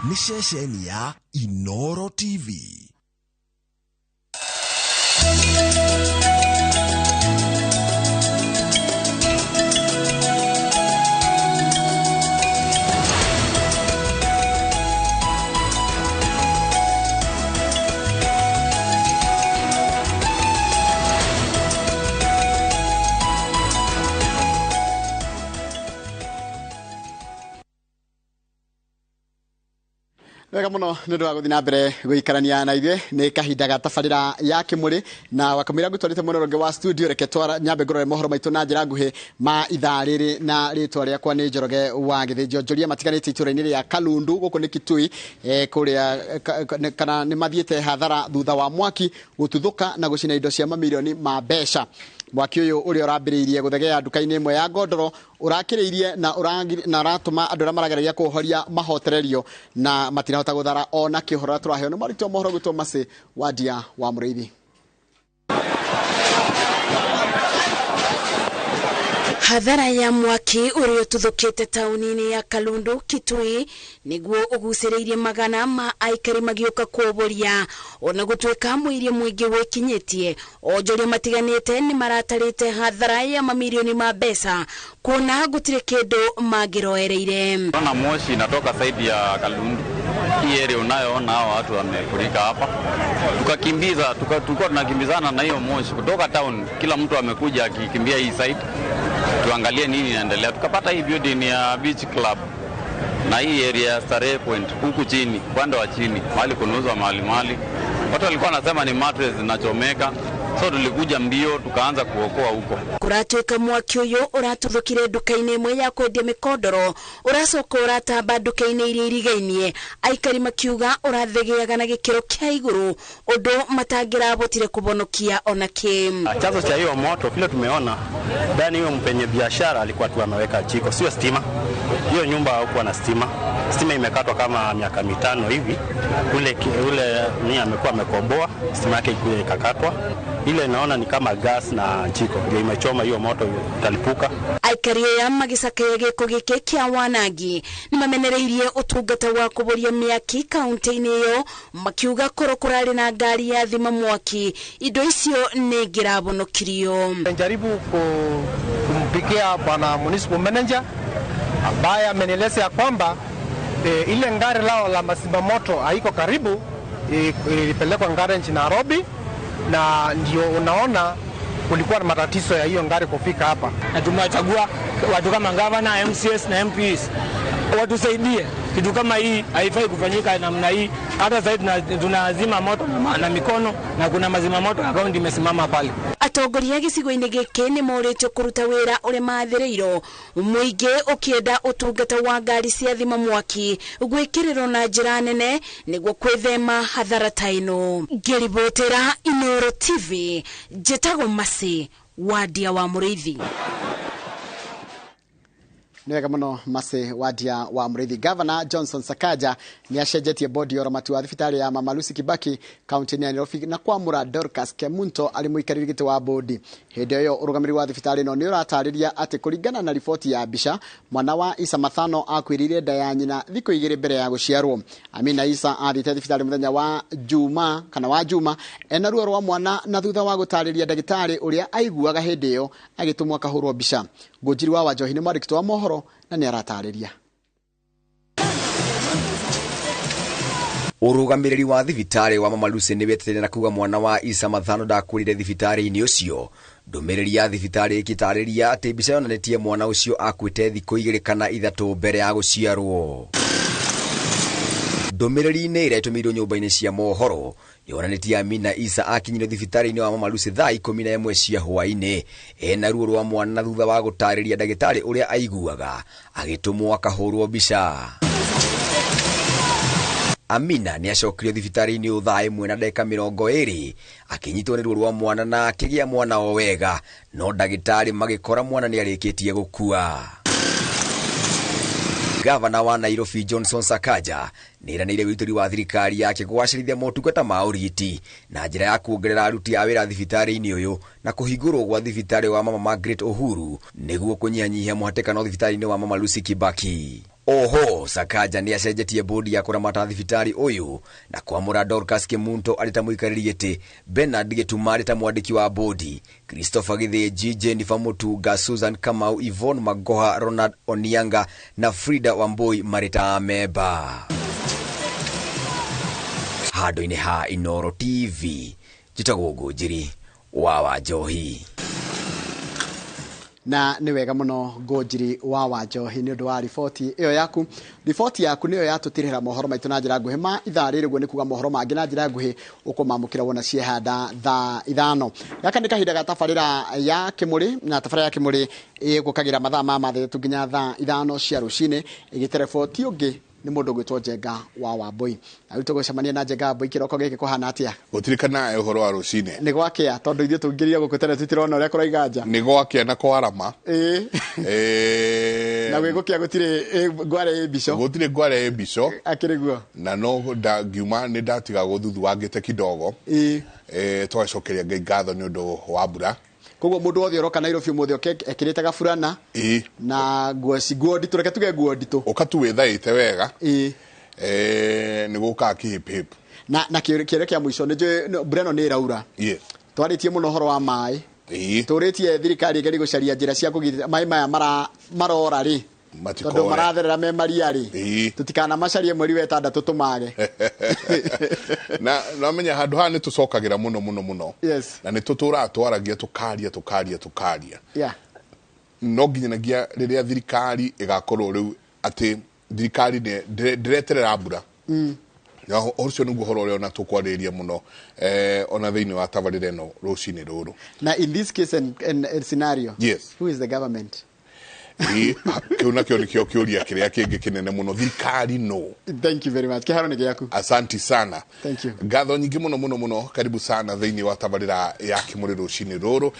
Nĩ ceceni ya Inoro TV. Wega muno nä ndå wa gå thiä na mbere gå ikarania na ithuä nä kahinda ga tabarä ya kä må rä na wakamå ngå twarä te mwena å wa studio. Reke twara nyambe ngårore mohoro maitå na njä ra nguhä ma ithaa rä rä na rä twa rä akwa nä Njoroge wa Gä thä njo njoria matiganä te itå-ra-inä rä a Kalundu gå kå nä Kitui kå rä a kana nä mathiä te hathara thutha wa mwaki gå tuthå na gå cina indo cia mamirioni ma mbeca. Mwaki ũyũ ũrĩa ũrambĩrĩirie gũthegea nduka-inĩ ĩmwe ya ngondoro ũrakĩrĩirie na ũratũma andũ arĩa marageragia kũũhoria mahotererio na matirahota gũthara ona kĩ. Ũhoro ũrĩa tũraheo nĩ mwandĩki wa mohoro gwĩtwo Mercy Wandia wa Mũrĩithi. Hathara ya mwaki ũrĩa ũtuthũkĩte taũni-inĩ ya Kalundu Kitui nĩguo ũgucĩrĩirie magana ma aikari magĩũka kũũbũria. Ona gũtuĩka mũiria mũingĩ wĩkinyĩtie, onjoria matiganĩte nĩ maratarĩte hathara ya mamirioni ma mbeca kuona gũtirĩ kĩndũ mangĩroereire. Ona moshi inatoka saidi ya Kalundu. Hii area unayoona hao watu wamefurika hapa. Tukakimbiza, tulikuwa tunakimbizana na hiyo moshi kutoka town. Kila mtu amekuja akikimbia hii side. Tuangalie nini inaendelea. Tukapata hii building ya Beach Club na hii area ya Starehe Point huku chini, upande wa chini, mahali kunauzwa mali mali. Watu walikuwa wanasema ni mattress zinachomeka. So tulikuja mbio tukaanza kuokoa huko. Kuratuika mwaki uyu uratuthukire nduka-inĩ ĩmwe ya kwendia mĩkondoro ũracoka ũratamba nduka-inĩ iria irigainie. Aikari makiuga ũrathegeaga na gĩkĩro kĩa igũrũ ũndũ matangĩrabotire kũbonokia ona kĩ. Chanzo cha hiyo moto vile tumeona ndani, hiyo mpenye biashara alikuwa tu ameweka jiko, sio stima. Hiyo nyumba hakuwa na stima. Stima imekatwa kama miaka 5 hivi. Ule ni amekuwa amekomboa, stima yake ikakatwa. Ile naona ni kama gas na jiko ndio imechoma hiyo moto italipuka. Aikari aya magĩcakaya gĩko gĩkĩ kĩa wanangi nĩ mamenereirie ũtungata wa kũboria mĩaki kaunti-inĩ ĩyo makiuga korwo kũrarĩ na ngari ya thima mwaki indo icio nĩ ingĩrabonokirio. Najaribu kumpigia bwana municipal manager ambaye amenieleza ya kwamba ile ngari lao la mazima moto haiko karibu, ilipelekwa garage Nairobi, na ndio unaona kulikuwa na matatizo ya hiyo ngari kufika hapa. Na tumewachagua watu kama governor, MCS na MPs watusaidie. Kitu kama hii haifai kufanyika namna hii. Hata zaidi tunazima moto na mikono na kuna mazima moto ya kaunti imesimama pale. Atongoria gĩcigo-inĩ gĩkĩ nĩ morĩtio kũruta wĩra ũrĩa mathĩrĩirwo mũingĩ ũkĩenda ũtungata wa ngari cia thima mwaki gwĩkĩrĩrwo na njĩra nene nĩguo kwĩthema hathara ta ĩno. Ngĩribotera Inoro TV, njĩtagwo Mercy Wandia wa Mũrĩithi. Nĩ wega mũno Mercy Wandia wa Mũrĩithi. Governor Johnson Sakaja nĩ acenjetie bodi ya ũramati wa thibitarĩ ya Mama Lucy Kibaki kaunti-inĩ ya Nairobi na kwamũra Dorcas Kemunto arĩ mũikarĩri gĩtĩ wa bodi. Hĩndĩ ĩyo ũrũgamĩrĩri wa thibitarĩ ĩno nĩ ũratarĩria atĩ kũringana na riboti ya mbica, mwana wa Isa Mathano akuĩrĩire nda ya nyina thikũ 2 mbere ya gũciarwo. Amina Isa athiĩte thibitarĩ mũthenya wa Juma kana wa Juma ena ruo rwa mwana na thutha wa gũtarĩria ndagĩtarĩ ũrĩa aiguaga hĩndĩ ĩyo agĩtũmwo akahũrwo mbica. Ngũnjiri wa Wanjohi nĩ mwandĩki wa mohoro na nĩ aratarĩria. Ũrũgamĩrĩri wa thibitarĩ wa Mama Lucy nĩ wetete na kuga mwana wa Isa Mathano ndakuĩrĩire thibitarĩ-inĩ ũcio. Ndũmĩrĩri ya thibitarĩ ĩgĩtarĩria atĩ mbica yonanĩtie mwana ũcio akuĩte thikũ 2 kana 3 mbere ya gũciarwo. Ndũmĩrĩri-inĩ ĩrĩa ĩtũmĩirwo nyũmba-inĩ cia mohoro yonanĩtie Amina Isa akinyire thibitarĩ-inĩ wa Mama Lucy thaa 11 cia hwaĩ-inĩ ena ruo rwa mwana na thutha wa gũtarĩria ndagĩtarĩ ũrĩa aiguaga agĩtũmwo akahũrwo mbica. Amina nĩ acokirio thibitarĩ-inĩ ũyũ thaa 1:20 akĩnyitwo nĩ ruo rwa mwana na akĩgĩa mwana o wega, no ndagĩtarĩ magĩkora mwana nĩ arĩkĩtie gũkua. Gavana wa Nairobi Johnson Sakaja nĩeranĩire wĩitũri wa thirikari yake kũgacĩrithia motungata ma ũrigiti na njĩra ya kuongerera aruti a wĩra thibitarĩ-inĩ ũyũ na kũhingũrwo gwa thibitarĩ wa Mama Margaret Uhuru nĩguo kũnyihanyihia mũhatĩkano thibitarĩ-inĩ wa Mama Lucy Kibaki. Oho Sakaja nĩ acenjetie bodi ya kũramata thibitarĩ ũyũ na kwamũra Dorcas Kimunto arĩ ta mũikarĩri gĩtĩ, Bernard Gĩtuma arĩ ta mwandĩki wa bodi, Christopher Gĩthĩnji, Jennifer Mutunga, Susan Kamau, Yvonne Magoha, Ronald Onianga na Frida Wambui marĩ ta amemba. Handũ-inĩ ha Inooro TV, njĩtagwo Ngũnjiri wa Wanjohi. Na nĩ wega mũno Ngũnjiri wa Wanjohi nĩ ũndũ wa riboti ĩyo yaku. Riboti yaku nĩyo yatũtirĩra mohoro maitũ na njĩra nguhĩ ma ithaa rĩrĩ, ũguo nĩ kuga mohoro mangĩ na njĩra nguhĩ ũkũmamũkĩra wona ciehanda thaa 5. Gaka nĩ kahinda ga tabarĩra ya Kĩmũrĩ, na tabarĩra ya Kĩmũrĩ ĩgũkagĩra mathaa ma 3 nginya thaa 5 cia rũcinĩ, ĩgĩterebwo ti ũngĩ nĩ mũndũ ũgwĩtwo Njenga wa Wambui. Na rĩu tũgũcemania na Njenga Wambui kĩroko gĩkĩ kũhana atĩa? Gũtirikana ũhoro wa rũcinĩ. Nĩ gwakĩa, tondũ ithuĩ tũingĩrire gũkũ tene tũtirona ũrĩa kũraiga nja. Nĩ gwakĩa na kwarama. Na gwĩgũkĩa gũtirĩ ngware ĩ mbico. Gũtirĩ ngware ĩ mbico. Akĩrĩ guo. Na no ngiuma nĩ ndatigagwo thuthu wangĩte kidogo. Tũgacokeria Ngai ngatho nĩ ũndũ wa mbura. Koguo mũndũ wothe ũroka Nairobi ũmũthĩ oke ekĩrĩte gaburana na nguo nguo nditũ, reke tuge nguo nditũ. Ũka tu wĩthaĩte wega. Nĩ gũkaga kĩhĩpĩhĩpũ. Na kĩũria kĩa mũico nĩ njũĩ mbura ĩno nĩ ĩraura. Twarĩtie mũno ũhoro wa maĩ. Tũrĩtie thirikari ĩgerie gũcaria njĩra cia kũgitĩra maĩ maya marora rĩ. Tondũ maratherera me maria rĩ. Tũtikanamacarie mweri wa 6 tũmage. Na namenya handũ haha nĩ tũcokagĩra mũno mũno mũno. Na nĩ tũtũraga twaragia tũkaria tũkaria tũkaria. No nginyanagia rĩrĩa thirikari ĩgakorwo rĩu atĩ thirikari ndĩreterera mbura. Na ũcio nĩguo ũhoro ũrĩa ona tũkwarĩrĩria mũno ona thĩinĩ wa tabarĩra ĩno rũcinĩ rũrũ. Na in this case and scenario, yes, who is the government? Kĩu nakĩo nĩkĩo kĩũria kĩrĩa kĩngĩ kĩnene mũno, thirikari no. Thank you very much. Kĩharo nĩ gĩaku. Asanti sana. Thank you. Ngatho nyingĩ mũno mũno mũno, karibu sana thĩinĩ wa tabarĩra ya Kĩmũrĩ rũcinĩ rũrũ.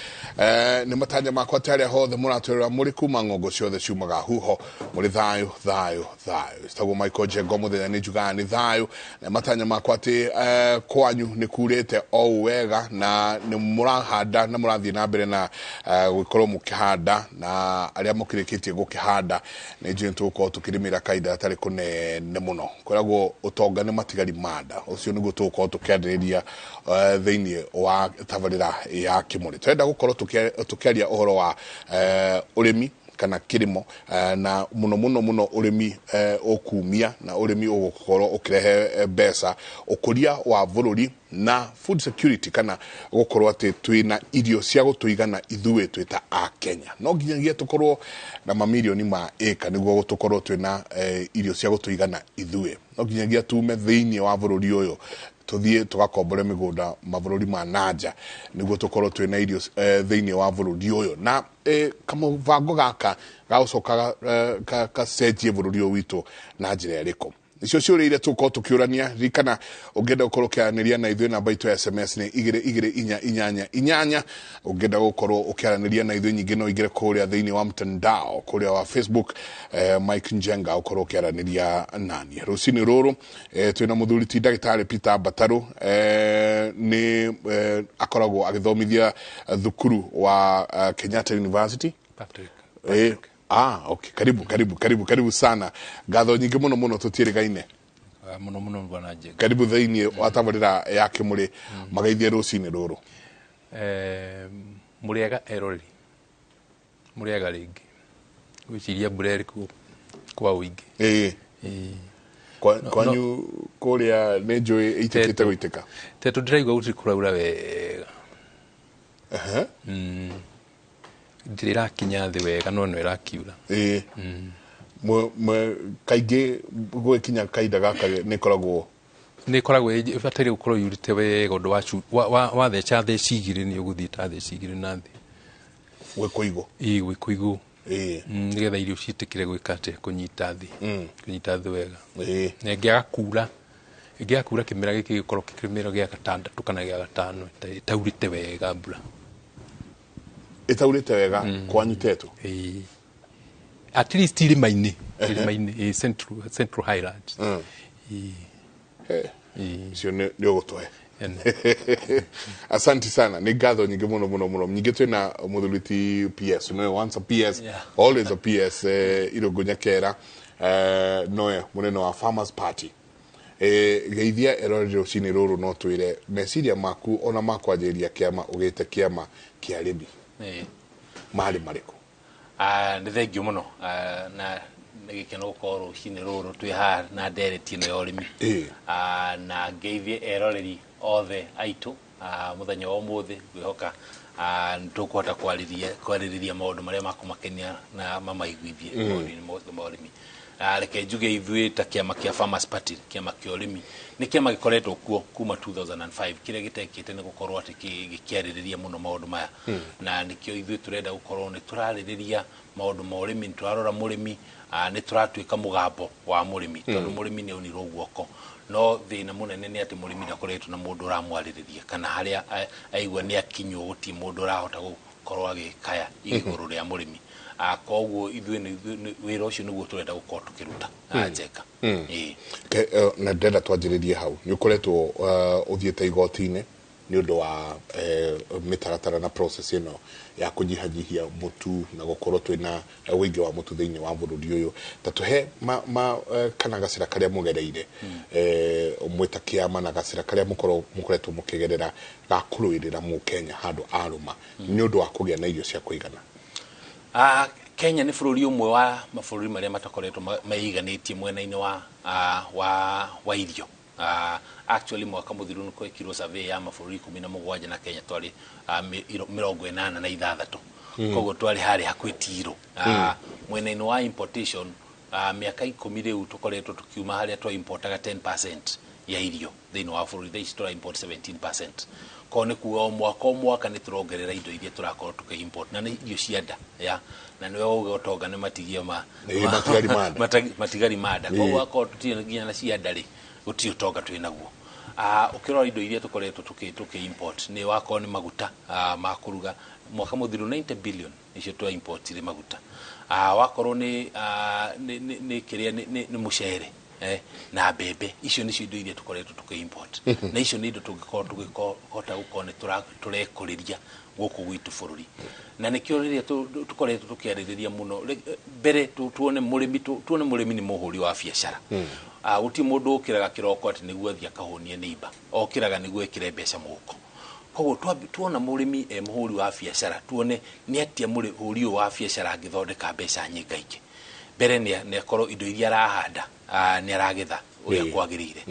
Nĩ matanya makwa atĩ arĩa hothe mũratwĩrora mũrĩ kuma ng'ongo ciothe ciumaga huho, mũrĩ thayũ thayũ thayũ. Citagwo Michael Njenga, mũthenya nĩ njugaga nĩ thayũ. Nĩ matanya makwa atĩ kwanyu nĩ kurĩte o ũũ wega na nĩ mũrahanda na mũrathiĩ na mbere na gũkorwo mũkĩhanda, na arĩa mũkĩrĩkĩtie gũkĩhanda nĩ njũĩ tũgũkorwo tũkĩrĩmĩra kahinda gatarĩ kũnene mũno. Kwĩragwo ũtonga nĩ matigari ma nda, ũcio nĩguo tũgũkorwo tũkĩarĩrĩria thĩinĩ wa tabarĩra ya Kĩmũrĩ. Tũrenda gũkorwo tũkĩaria ũhoro wa ũrĩmi kana kĩrĩmo, na mũno mũno mũno ũrĩmi ũkumia na ũrĩmi ũgũkorwo ũkĩrehe mbeca, ũkũria wa bũrũri na food security, kana gũkorwo atĩ twĩna irio cia gũtũigana ithuĩ twĩ ta a Kenya. No nginyagia tũkorwo na mamirioni ma ĩka nĩguo tũkorwo twĩna irio cia gũtũigana ithuĩ. No nginyagia tume thĩinĩ wa bũrũri ũyũ tũthiĩ tũgakombore mĩgũnda mabũrũri ma nanja nĩguo tũkorwo twĩna irio thĩinĩ wa bũrũri ũyũ. Na kamũbango gaka gagũcoka gacenjie bũrũri ũyũ witũ na njĩra ĩrĩkũ? Icio ciũria iria tũgũkorwo tũkĩũrania, ririkana ũngĩenda gũkorwo ũkĩaranĩria na ithuĩ namba itũ ya SMS nĩ 2 2 4 8 8. Ũngĩenda gũkorwo ũkĩaranĩria na ithuĩ nyingĩ no ũingĩre kũrĩa thĩinĩ wa mtandao kũrĩa wa Facebook, Mike Njenga ũkorwo ũkĩaranĩria nani. Rũcinĩ rũrũ twĩna mũthuri ti ndagĩtarĩ Peter Mbataru, nĩ akoragwo agĩthomithia thukuru wa Kenyatta University. Patrick. Okay. Karibu, karibu, karibu, karibu sana. Ngatho nyingĩ mũno mũno tũtiĩrĩgaine. Mũno mũno bwana Njenga. Karibu thĩinĩ wa tabarĩra ya Kĩmũrĩ magaithie rũcinĩ rũrũ. Mũrĩega eroreri. Mũrĩega rĩngĩ. Gwĩciria mbura ĩrĩ kwa ũingĩ. Kwanyu kũrĩa nĩ njũĩ ĩitĩkĩte gũitĩka? Tetũ ndĩraigua gũtirĩ kũraura wega. Ndirĩ ĩrakinya thĩ wega no no ĩrakiura. Kaingĩ gwĩkinya kahinda gaka nĩ ĩkoragwo nĩ ĩkoragwo ĩbataire gũkorwo yurĩte wega ũndũ wa theca theci igĩrĩ nĩ ũgũthiĩ ta theci igĩrĩ na thĩ. Gwĩ kũigũ. Ĩĩ, gwĩ kũigũ. Nĩgetha irio ciĩtĩkĩre gwĩka atĩa, kũnyita thĩ. Kũnyita thĩ wega. Na ĩngĩaga kura, ĩngĩaga kura kĩmera gĩkĩ gĩkorwo kĩmera gĩa gatandatũ kana gĩa gatano ĩtaurĩte wega mbura. Ĩtaurĩte wega kwanyu Tetũ? At least irĩma-inĩ, irĩma-inĩ, Central Highlands. Icio nĩ ũgũtũhe. Asante sana, nĩ ngatho nyingĩ mũno mũno mũno. Nyingĩ twĩna mũthuri ti PS, no once a PS, always a PS, Irũngũ Nyakera. Noe munene wa Farmers Party. Geithia eroreri rucini ruru no twire meciria maku ona makwanjĩrĩria kĩama ũgĩte kĩama kĩa arĩmi marĩ marĩkũ? Nĩ thengio mũno na nĩ gĩkeno gũkorwo rũcinĩ rũrũ twĩ haha na ndereti ĩno ya ũrĩmi. Na ngeithie eroreri othe aitũ mũthenya wa ũmũthĩ, ngwĩhoka nĩ tũkũhota kwarĩrĩria maũndũ marĩa makũmakenia na mamaiguithie maũndũ-inĩ mothe ma ũrĩmi. Reke njuge ithuĩ ta kĩama kĩa Farmers Party, kĩama kĩa ũrĩmi, nĩ kĩama gĩkoretwo kuo kuma 2005. Kĩrĩa gĩtekĩte nĩ gũkorwo atĩ gĩkĩarĩrĩria mũno maũndũ maya, na nĩkĩo ithuĩ tũrenda gũkorwo nĩ tũrarĩrĩria maũndũ ma ũrĩmi, nĩ tũrarora mũrĩmi, nĩ tũratuĩka mũgambo wa mũrĩmi, tondũ mũrĩmi nĩ aunirwo guoko. No thĩna mũnene nĩ atĩ mũrĩmi ndakoretwo na mũndũ ũramwarĩrĩria, kana harĩa aigua nĩ akinywo gũtirĩ mũndũ ũrahota gũkorwo agĩkaya igũrũ rĩa mũrĩmi. Koguo ithuĩ wĩra ũcio nĩguo tũrenda gũkorwo tũkĩruta Njenga. Na ndĩrenda twanjĩrĩrie hau, nĩ ũkoretwo ũthiĩte igoti-inĩ nĩ ũndũ wa mĩtaratara na process ĩno ya kũnyihanyihia mũtu na gũkorwo twĩna ũingĩ wa mũtu thĩinĩ wa bũrũri ũyũ. Ta tũhe kana gacĩra karĩa mũgereire mwĩta kĩama na gacĩra karĩa mũkoretwo mũkĩgerera ga kũrũĩrĩra mũkenya handũ arũma nĩ ũndũ wa kũgĩa na irio cia kũigana. Kenya nĩ bũrũri ũmwe wa mabũrũri marĩa matakoretwo meiganĩtie mwena-inĩ wa irio. Actually mwaka mũthiru nĩ kwekirwo survey ya mabũrũri 17 na Kenya twarĩ 86. Koguo twarĩ harĩa hakuhĩ tiro. Mwena-inĩ wa importation, mĩaka 10 rĩu tũkoretwo tũkiuma harĩa twa importaga 10% ya irio thĩinĩ wa bũrũri, thaa ici tũra import 17%. Koguo nĩ kuga o mwaka nĩ tũrongerera indo iria tũrakorwo tũkĩ import, na nĩ irio cia nda ya, na nĩwe wauga ũtonga nĩ matigia matigari ma nda. Koguo akorwo tũtirĩ nginya na cia nda rĩ, gũtirĩ ũtonga twĩ naguo. Ũkĩrora indo iria tũkoretwo tũkĩ import, nĩ wakorwo nĩ maguta ma kũruga, mwaka mũthiru 90 billion nĩcio twa importire maguta. Wakorwo nĩ kĩrĩa nĩ mũcere na mbembe, icio nĩcio indo iria tũkoretwo tũkĩ import, na icio nĩ indo tũngĩkorwo tũgĩkota gũkorwo nĩ tũrekũrĩria gũkũ gwitũ bũrũri. Na nĩkĩo rĩrĩa tũkoretwo tũkĩarĩrĩria mũno mbere tuone mũrĩmi, tuone mũrĩmi nĩ mũhũri wa biacara. Gũtirĩ mũndũ ũkĩraga kĩroko atĩ nĩguo athiĩ akahũnie neighbor, okĩraga nĩguo ekĩre mbeca mũhuko. Koguo tuona mũrĩmi e mũhũri wa biacara, tuone nĩ atĩa mũhũri ũyũ wa biacara angĩthondeka mbeca nyingaingĩ. Mbere nĩ akorwo indo iria arahanda nĩ aragetha ũrĩa kwagĩrĩire,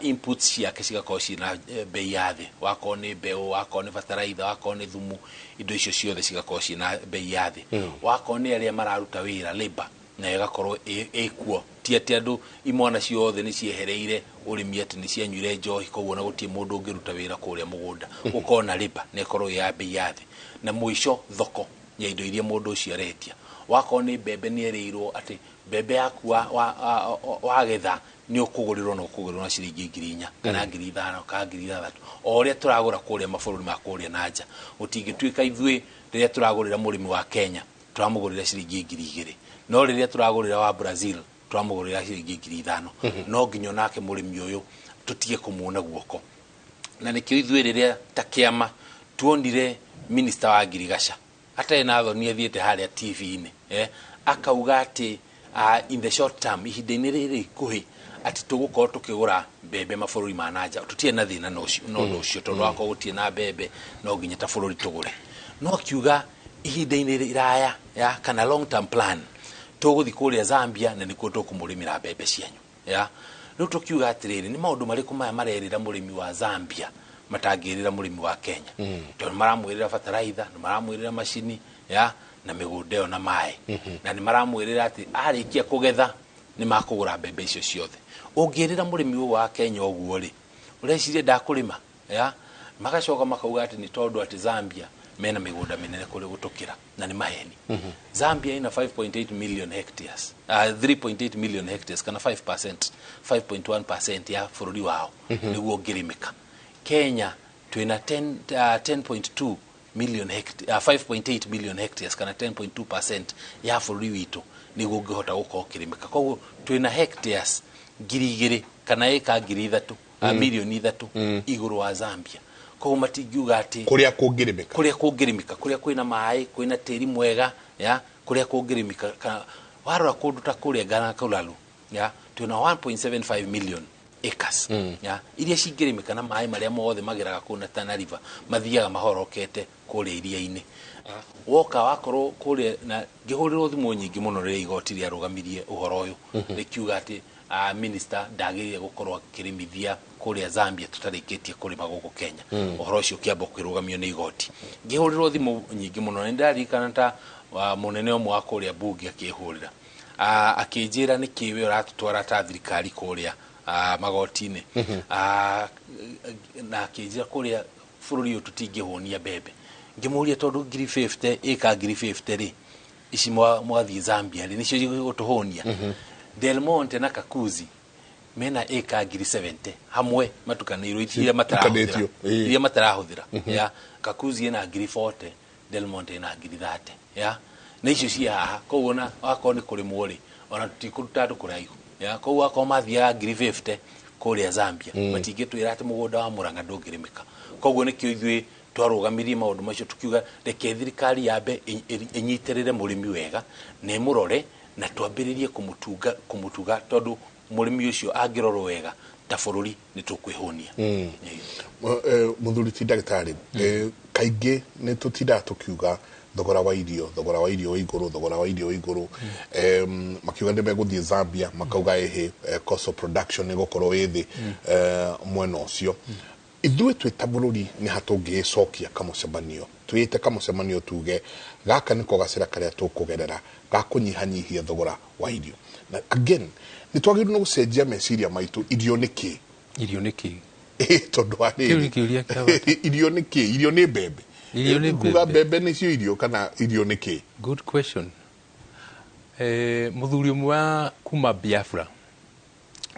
inputs ciake cigakorwo ciĩna bei ya thĩ, wakorwo nĩ mbeũ, wakorwo nĩ bataraitha, wakorwo nĩ thumu, indo icio ciothe cigakorwo ciĩna bei ya thĩ. Wakorwo nĩ arĩa mararuta wĩra labor, na ĩgakorwo ĩkuo, ti atĩ andũ imwana ciothe nĩ ciehereire ũrĩmi atĩ nĩ cianyuire njohi, koguo na gũtirĩ mũndũ ũngĩruta wĩra kũrĩa mũgũnda. Gũkorwo na labor na ĩkorwo ĩ ya bei ya thĩ. Na mũico thoko ya indo iria mũndũ ũcio arendia, wakorwo nĩ mbembe nĩ erĩirwo atĩ mbembe yaku wagetha nĩ ũkũgũrĩrwo na ũkũgũrĩrwo na ciringi 4,000 kana 5,000 kana 6,000, o ũrĩa tũragũra kũrĩa mabũrũri ma kũrĩa na nja. Gũtingĩtuĩka ithuĩ rĩrĩa tũragũrĩra mũrĩmi wa Kenya tũramũgũrĩra ciringi 2,000, no rĩrĩa tũragũrĩra wa Brazil tũramũgũrĩra ciringi 5,000. No nginya onake mũrĩmi ũyũ tũtige kũmuona guoko. Na nĩkĩo ithuĩ rĩrĩa ta kĩama tuonire minister wa ngirigaca atarĩ na thoni athiĩte harĩa TV-inĩ, akauga atĩ in the short term, ihinda-inĩ rĩrĩ ikuhĩ, atĩ tũgũkorwo tũkĩgũra mbembe mabũrũri ma na nja. Tũtirĩ na thĩna na ũndũ ũcio, tondũ wakorwo gũtirĩ na mbembe no nginya ta bũrũri tũgũre. No akiuga ihinda-inĩ iraya ya kana long term plan tũgũthiĩ kũrĩa Zambia na nĩkuo tũkũmũrĩmĩra mbembe cianyu ya. Rĩu tũkiuga atĩrĩrĩ, nĩ maũndũ marĩkũ maya marerĩra mũrĩmi wa Zambia matangĩrĩra mũrĩmi wa Kenya? Tondũ maramwĩrĩra bataraitha, nĩ maramwĩrĩra macini ya na mĩgũnda ĩyo na maĩ, na nĩ maramwĩrĩra atĩ arĩkia kũgetha nĩ makũgũra mbembe icio ciothe. Ũngĩrĩra mũrĩmi ũyũ wa Kenya ũguo rĩ, ũreciria ndakũrĩma ya? Magacoka makauga atĩ nĩ tondũ atĩ Zambia mena mĩgũnda mĩnene kũrĩ gũtũkĩra, na nĩ maheni. Zambia ina 5.8 million hectares, 3.8 million hectares kana 5%, 5.1% ya bũrũri wao nĩguo ũngĩrĩmĩka. Kenya twĩna 10.2 million hectares, 5.8 million hectares kana 10.2% ya bũrũri witũ nĩguo ũngĩhota gũkorwo ũkĩrĩmĩka. Koguo twĩna hectares 2,000 kana ĩka 3,000, milioni 3 igũrũ wa Zambia. Koguo matingiuga atĩ kũrĩa kũngĩrĩmĩka, kũrĩa kũngĩrĩmĩka, kũrĩa kwĩna maĩ, kwĩna tĩri mwega ya, kũrĩa kũngĩrĩmĩka, kana Warora kũndũ ta kũrĩa Ngara Kulalu, ya twĩna 1.75 million acres, ya iria cingĩrĩmĩka na maĩ marĩa mothe mageraga kũu na Tana River mathiaga mahorokete kũrĩa iria-inĩ. Woka wakorwo kũrĩa na ngĩhũrĩrwo thimũ nyingĩ mũno rĩrĩa igoti rĩarũgamirie ũhoro ũyũ, rĩkiuga atĩ minister ndagĩrĩire gũkorwo akĩrĩmithia kũrĩa Zambia tũtarĩkĩtie kũrĩma gũkũ Kenya. Ũhoro ũcio ũkĩamba kũrũgamio nĩ igoti. Ngĩhũrĩrwo thimũ nyingĩ mũno, na nĩndaririkana ta mũnene ũmwe wa kũrĩa mbunge akĩhũrĩra, akĩnjĩra nĩkĩ we ũratũtwara ta thirikari kũrĩa magoti-inĩ. Na akĩnjĩra kũrĩa bũrũri ũyũ tũtingĩhũnia mbembe. Ngĩmũria tondũ 50,000 ĩka 50,000 rĩ, ici mwathiĩ Zambia rĩ, nĩcio igũtũhũnia. Del Monte na Kakuzi mena ĩka 70,000 hamwe matukanĩirwo iria matarahũthĩra. Tukanĩtio, ĩĩ. Iria matarahũthĩra. Ya Kakuzi ĩna 40,000, Del Monte ĩna 30,000. Ya na icio ci haha, koguo na wakorwo nĩ kũrĩmwo rĩ, ona tũtikũruta andũ kũraihu. Ya koguo wakorwo mathiaga 50,000 kũrĩa Zambia, matingĩtwĩra atĩ mũgũnda wa Murang'a ndũngĩrĩmĩka. Koguo nĩkĩo ithuĩ twarũgamirie maũndũ macio tukiuga reke thirikari yambe ĩnyitĩrĩre mũrĩmi wega na ĩmũrore na twambĩrĩrie kũmũtuga tondũ mũrĩmi ũcio angĩrorwo wega ta bũrũri nĩ tũkwĩhũnia. Mũthuri ti ndagĩtarĩ, kaingĩ nĩ tũtindaga tũkiuga thogora wa irio, thogora wa irio wĩ igũrũ, thogora wa irio wĩ igũrũ. Makiuga nĩ megũthiĩ Zambia, makauga ĩhĩ, cost of production nĩ gũkorwo ĩ thĩ, mwena ũcio. Ithuĩ twĩ ta bũrũri nĩ ha tũngĩgĩcokia kamũcemanio, twĩte kamũcemanio tuge gaka nĩko gacĩra karĩa tũkũgerera ga kũnyihanyihia thogora wa irio. Na again nĩ twagĩrĩirwo nĩ gũcenjia meciria maitũ, irio nĩ kĩ? Irio nĩ kĩ? Tondũ wa Kĩu nĩ rĩrĩ, kĩũria kĩa bata. Irio nĩ kĩ? Irio nĩ mbembe. Irio nĩ Kuga mbembe. mbembe nĩcio irio kana irio nĩ kĩ? Good question. Mũthuri ũmwe wa kuma Biafra,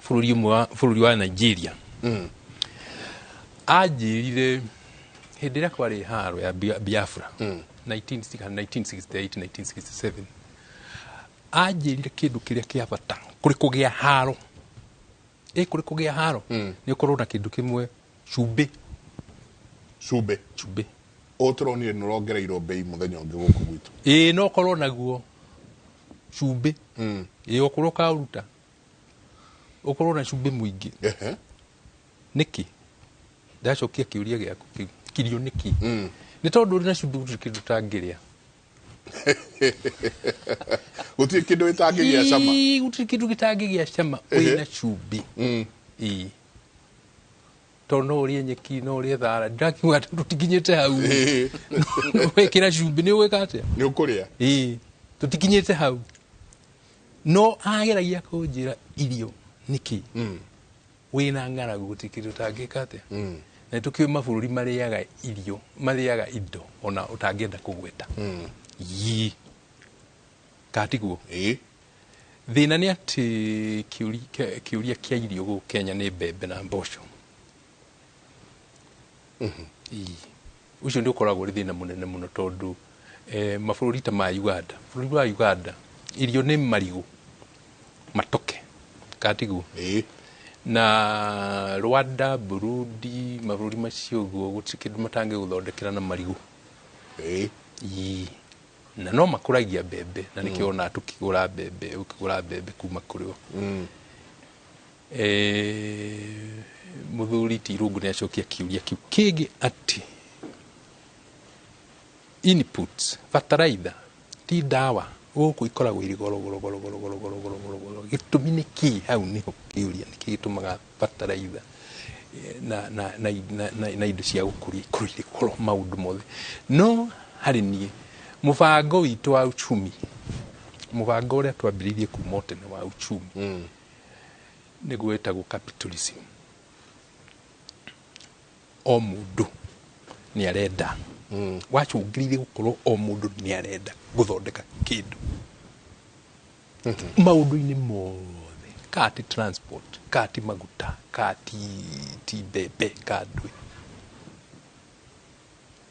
bũrũri ũmwe wa bũrũri wa Nigeria, anjĩrire hĩndĩ ĩrĩa kwarĩ haro ya Biafra 1968 1967, anjĩrire kĩndũ kĩrĩa kĩa bata kũrĩ kũgĩa haro, kũrĩ kũgĩa haro nĩ ũkorwo na kĩndũ kĩmwe, cumbĩ. Cumbĩ. Cumbĩ. Ũũ tũronire nĩ ũrongereirwo bei mũthenya ũngĩ gũkũ gwitũ. Ĩĩ, no ũkorwo naguo cumbĩ. Ĩĩ, okorwo ũkaũruta ũkorwo na cumbĩ mũingĩ. Nĩkĩ ndacokia kĩũria gĩaku kĩu, kirio nĩkĩ? Nĩ tondũ ũrĩ na cumbĩ gũtirĩ kĩndũ ũtangĩrĩa. Gũtirĩ kĩndũ gĩtangĩgĩa cama. Ĩĩ, gũtirĩ kĩndũ gĩtangĩgĩa cama wĩna cumbĩ. Ĩĩ, tondũ no ũrĩe nyeki, no ũrĩe thara, ndirakiuga atĩ tũtikinyĩte hau. Wekĩra cumbĩ nĩ ũgwĩka atĩa? Nĩ ũkũrĩa. Ĩĩ, tũtikinyĩte hau. No ageragia kũnjĩra irio nĩkĩ wĩna ng'aragu gũtirĩ kĩndũ ũtangĩka atĩa. Na nĩtũkĩũĩ mabũrũri marĩaga irio, marĩaga indo ona ũtangĩenda kũgweta. Ii, katiguo? Thĩna nĩ atĩ kĩũria kĩa irio gũkũ Kenya nĩ mbembe na mboco. Ii, ũcio nĩ ũkoragwo ũrĩ thĩna mũnene mũno tondũ mabũrũri ta ma Uganda, bũrũri wa Uganda irio nĩ marigũ matoke, katiguo? Na Rwanda, Burundi, mabũrũri macio ũguo gũtirĩ kĩndũ matangĩgũthondekera na marigũ. Ii, na no makũragia mbembe na nĩkĩo wonaga tũkĩgũra mbembe, ũkĩgũra mbembe kuma kũrĩ o. Mũthuri ti Irũngũ nĩ acokia kĩũria kĩu kĩngĩ atĩ inputs, fertilizer ti ndawa gũkũ ikoragwo irĩ goro goro goro goro goro goro goro goro goro. Gĩtũmi nĩ kĩ? Hau nĩho kĩũria, nĩkĩ gĩtũmaga fertilizer na indo cia gũkũria ikorwo irĩ goro maũndũ mothe? No harĩ niĩ mũbango witũ wa uchumi, mũbango ũrĩa twambĩrĩirie kuma o tene wa uchumi, nĩguo wĩtagwo capitalism. O mũndũ nĩ arenda, wacũngĩrĩirie gũkorwo o mũndũ nĩ arenda gũthondeka kĩndũ maũndũ-inĩ mothe, ka ti transport, ka ti maguta, ka ti mbembe, ka ndũĩ.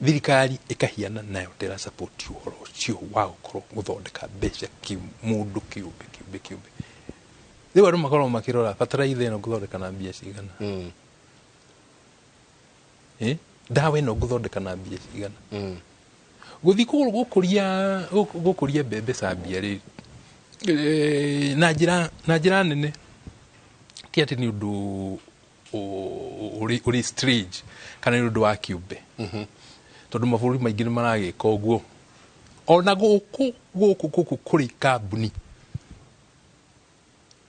Thirikari ĩkahiana nayo tĩra support ũhoro ũcio wa gũkorwo gũthondeka mbeca mũndũ kĩũmbe kĩũmbe kĩũmbe. Rĩu andũ makoragwo makĩrora bataraitha ĩno ngũthondeka na mbia cigana, ndawa ĩno ngũthondeka na mbia cigana. Gũthiĩ gũkũria mbembe Zambia rĩ, Na njĩra nene ti atĩ nĩ ũndũ ũrĩ strange kana nĩ ũndũ wa kĩũmbe, tondũ mabũrũri maingĩ nĩ maragĩka ũguo. Ona gũkũ gũkũ gũkũ kũrĩ kambuni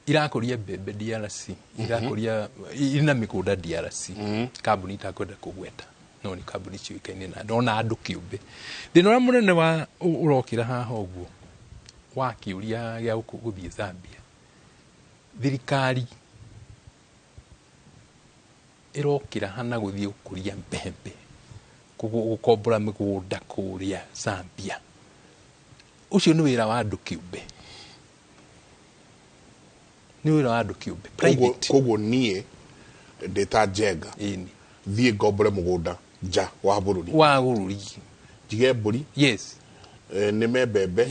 irakũria mbembe DRC, irakũria, ina mĩgũnda DRC, kambuni itakwenda kũgweta, no nĩ kambuni ciũĩkaine na ona andũ kĩũmbe. Thĩna ũrĩa mũnene wa ũrokĩra haha ũguo wa kĩũria gĩa gũthiĩ Zambia, thirikari ĩrokĩra hana gũthiĩ gũkũria mbembe, gũkombora mĩgũnda kũrĩa Zambia. Ũcio nĩ wĩra wa andũ kĩũmbe, nĩ wĩra wa andũ kĩũmbe private. Koguo niĩ ndĩ ta Njenga thiĩ ngombore mũgũnda nja wa bũrũri, wa bũrũri, njige mbũri, nĩme mbembe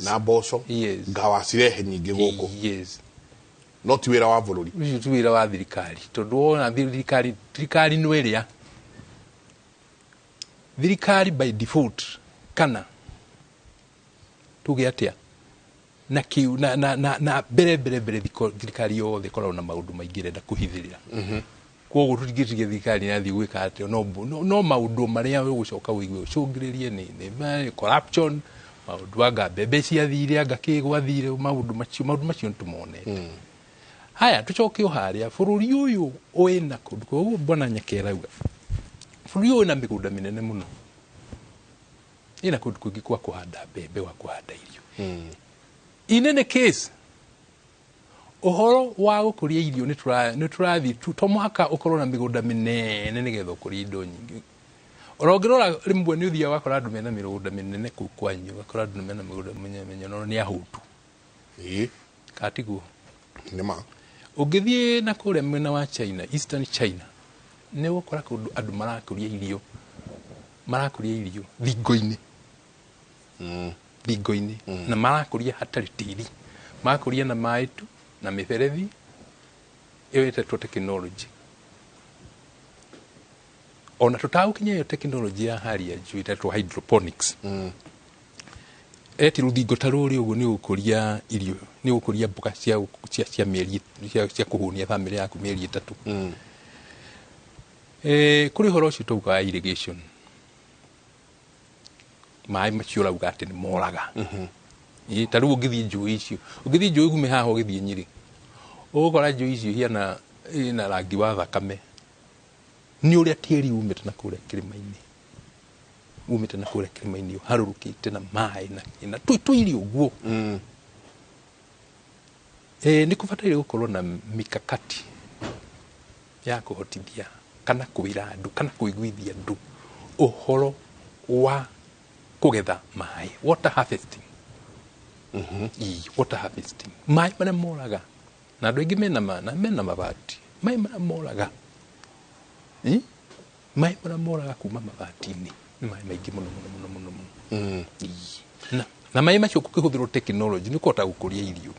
na mboco, ngawacirehe nyingĩ gũkũ. No ti wĩra wa bũrũri. Ũcio ti wĩra wa thirikari, tondũ wona thirikari nĩ ĩrĩa thirikari by default, kana tuge atĩa, na kiu na na na, na mbere mbere mbere thirikari yothe ĩkoragwo na maũndũ maingĩ ĩrenda kũhithĩrĩra. Koguo tũtingĩtigia thirikari ĩrathiĩ gwĩka atĩa, no maũndũ marĩa ũgũcoka ũigue ũcũngĩrĩrie nĩ corruption, maũndũ anga mbembe ciathire, anga kĩ gwathire, maũndũ macio nĩtũmonete. Haya, tũcoke o harĩa bũrũri ũyũ wĩna kũndũ koguo bwana Nyakera auga bũrũri ũyũ wĩna mĩgũnda mĩnene mũno, ĩna kũndũ kũingĩ kwa kũhanda mbembe, gwa kũhanda irio. In any case, ũhoro wa gũkũria irio nĩ tũrathiĩ to mũhaka ũkorwo na mĩgũnda mĩnene nĩgetha ũkũrie indo nyingĩ. Ona ũngĩrora rĩmwe nĩ ũthiaga ũgakora andũ mena mĩgũnda mĩnene kũu kwanyu, ũgakora andũ mena mĩgũnda mĩnene no nĩ ahũtu. Kana tiguo? Nĩ ma. Ũngĩthiĩ na kũrĩa mwena wa China, Eastern China, nĩ ũgũkora kũndũ andũ marakũria irio, marakũria irio thingo-inĩ. Thingo-inĩ. Na marakũria hatarĩ tĩri, marakũria na maĩ tu na mĩberethi ĩyo ĩtetwo technology. Ona tũtagũkinya ĩyo technology ya hali ya juu ĩtetwo hydroponics. Eti rũthingo ta rũrĩ ũguo nĩ ũgũkũria irio, nĩ ũgũkũria mboga cia mĩeri, cia kũhũnia bamĩrĩ yaku mĩeri 3. Kũrĩ ũhoro ũcio tauga wa irrigation, maĩ macio ũrauga atĩ nĩ moraga. Ta rĩu ũngĩthiĩ njũĩ icio, ũngĩthiĩ njũĩ gume haha ũgĩthiĩ Nyĩrĩ, ũgũkora njũĩ icio ihiana ina rangi wa thakame nĩ ũrĩa tĩri umĩte na kũrĩa kĩrĩma-inĩ, umĩte na kũrĩa kĩrĩma-inĩ ũharũrũkĩte na maĩ na tũire ũguo. Nĩ kũbataire gũkorwo na mikakati ya kũhotithia kana kwĩra andũ kana kũiguithia andũ ũhoro wa kũgetha maĩ, water harvesting. Water harvesting, maĩ marĩa moraga, na andũ aingĩ mena mena mabati, maĩ marĩa moraga, maĩ marĩa moraga kuma mabati-inĩ nĩ maĩ maingĩ mũno mũno mũno mũno mũno. Na maĩ macio kũkĩhũthĩrwo technology nĩ ũkũhota gũkũria irio.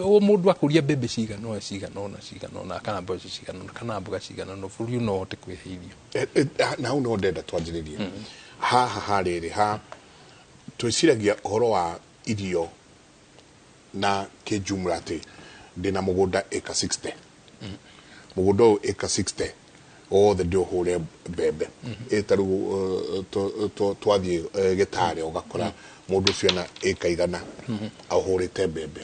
O mũndũ akũria mbembe cigana ũna cigana ũna cigana ũna, kana mboco cigana ũna, kana mboga cigana ũna, bũrũri no ũhote kwĩhe irio. Na hau no ndenda twanjĩrĩrie haha harĩrĩ ha twĩciragia ũhoro wa irio na kĩjumla atĩ ndĩna mũgũnda ĩka 60, mũgũnda ũyũ ĩka 60 othe ndĩũhũre mbembe. Ta rĩu twathiĩ gĩtarĩ ũgakora mũndũ ũcio ena ĩka 100 ahũrĩte mbembe.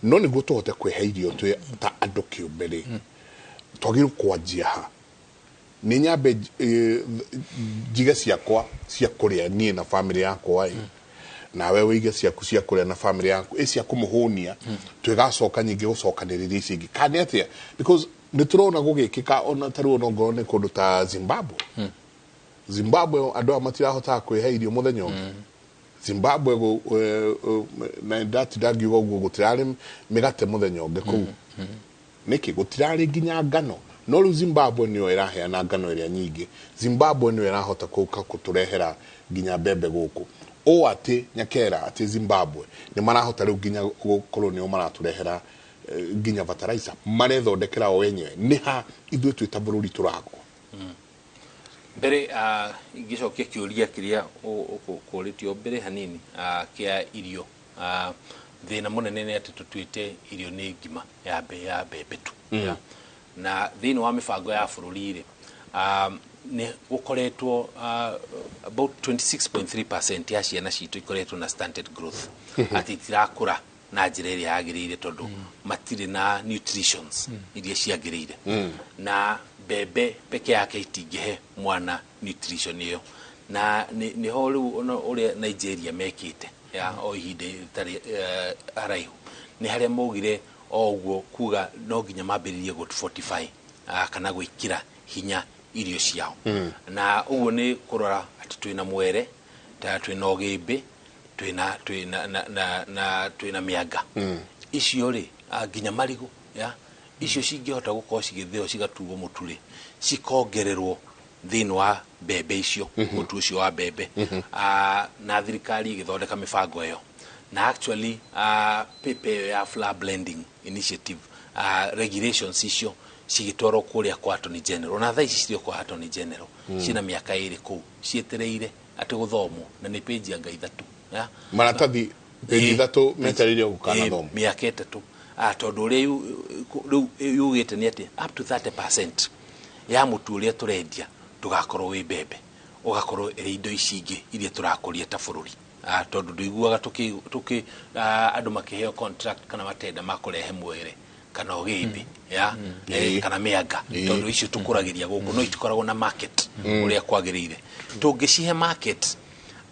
No nĩguo tũhote kwĩhe irio twĩ ta andũ kĩũmbe rĩ, twagĩrĩirwo kwanjia ha? Nĩ nyambe njige ciakwa cia kũrĩa niĩ na bamĩrĩ yakwa ĩ, nawe wĩige ciaku cia kũrĩa na bamĩrĩ yaku ĩ cia kũmũhũnia, twĩgacoka nyingĩ gũcokanĩrĩria ici ingĩ kana nĩ atĩa? Because nĩ tũrona gũgĩkĩka ona ta rĩu ona ongorwo nĩ kũndũ ta Zimbabwe. Zimbabwe andũ aya matirahotaga kwĩhe irio mũthenya ũngĩ. Zimbabwe na ndatinda ngiuga ũguo gũtirarĩ mĩgate mũthenya ũngĩ kũu. Nĩkĩ gũtirarĩ nginya ngano? No rĩu Zimbabwe nĩyo ĩraheana ngano ĩrĩa nyingĩ. Zimbabwe nĩyo ĩrahota gũka kũtũrehera nginya mbembe gũkũ. Ũũ atĩ Nyakera atĩ Zimbabwe nĩ marahota rĩu nginya gũkorwo nĩo maratũrehera nginya fertilizer, marethondekera o wenyewe. Nĩ ha ithuĩ twĩ ta bũrũri tũragwo? Mbere ingĩcokia kĩũria kĩrĩa ũkũrĩtio mbere hanini kĩa irio. Thĩna mũnene nĩ atĩ tũtuĩte irio nĩ ngima ya mbembe tu. Ya. Na thĩinĩ wa mĩbango ya bũrũri rĩ, nĩ gũkoretwo about 26.3% ya ciana citũ ikoretwo na stunted growth, atĩ itirakũra na njĩra ĩrĩa yagĩrĩire tondũ matirĩ na nutritions iria ciagĩrĩire. Na mbembe peke yake itingĩhe mwana nutrition ĩyo, na nĩho rĩu ona ũrĩa Nigeria mekĩte ya o ihinda rĩtarĩ haraihu, nĩ harĩa maugire o ũguo kuga no nginya mambĩrĩrie gũ fortify kana gwĩkĩra hinya irio ciao. Na ũguo nĩ kũrora atĩ twĩna mwere, ta twĩna ũgĩmbĩ, twĩna twĩna na, na, na twĩna mĩanga icio rĩ, nginya marigũ ya icio cingĩhota gũkorwo cigĩthĩo cigatuo mũtu rĩ, cikongererwo thĩinĩ wa mbembe icio, mũtu ũcio wa mbembe. Na thirikari ĩgĩthondeka mĩbango ĩyo, na actually paper ĩyo ya flour blending initiative, regulations icio cigĩtwarwo kũrĩa kwa Attorney General, na thaa ici cirĩ o kwa Attorney General. Ciĩna mĩaka 2 kũu cietereire atĩ gũthomwo, na nĩ page anga 3 ya maratathi page 3 metereire gũkanathomwo mĩaka 3, tondũ ũrĩa rĩu yugĩte nĩ atĩ up to 30% ya mũtu ũrĩa tũrendia ndũgakorwo wĩ mbembe, ũgakorwo ĩrĩ indo ici ingĩ iria tũrakũria ta bũrũri. Tondũ ndũiguaga tũkĩ andũ makĩheo contract kana matenda ma kũrehe mwere kana ũgĩmbĩ ya kana mĩanga, tondũ icio tũkũragĩria gũkũ no itikoragwo na market ũrĩa kwagĩrĩire. Tũngĩcihe market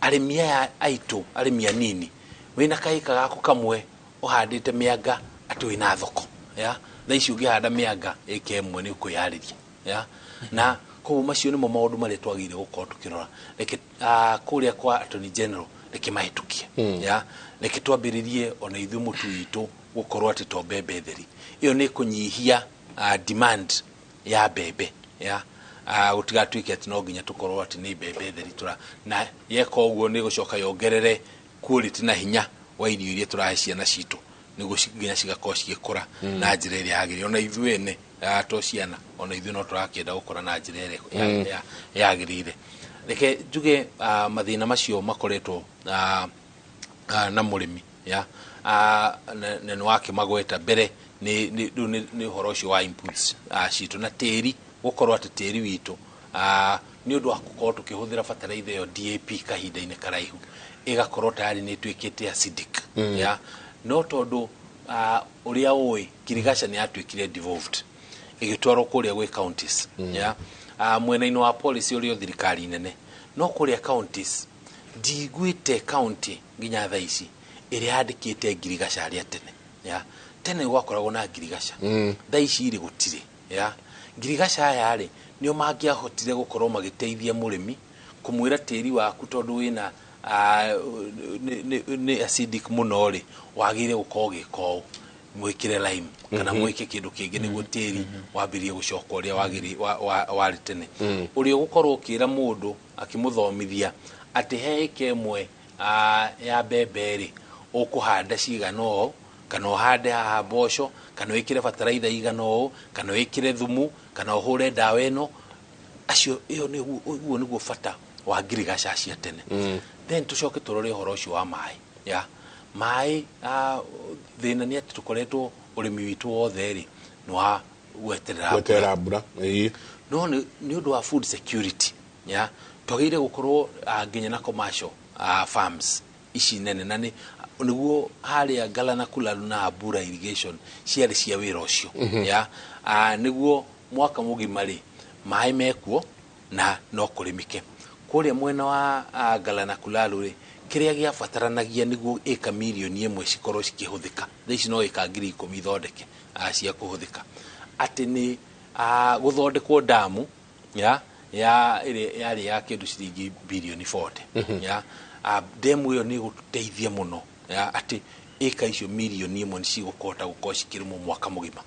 arĩmi aya aitũ, arĩmi anini, wĩna kaĩka gaku kamwe ũhandĩte mĩanga atĩ wĩna thoko ya thaa ici, ũngĩhanda mĩanga ĩka ĩmwe nĩ ũkwĩyarĩria ya. Na koguo macio nĩmo maũndũ marĩa twagĩrĩire gũkorwo tũkĩrora. Reke kũrĩa kwa Attorney General reke mahĩtũkie ya, reke twambĩrĩrie ona ithuĩ mũtu witũ gũkorwo atĩ to mbembe theri. Ĩyo nĩ kũnyihia demand ya mbembe ya, gũtigatuĩke atĩ no nginya tũkorwo atĩ nĩ mbembe theri tũra, na yeka ũguo nĩ gũcoka yongerere quality na hinya wa irio iria tũrahe ciana citũ, nĩguo nginya cigakorwo cigĩkũra na njĩra ĩrĩa yagĩrĩire. Ona ithuĩ ene, to ciana, ona ithuĩ no tũrakĩenda gũkũra na njĩra ĩrĩa yagĩrĩire. Reke njuge mathĩna macio makoretwo na mũrĩmi ya, na nĩ wakĩmagweta mbere nĩ ũhoro ũcio wa inputs citũ na tĩri, gũkorwo atĩ tĩri witũ nĩ ũndũ wa gũkorwo tũkĩhũthĩra bataraitha ĩyo DAP kahinda-inĩ karaihu, ĩgakorwo tayari nĩ ĩtuĩkĩte acidic ya. No tondũ ũrĩa ũĩ Kirigacha nĩ yatuĩkire devolved ĩgĩtwarwo kũrĩa gwĩ counties ya, mwena-inĩ wa policy ũrĩa thirikari nene, no kũrĩa counties ndiguĩte county nginya thaa ici ĩrĩa yandĩkĩte ngirigaca arĩa tene ya. Tene gwakoragwo na ngirigaca, thaa ici rĩ gũtirĩ ya. Ngirigaca aya rĩ nĩo mangĩahotire gũkorwo magĩteithia mũrĩmi kũmwĩra tĩri waku tondũ wĩna nĩ acidic mũno rĩ, wagĩrĩire gũkorwo ũgĩka ũũ, mwĩkĩre lime kana mwĩke kĩndũ kĩngĩ nĩguo tĩri wambĩrĩrie gũcoka ũrĩa warĩ tene. Ũrĩa ũgũkorwo ũkĩra mũndũ akĩmũthomithia atĩ he ĩka ĩmwe ya mbembe rĩ ũkũhanda cigana ũũ, kana ũhande haha mboco, kana wĩkĩre bataraitha igana ũũ, kana wĩkĩre thumu, kana ũhũre ndawa ĩno, acio ĩyo ũguo nĩguo bata wa ngirigaca cia tene. Then tũcoke tũrore ũhoro ũcio wa maĩ ya maĩ. Thĩna nĩ atĩ tũkoretwo ũrĩmi witũ wothe rĩ nĩ wa gweterera mbura. No nĩ ũndũ wa food security ya, twagĩrĩire gũkorwo nginya na commercial farms ici nene, na nĩguo harĩa Galana Kulalu na Abura irrigation ciarĩ cia wĩra ũcio ya, nĩguo mwaka mũgima rĩ maĩ mekuo na no kũrĩmĩke. Kũrĩa mwena wa Galana Kulalu rĩ, kĩrĩa gĩabataranagia nĩguo ĩka mirioni 1 cikorwo cikĩhũthĩka, thaa ici no ĩka 10,000 ithondeke cia kũhũthĩka, atĩ nĩ gũthondekwo damu ya ĩrĩa yarĩ ya kĩndũ ciringi birioni 40 ya. Demu ĩyo nĩ ĩgũtũteithia mũno ya, atĩ ĩka icio mirioni 1 nĩ cigũkota gũkorwo cikĩrĩmwo mwaka mũgima.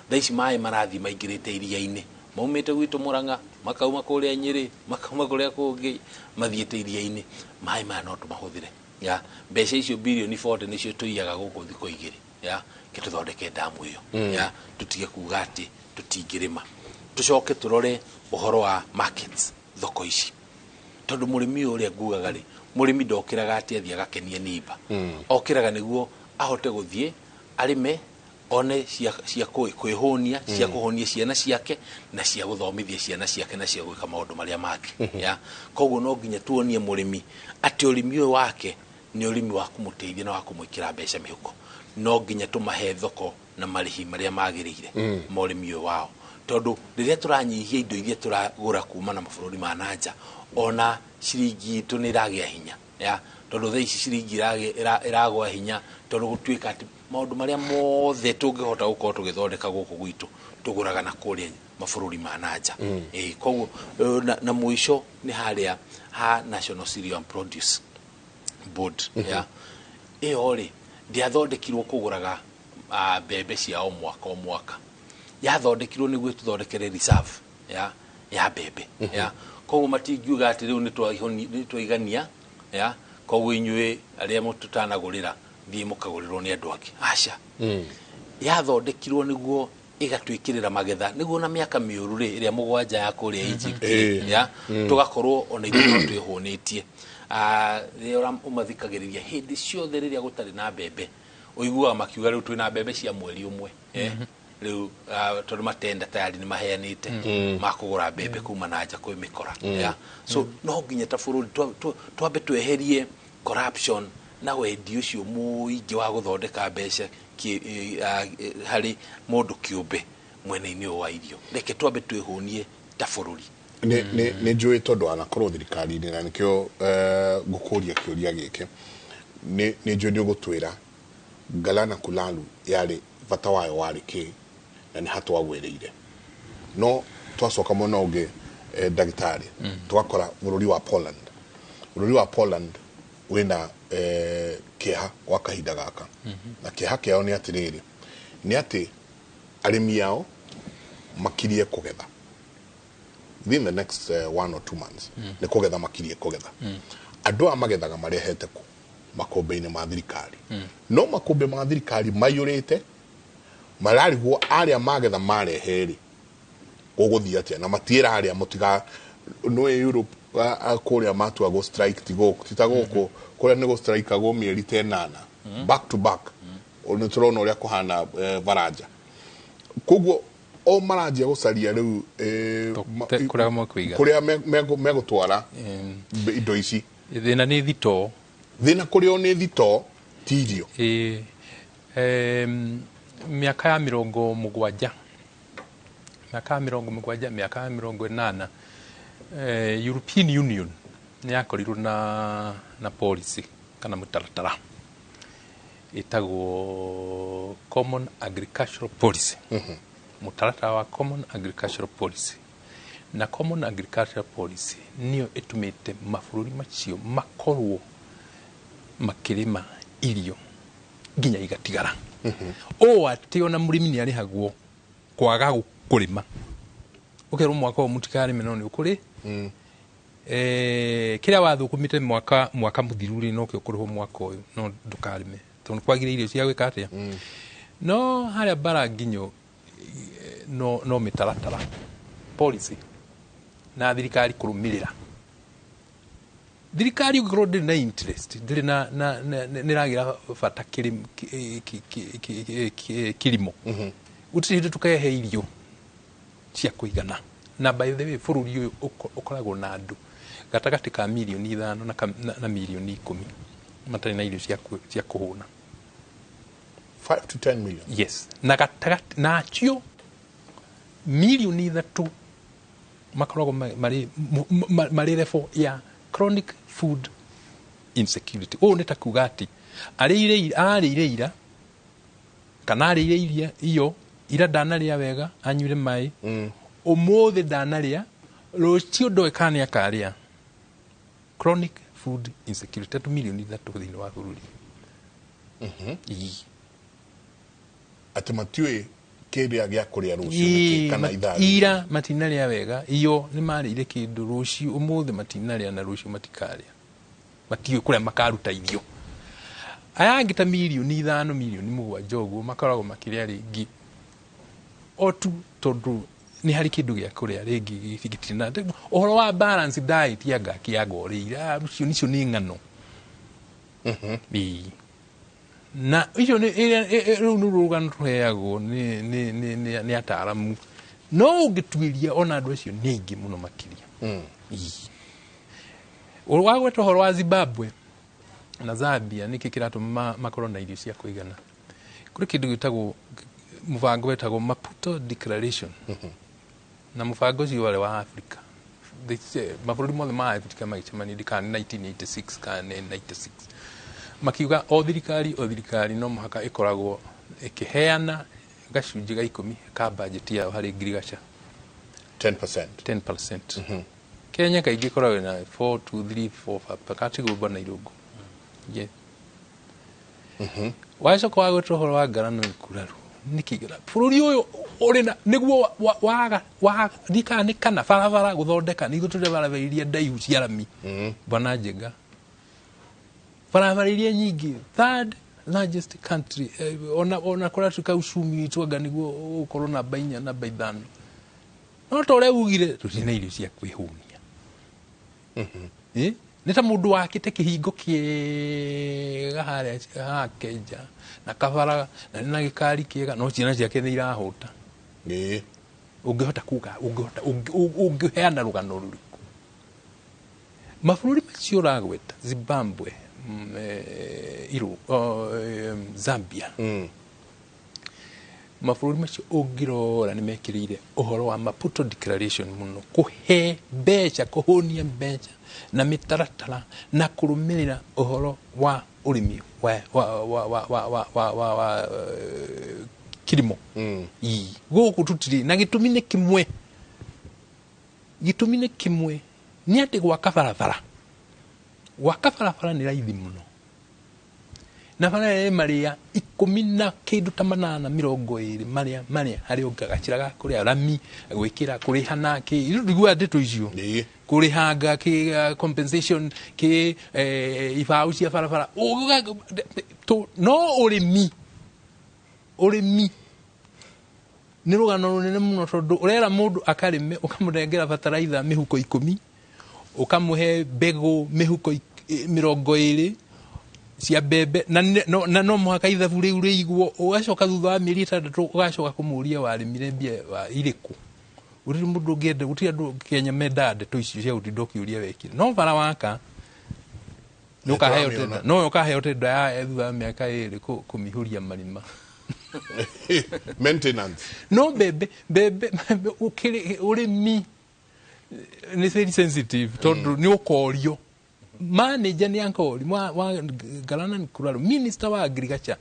Thaa ici maĩ marathiĩ maingĩrĩte iria-inĩ, maumĩte gwitũ Murang'a, makauma kũrĩa Nyĩrĩ, makauma kũrĩa kũngĩ, mathiĩte iria-inĩ. Maĩ maya no tũmahũthĩre ya. Mbeca icio birioni 40 nĩcio tũiyaga gũkũ thikũ 2 ya, ke tũthondeke damu ĩyo ya, tũtige kuga atĩ tũtingĩrĩma. Tũcoke tũrore ũhoro wa markets, thoko ici, tondũ mũrĩmi ũyũ ũrĩa ngugaga rĩ, mũrĩmi ndokĩraga atĩ athiĩ agakenie nimba, okĩraga nĩguo Ahote gũthiĩ arĩme, one cia kwĩhũnia, cia kũhũnia ciana ciake, na cia gũthomithia ciana ciake, na cia gwĩka maũndũ marĩa mangĩ ya. Koguo no nginya tuonie mũrĩmi atĩ ũrĩmi ũyũ wake nĩ ũrĩmi wa kũmũteithia na wa kũmwĩkĩra mbeca mĩhuko. No nginya tũmahe thoko na marĩhi marĩa magĩrĩire ma ũrĩmi ũyũ wao, tondũ rĩrĩa tũranyihia indo iria tũragũra kuma na mabũrũri ma nanja, ona ciringi itũ nĩ ĩragĩa hinya ya, tondũ thaa ici ciringi ĩragwa hinya, tondũ gũtuĩka atĩ maũndũ marĩa mothe tũngĩhota gũkorwo tũgĩthondeka gũkũ gwitũ tũgũraga na kũrĩa mabũrũri ma nanja. Koguo na mũico nĩ harĩa ha National Cereal and Produce Board ya. Ĩyo rĩ, ndĩathondekirwo kũgũraga mbembe cia o mwaka o mwaka. Yathondekirwo nĩguo tũthondekere reserve ya mbembe ya. Koguo matingiuga atĩ rĩu nĩ twaigania ya, koguo inyuĩ arĩa mũtũtanagũrĩra thiĩ mũkagũrĩrwo nĩ andũ angĩ. Aca, yathondekirwo nĩguo ĩgatwĩkĩrĩra magetha, nĩguo na mĩaka mĩũru rĩ, ĩrĩa 7 ya kũrĩa Egypt ya, tũgakorwo ona ithuĩ no twĩhũnĩtie. Rĩrĩa ũmathikagĩrĩria hĩndĩ ciothe rĩrĩa gũtarĩ na mbembe, ũiguaga makiuga rĩu twĩna mbembe cia mweri ũmwe, rĩu tondũ matenda tayari nĩ maheanĩte makũgũra mbembe kuma na nja kwĩ mĩkora ya. So no nginya ta bũrũri twambe tweherie corruption na wendi ũcio mũingĩ wa gũthondeka mbeca harĩ mũndũ kĩũmbe mwena-inĩ ũyũ wa irio. Reke twambe twĩhũnie ta bũrũri. Nĩ njũĩ tondũ anakorwo thirikari-inĩ, na nĩkĩo ngũkũria kĩũria gĩkĩ. Nĩ njũĩ nĩ ũgũtwĩra Galana Kulalu yarĩ bata wayo warĩ kĩ na nĩ hatwagwĩrĩire, no twacoka mwena ũngĩ, ndagĩtarĩ, tũgakora bũrũri wa Poland. Bũrũri wa Poland wĩna kĩeha gwa kahinda gaka, na kĩeha kĩao nĩ atĩrĩrĩ, nĩ atĩ arĩmi ao makirie kũgetha within the next 1 or 2 months. Nĩ kũgetha makirie kũgetha. Andũ aya magethaga marehete kũ makũmbĩ-inĩ ma thirikari, no makũmbĩ ma thirikari maiyũrĩte, mararigwo arĩa magetha marehe rĩ, gũgũthiĩ atĩa, na matiĩra arĩa mũtiga nĩ Europe kũrĩa matua gũ strike, ti gũkũ, ti ta gũkũ kũrĩa nĩ gũ strikeagwo mĩeri ta 8 back to back. Nĩ tũrona ũrĩa kũhana baranja. Koguo o maranjia gũcaria rĩu kũrĩa mekũiga. Kũrĩa megũtwara indo ici. Thĩna nĩ thitoo. Thĩna kũrĩ o nĩ thitoo, ti irio. Ĩĩ. Mĩaka ya 70, mĩaka ya 70, mĩaka ya 80, European Union nĩ yakorirwo na policy kana mũtaratara ĩtagwo Common Agricultural Policy, mũtaratara wa Common Agricultural Policy. Na Common Agricultural Policy nĩyo ĩtũmĩte mabũrũri macio makorwo makĩrĩma irio nginya igatigara, ũũ atĩ ona mũrĩmi nĩ arĩhagwo kwaga kũrĩma. Ũkerwo mwaka ũyũ mũtikarĩme, no nĩ ũkũrĩ kĩrĩa wathũkũmĩte mwaka mũthiru rĩ, nokĩo ũkũrĩhwo mwaka ũyũ, no ndũkarĩme tondũ kwagire irio cia gwĩka atĩa. No harĩa mbara nginyo no mĩtaratara, policy na thirikari kũrũmĩrĩra. Thirikari ũngĩkorwo ndĩrĩ na interest, ndĩrĩ na nĩ ĩragĩra bata kĩrimo, gũtirĩ hĩndĩ tũkehe irio cia kũigana. Na by the way, bũrũri ũyũ ũkoragwo na andũ gatagatĩ ka mirioni 5 na mirioni 10 matarĩ na irio cia kũhũna. 5 to 10 million. Yes, na gatagatĩ na acio mirioni 3 makoragwo marĩ level ya chronic food insecurity. Ũũ nĩ ta kuga atĩ arĩire ira kana arĩire iria iyo ira, ndanarĩa wega, anyuire maĩ, ũmũthĩ ndanarĩa, rũciũ ndoĩ kana nĩ akarĩa. Chronic food insecurity, andũ mirioni 3 thĩinĩ wa bũrũri. Ii. Atĩ matiũĩ kĩrĩa gĩa kũrĩa rũciũ nĩkĩ kana ithaa rĩrĩ. Ira matinarĩa wega, iyo nĩ marĩire kĩndũ, rũciũ ũmũthĩ matinarĩa, na rũciũ matikarĩa, matiũĩ kũrĩa makaruta irio. Aya angĩ ta mirioni 5, mirioni 7 ũguo makoragwo makĩrĩa rĩngĩ o tu tondũ nĩ harĩ kĩndũ gĩa kũrĩa rĩngĩ gĩtirĩ na ũhoro wa balance diet ya ngakĩaga ũrĩire. Icio nicio nĩ ng'ano. Ĩĩ. Na icio nĩ rĩu nĩ rũgano tũheagwo nĩ ataaramu. No ũngĩtuĩria ona andũ acio nĩ aingĩ mũno makĩria. Wagweta ũhoro wa Zimbabwe na Zambia, nĩkĩ kĩratũma makorwo na irio cia kũigana? Kũrĩ kĩndũ gĩtagwo mũbango wetagwo Maputo Declaration, na mũbango ũcio warĩ wa Africa. Mabũrũri mothe ma Africa magĩcemania, ndikana nĩ 1986 kana nĩ 96, makiuga o thirikari no mũhaka ĩkoragwo ĩkĩheana gacunjĩ ga 10 ka bajeti yao harĩ ngirigaca. 10%. 10%. Kenya kaingĩ ĩkoragwo na 4 2 3 4 5 katigũmba na irũngũ. Yeah. Wacoka wagweta ũhoro wa ngarano kuraru, nĩkĩ bũrũri ũyũ ũrĩ na nĩguo waga ndikana nĩ kana barabara gũthondeka nĩ ithuĩ tũrĩ barabara iria ndaihu cia rami, bwana Njenga, barabara iria nyingĩ, third largest country, ona kũrĩa tuĩka uchumi witũ anga nĩguo ũgũkorwo namba 4, namba 5, no ta ũrĩa ugire, tũtirĩ na irio cia kwĩhũnia. Nĩ ta mũndũ wakĩte kĩhingo kĩega harĩa hake nja na kabara na nĩ na gĩkari kĩega, no ciana ciake nĩ irahũta. Ũngĩhota kuga, ũngĩhota ũngĩheana rũgano rũrĩkũ? Mabũrũri macio ũragweta, Zimbabwe, Zambia, mabũrũri macio ũngĩrora nĩ mekĩrĩire ũhoro wa Maputo Declaration mũno, kũhe mbeca, kũhũnia mbeca na mĩtaratara na kũrũmĩrĩra ũhoro wa ũrĩmi wa kilimo. Ii. Gũkũ tũtirĩ na gĩtũmi nĩ kĩmwe, gĩtũmi nĩ kĩmwe, nĩ atĩ gwaka barabara nĩ raithi mũno, na barabara ĩ marĩa 10 na kĩndũ ta 8, 20, marĩa harĩ gacĩra ga kũrĩa rami gwĩkĩra kũrĩha na kĩ ndiguaga ndeto icio, kũrĩhanga kĩ compensation kĩ ibaũ cia barabara. No ũrĩmi nĩ rũgano rũnene mũno, tondũ ũrera mũndũ akarĩme, ũkamũnengera bataraitha mĩhuko 10, ũkamũhe mbegũ mĩhuko 20 cia mbembe, na no mũhaka ithabu rĩu rĩigwo. Ũgacoka thutha wa mĩeri 6 ũgacoka kũmũria warĩmire mbia irĩkũ. Gũtirĩ mũndũ ũngĩenda, gũtirĩ andũ Kenya mendaga ndeto icio cia gũtinda ũkĩũria wekire, no bara waka nĩ ũkaheo Nĩtũramĩona. tenda, no ũkaheo tenda ya thutha wa mĩaka 2 kũmihũria marima. Maintenance. No mbembe ũrĩmi nĩ very sensitive, tondũ nĩ ũkorio manager nĩ akorio wa Galana Kulalu, minister wa agriculture,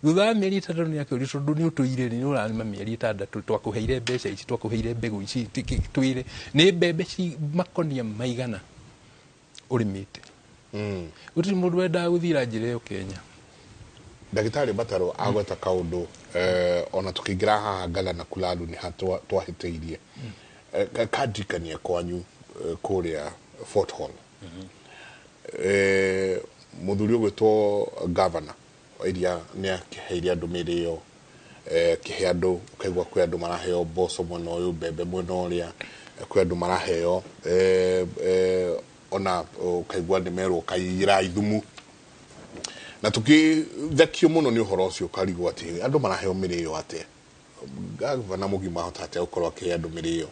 thutha wa mĩeri 6 nĩ akĩũrio, tondũ nĩ ũtũire nĩ ũrarĩma mĩeri 6, twakũheire mbeca ici, twakũheire mbegũ ici, twĩre nĩ mbembe ci makonia maigana ũrĩmĩte. Gũtirĩ mũndũ wendaga gũthira njĩra ĩyo Kenya. Ndagĩtarĩ Bataro agweta kaũndũ, ona tũkĩingĩra haha Galana Kulalu nĩ ha twahĩtĩirie. Kandirikania kwanyu, kũrĩa Fort Hall, mũthuri ũgwĩtwo governor iria nĩ akĩheire andũ mĩrĩo, kĩhe andũ, ũkaigua kwĩ andũ maraheo mboco mwena ũyũ, mbembe mwena ũrĩa, kwĩ andũ maraheo, ona ũkaigua nĩ merwo kaiyĩrai thumu, na tukithekio muno nĩ ũhoro ũcio, ũkarigwo atĩ andũ maraheo mĩrĩo atĩa, gavana mũgima ahota atĩa gũkorwo akĩhe andũ mĩrĩo?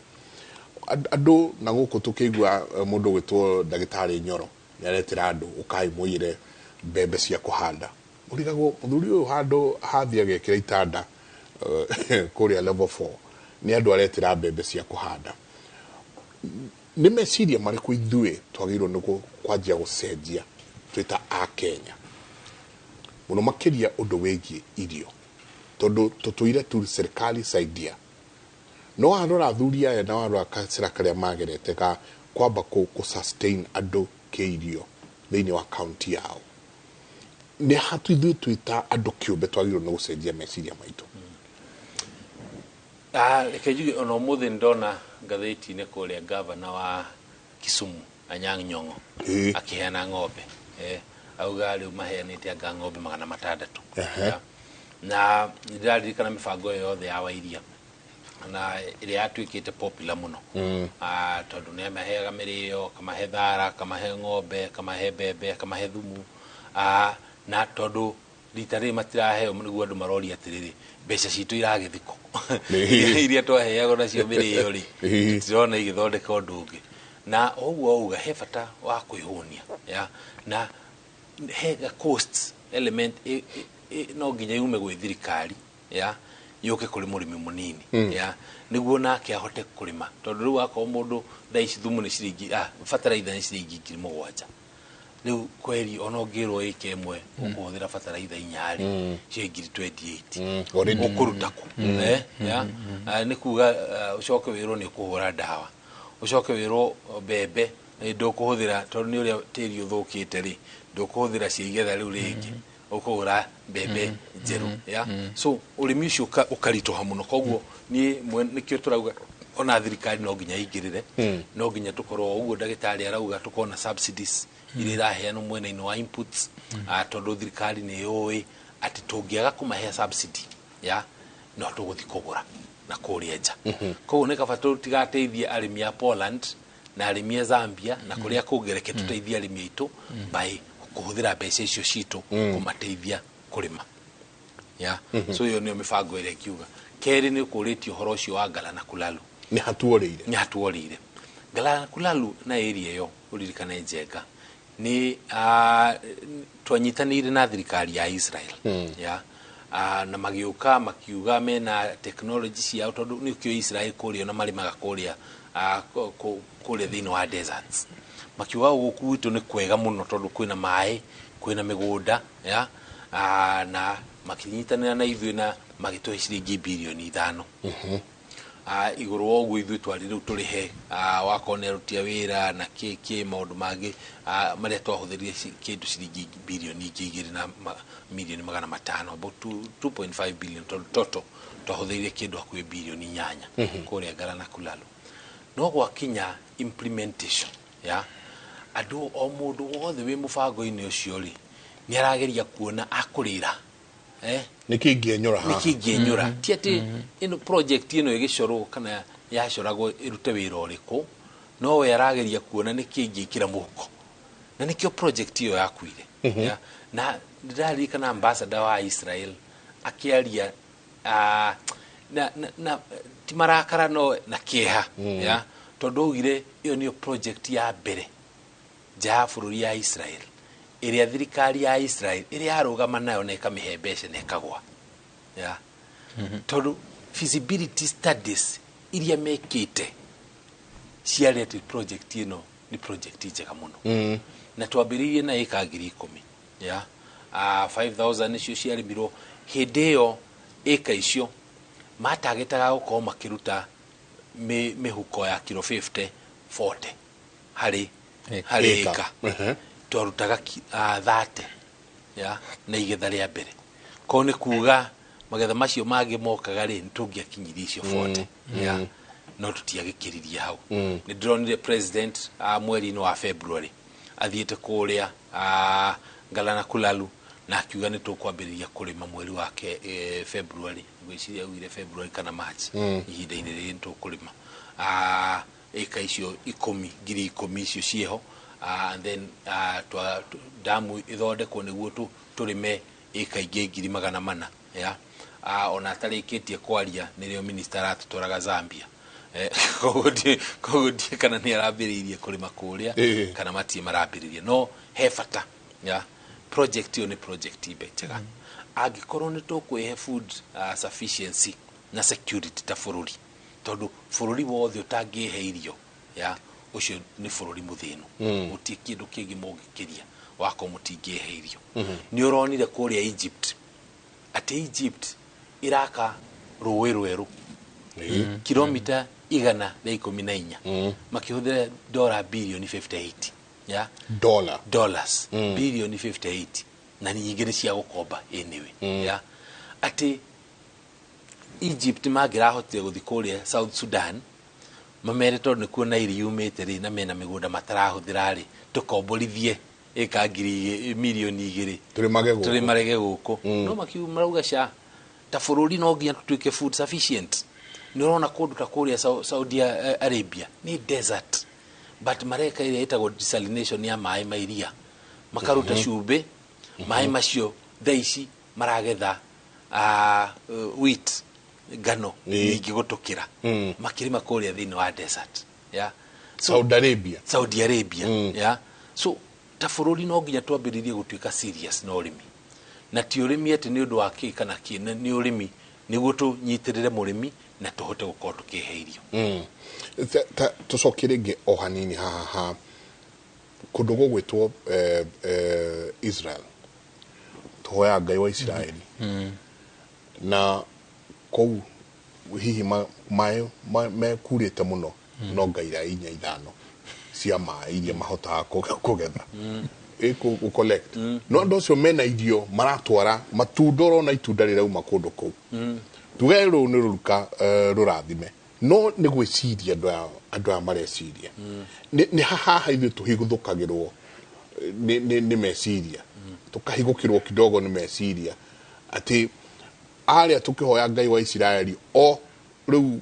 Andũ na gũkũ tũkĩigua, mũndũ ũgwĩtwo ndagĩtarĩ Nyoro nĩ aretĩra andũ, ũkai mũiyĩre mbembe cia kũhanda. Ũrigagwo mũthuri ũyũ handũ hathiĩ agekĩra itanda, kũrĩa level 4, nĩ andũ aretĩra mbembe cia kũhanda. Nĩ meciria marĩkũ ithuĩ twagĩrĩirwo nĩ kwanjia gũcenjia twĩ ta a Kenya, mũno makĩria ũndũ wĩgiĩ irio, tondũ tũtũire tu serikali saidia, no warora athuri aya na warora gacĩra karĩa magerete ga kwamba kũ sustain andũ kĩirio thĩinĩ wa kaunti yao, nĩ hatu ithuĩ twĩ ta andũ kĩũmbe twagĩrĩirwo nĩ gũcenjia meciria maitũ? Reke njuge ona ũmũthĩ ndona ngathĩti-inĩ kũrĩa gavana wa Kisumu Anyang' Nyong'o akĩheana ng'ombe, auga rĩu maheanĩte anga ng'ombe 600. Na nĩndĩraririkana mĩbango ĩyo yothe ya Wairia na ĩrĩa yatuĩkĩte popular mũno, tondũ nĩ amaheaga mĩrĩo, kamahe thara, kamahe ng'ombe, kamahe mbembe, kamahe thumu, na tondũ Rita rĩrĩ matiraheo, nĩguo andũ maroria atĩrĩrĩ, mbeca citũ iragĩthikũ iria twaheagwo nacio mĩrĩo rĩ, tũtirona igĩthondeka ũndũ ũngĩ. Na ũguo auga he bata wa kwĩhũnia ya na he ga cost element no nginya yume gwĩ thirikari ya yũke kũrĩ mũrĩmi mũnini ya nĩguo nake ahote kũrĩma, tondũ rĩu akorwo mũndũ thaa ici thumu nĩ ciringi, bataraitha nĩ ciringi 7,000, rĩu kweri ona ũngĩrwo ĩka ĩmwe ũkũhũthĩra bataraitha inya rĩ, cio ngiri 28. Already. Ũkũruta kũ? Ya nĩ kuga ũcoke wĩrwo nĩ ũkũhũra ndawa, ũcoke wĩrwo mbembe ndũkũhũthĩra tondũ nĩ ũrĩa tĩri ũthũkĩte rĩ, ndũkũhũthĩra cia igetha rĩu rĩngĩ, ũkũgũra mbembe njerũ ya. So ũrĩmi ũcio ũkaritũha mũno. Koguo niĩ nĩkĩo tũrauga ona thirikari no nginya ĩingĩrĩre, no nginya tũkorwo ũguo ndagĩtarĩ arauga, tũkorwo na subsidies iria iraheanwo mwena-inĩ wa inputs, tondũ thirikari nĩ yũĩ atĩ tũngĩaga kũmahe subsidy ya no tũgũthiĩ kũgũra na kũrĩa nja. Koguo nĩ kaba tũtigateithie arĩmi a Poland na arĩmi a Zambia na kũrĩa kũngĩ, reke tũteithie arĩmi aitũ by kũhũthĩra mbeca icio citũ kũmateithia kũrĩma ya. So ĩyo nĩyo mĩbango ĩrĩa ingiuga. Kerĩ, nĩ ũkũrĩtie ũhoro ũcio wa Ngala na Kulalu. Nĩ hatuorĩire. Nĩ hatuorĩire Ngala na Kulalu na area ĩyo. Ũririkane Njenga nĩ twanyitanĩire na thirikari ya Israel ya na magĩũka makiuga mena technology ciao, tondũ nĩ ũkĩũĩ Israel kũrĩa ona marĩmaga kũrĩa kũrĩa thĩinĩ wa deserts. Makiuga gũkũ gwitũ nĩ kwega mũno tondũ kwĩna maĩ, kwĩna mĩgũnda ya na makĩnyitanĩra na ithuĩ na magĩtũhe ciringi birioni 5. Igũrũ wa ũguo ithuĩ twarĩ rĩu tũrĩhe wakorwo nĩ aruti a wĩra na kĩ kĩ maũndũ mangĩ marĩa twahũthĩrire kĩndũ ciringi birioni ingĩ igĩrĩ na mirioni 500, about 2.5 billion. Tondũ total twahũthĩrire kĩndũ hakuhĩ birioni 8 kũrĩa Ngara na Kulalu. No gwakinya implementation ya andũ, o mũndũ wothe wĩ mũbango-inĩ ũcio rĩ, nĩ arageria kuona akũrĩra Nĩ kĩ ingĩenyũra haha? Nĩkĩ ingĩenyũra? Ti atĩ ĩno project ĩno ĩgĩcorwo kana yacoragwo ĩrute wĩra ũrĩkũ, no we arageria kuona nĩkĩ ingĩkĩra mũhuko, na nĩkĩo project ĩyo yakuire. Ya, na ndĩraririkana ambassador wa Israel akĩaria na ti marakara no na kĩeha ya tondũ augire ĩyo nĩyo project ya mbere nja ya bũrũri ya Israel ĩrĩa thirikari ya Israel ĩrĩa yarũgama nayo na ĩkamĩhe mbeca na ĩkagwa ya, tondũ feasibility studies iria mekĩte ciarĩ atĩ project ĩno nĩ project njega mũno. Na twambĩrĩirie na ĩka 10,000 ya 5000 nĩcio ciarĩmirwo hĩndĩ ĩyo. Ĩka icio matagĩtaga gũkorwo makĩruta mĩhuko ya kiro 50 40 harĩ Ĩka. ĩka. Twarutaga 30 ya na igetha rĩa mbere ko nĩ kuga magetha macio mangĩ mokaga rĩ, nĩ tũngĩakinyirie icio 40 ya, no tũtiagĩkĩririe hau. Nĩ ndĩronire president mweri-inĩ wa February athiĩte kũrĩa Ngala na Kulalu na akiuga nĩ tũkwambĩrĩria kũrĩma mweri wa February, ngwĩciria augire February kana March. Ihinda-inĩ rĩrĩ nĩ tũkũrĩma ĩka icio ikũmi, 10,000 icio ciĩho, and then damu ĩthondekwo nĩguo tũrĩme ĩka ingĩ 400,000 ya. Ona atarĩkĩtie kwaria nĩrĩo minister aratũtwaraga Zambia. Koguo ndiĩ kana nĩ arambĩrĩirie kũrĩma kũrĩa kana matirĩ marambĩrĩria, no he bata ya project ĩyo. Nĩ project imbe njega angĩkorwo nĩ tũkwĩhe food sufficiency na security ta bũrũri, tondũ bũrũri wothe ũtangĩhe irio ya ũcio nĩ bũrũri mũthĩnu. Gũtirĩ kĩndũ kĩngĩ mũngĩkĩria wakorwo mũtingĩhe irio. Nĩ ũronire kũrĩa Egypt atĩ Egypt ĩraka rũĩ rwerũ kilomita 114 makĩhũthĩra dola bilioni 58 ya. Dollar. Dollars bilioni 58, na nyingĩ nĩ cia gũkomba anyway ya. Atĩ Egypt mangĩrahotire gũthiĩ kũrĩa South Sudan mamere, tondũ nĩkuo Nile yumĩte rĩ, na mena mĩgũnda matarahũthĩra rĩ, tũkomborithie ĩka 2 mirioni Tũrĩmage gũkũ. Tũrĩmarege gũkũ. No makiu marauga ca ta bũrũri no nginya tũtuĩke food sufficient. Nĩ ũrona kũndũ ta kũrĩa Saudi Arabia nĩ desert, but mareka ĩrĩa ĩtagwo desalination ya maĩ ma iria, makaruta cumbĩ maĩ macio thaa ici. Maragetha wheat, ngano nyingĩ gũtũkĩra makĩrĩma kũrĩa thĩinĩ wa desert, yeah. So, Saudi Arabia. Saudi Arabia, yeah. So ta bũrũri no nginya twambĩrĩrie gũtuĩka serious na ũrĩmi, na ti ũrĩmi atĩ nĩ ũndũ wa kĩ kana kĩ, nĩ ũrĩmi nĩguo tũnyitĩrĩre mũrĩmi na tũhote gũkorwo tũkĩhe irio. Tũcokie rĩngĩ o hanini haha ha kũndũ gũgwĩtwo Israel, tũhoyaga Ngai wa Isiraeli, na kũu hihi maĩ mekurĩte mũno, no ngaira inya ithano cia maĩ iria mahotaga kũgetha, gũ collect, no andũ acio mena irio maratwara matunda, ũrona itunda rĩrauma kũndũ kũu, tuge rũu nĩ rũruka, rũrathime, no nĩ gwĩciria andũ aya mareciria nĩ haha ithuĩ tũhithũkagĩrwo nĩ meciria, tũkahigũkĩrwo kidogo nĩ meciria atĩ arĩa tũkĩhoya Ngai wa Isiraeli o rĩu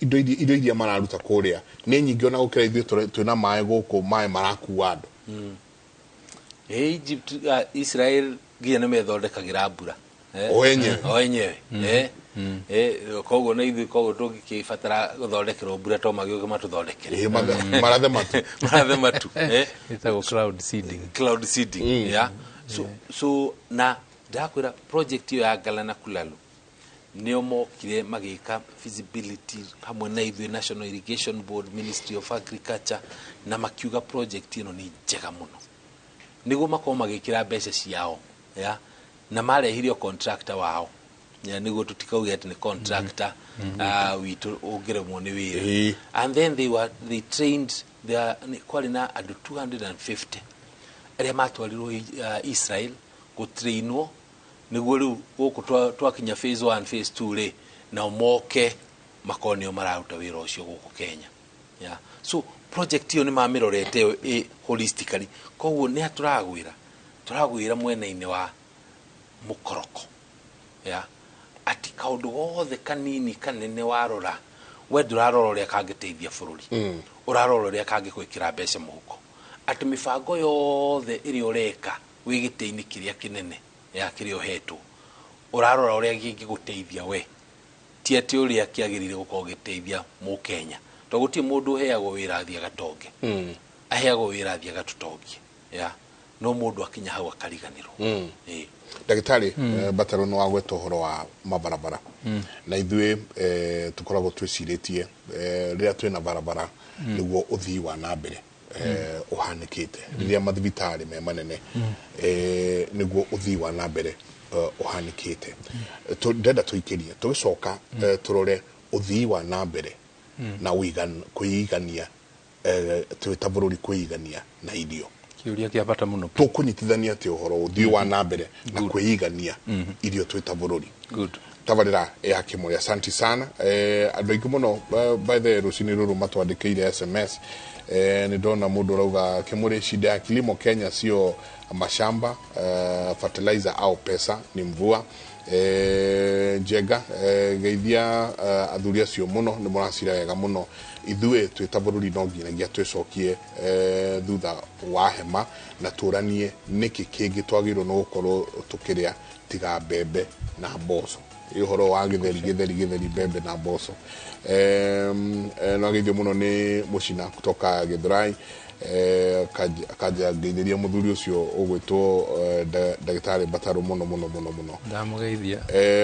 indo iria mararuta kũrĩa nĩ nyingĩ ona gũkĩra ithuĩ twĩna maĩ gũkũ, maĩ marakua andũ. Egypt, Israel nginya nĩ methondekagĩra mbura. O enyewe. O enyewe. Koguo na ithuĩ koguo tũngĩkĩbatara gũthondekerwo mbura to magĩũke matũthondekere. Marathe matu. Marathe matu. Ĩtagwo cloud seeding. Cloud seeding, yeah. So na ndakwĩra project ĩyo ya Galana Kulalu nĩo mokire magĩka feasibility hamwe na ithuĩ, National Irrigation Board, Ministry of Agriculture, na makiuga project ĩno nĩ njega mũno nĩguo makorwo magĩkĩra mbeca ciao, ya na marehire o contractor wao, ya nĩguo tũtikauge atĩ nĩ contractor witũ ũngĩremwo nĩ wĩra. And then they trained there, kwarĩ na andũ 250 arĩa matwarirwo Israel gũtrainwo nĩguo rĩu gũkũ twakinya phase 1, phase 2 rĩ, nao moke makorwo nĩo mararuta wĩra ũcio gũkũ Kenya, yeah. So project ĩyo nĩ mamĩrorete ĩyo ĩ holistically, koguo nĩ tũragwĩra mwena-inĩ wa mũkoroko, yeah, ati kaũndũ gothe kanini kanene warora we ndũrarora ũrĩa kangĩteithia bũrũri, ũrarora ũrĩa kangĩgwĩkĩra mbeca mũhuko, atĩ mĩbango yothe ĩrĩa ũreka wĩ gĩtĩ-inĩ kĩrĩa kĩnene ya kĩrĩa ũhetwo, ũrarora ũrĩa kĩngĩgũteithia we, ti atĩ ũrĩa kĩagĩrĩire gũkorwo gĩteithia mũkenya, tondũ gũtirĩ mũndũ ũheagwo wĩra athiĩ agatonge, aheagwo wĩra athiĩ agatũtongie, ya no mũndũ akinya hau akariganĩrwo. Ĩĩ. Ndagĩtarĩ Bataro, nĩ wagweta ũhoro wa mabarabara, na ithuĩ tũkoragwo twĩcirĩtie rĩrĩa twĩna barabara nĩguo ũthii wa na mbere ũhanĩkĩte, rĩrĩa mathibitarĩ me manene nĩguo ũthii wa na mbere ũhanĩkĩte. Ndĩrenda tũikĩrie tũgĩcoka tũrore ũthii wa na mbere na kwĩigania, twĩ ta bũrũri kwĩigania na irio. Kĩũria kĩa bata mũno. Tũkũnyitithania atĩ ũhoro ũthii wa na mbere na kwĩigania irio twĩ ta bũrũri? Good. Tabarĩra ya Kĩmũrĩ, asanti sana. Andũ aingĩ mũno, by the way, rũcinĩ rũrũ matwandĩkĩire SMS. Nĩ ndona mũndũ ũrauga, "Kĩmũrĩ, shida ya kilimo Kenya sio mashamba, fertilizer au pesa, ni mvua." Njenga, geithia athuri acio mũno, nĩ mũracira wega mũno. Ithuĩ twĩ ta bũrũri no nginyagia twĩcokie thutha wa hema na tũranie nĩkĩ kĩngĩ twagĩrĩirwo nĩ gũkorwo tũkĩrĩa tiga mbembe na mboco. Ĩ ũhoro wa gĩtheri, gĩtheri, gĩtheri, mbembe na mboco. No geithio mũno nĩ mũcina kutoka Gĩthurai. Kanja ngeithĩria mũthuri ũcio ũgwĩtwo ndagĩtarĩ Bataro mũno mũno mũno mũno. Ndamũgeithia.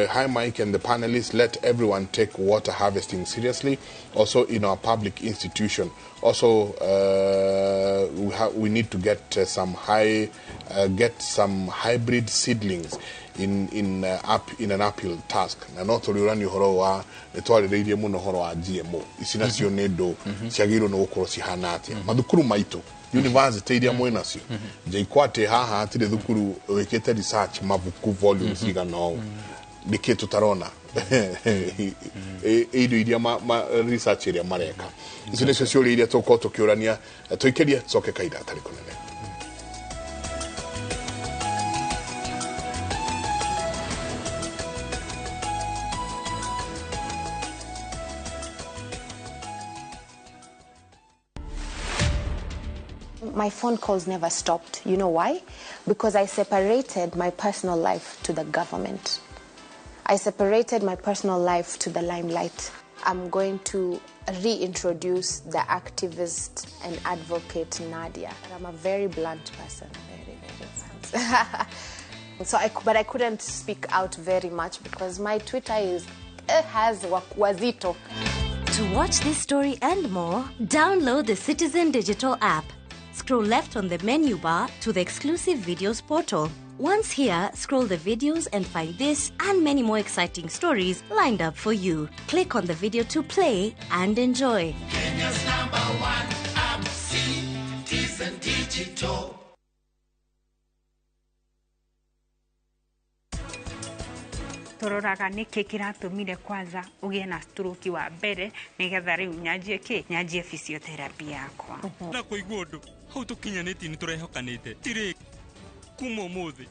Hi Mike and the panelists, let everyone take water harvesting seriously, also in our public institution. Also, we need to get some hybrid seedlings in an uphill task. Na no tũrĩũrania ũhoro wa nĩ twarĩrĩirie mũno ũhoro wa GMO. Ici nacio nĩ ndũ ciagĩrĩirwo nĩ gũkorwo cihana atĩa? Mathukuru maitũ, university iria mwĩ nacio, JKUAT haha hatirĩ thukuru wĩkĩte research mabuku volumes cigana ũũ, nĩkĩ tũtarona indo iria research ĩrĩa mareka? Icio nĩcio ciũria iria tũkorwo tũkĩũrania, tũikĩrie, tũcoke kahinda gatarĩ kũnene. My phone calls never stopped. You know why? Because I separated my personal life to the government. I separated my personal life to the limelight. I'm going to reintroduce the activist and advocate Nadia. I'm a very blunt person, very, very blunt. But I couldn't speak out very much because my Twitter has wazito. To watch this story and more, download the Citizen Digital app. Scroll left on the menu bar to the exclusive videos portal. Once here, scroll the videos and find this and many more exciting stories lined up for you. Click on the video to play and enjoy. Kenya's #1 app, Citizen Digital. Tũroraga nĩkĩ kĩratũmire kwanza ũgĩe na stroke wa mbere nĩgetha rĩu nyanjie kĩ nyanjie physiotherapy yakwa. Na kũigua ũndũ hau tũkinyanĩtie nĩ tũrehokanĩte tirĩ kuma ũmũthĩ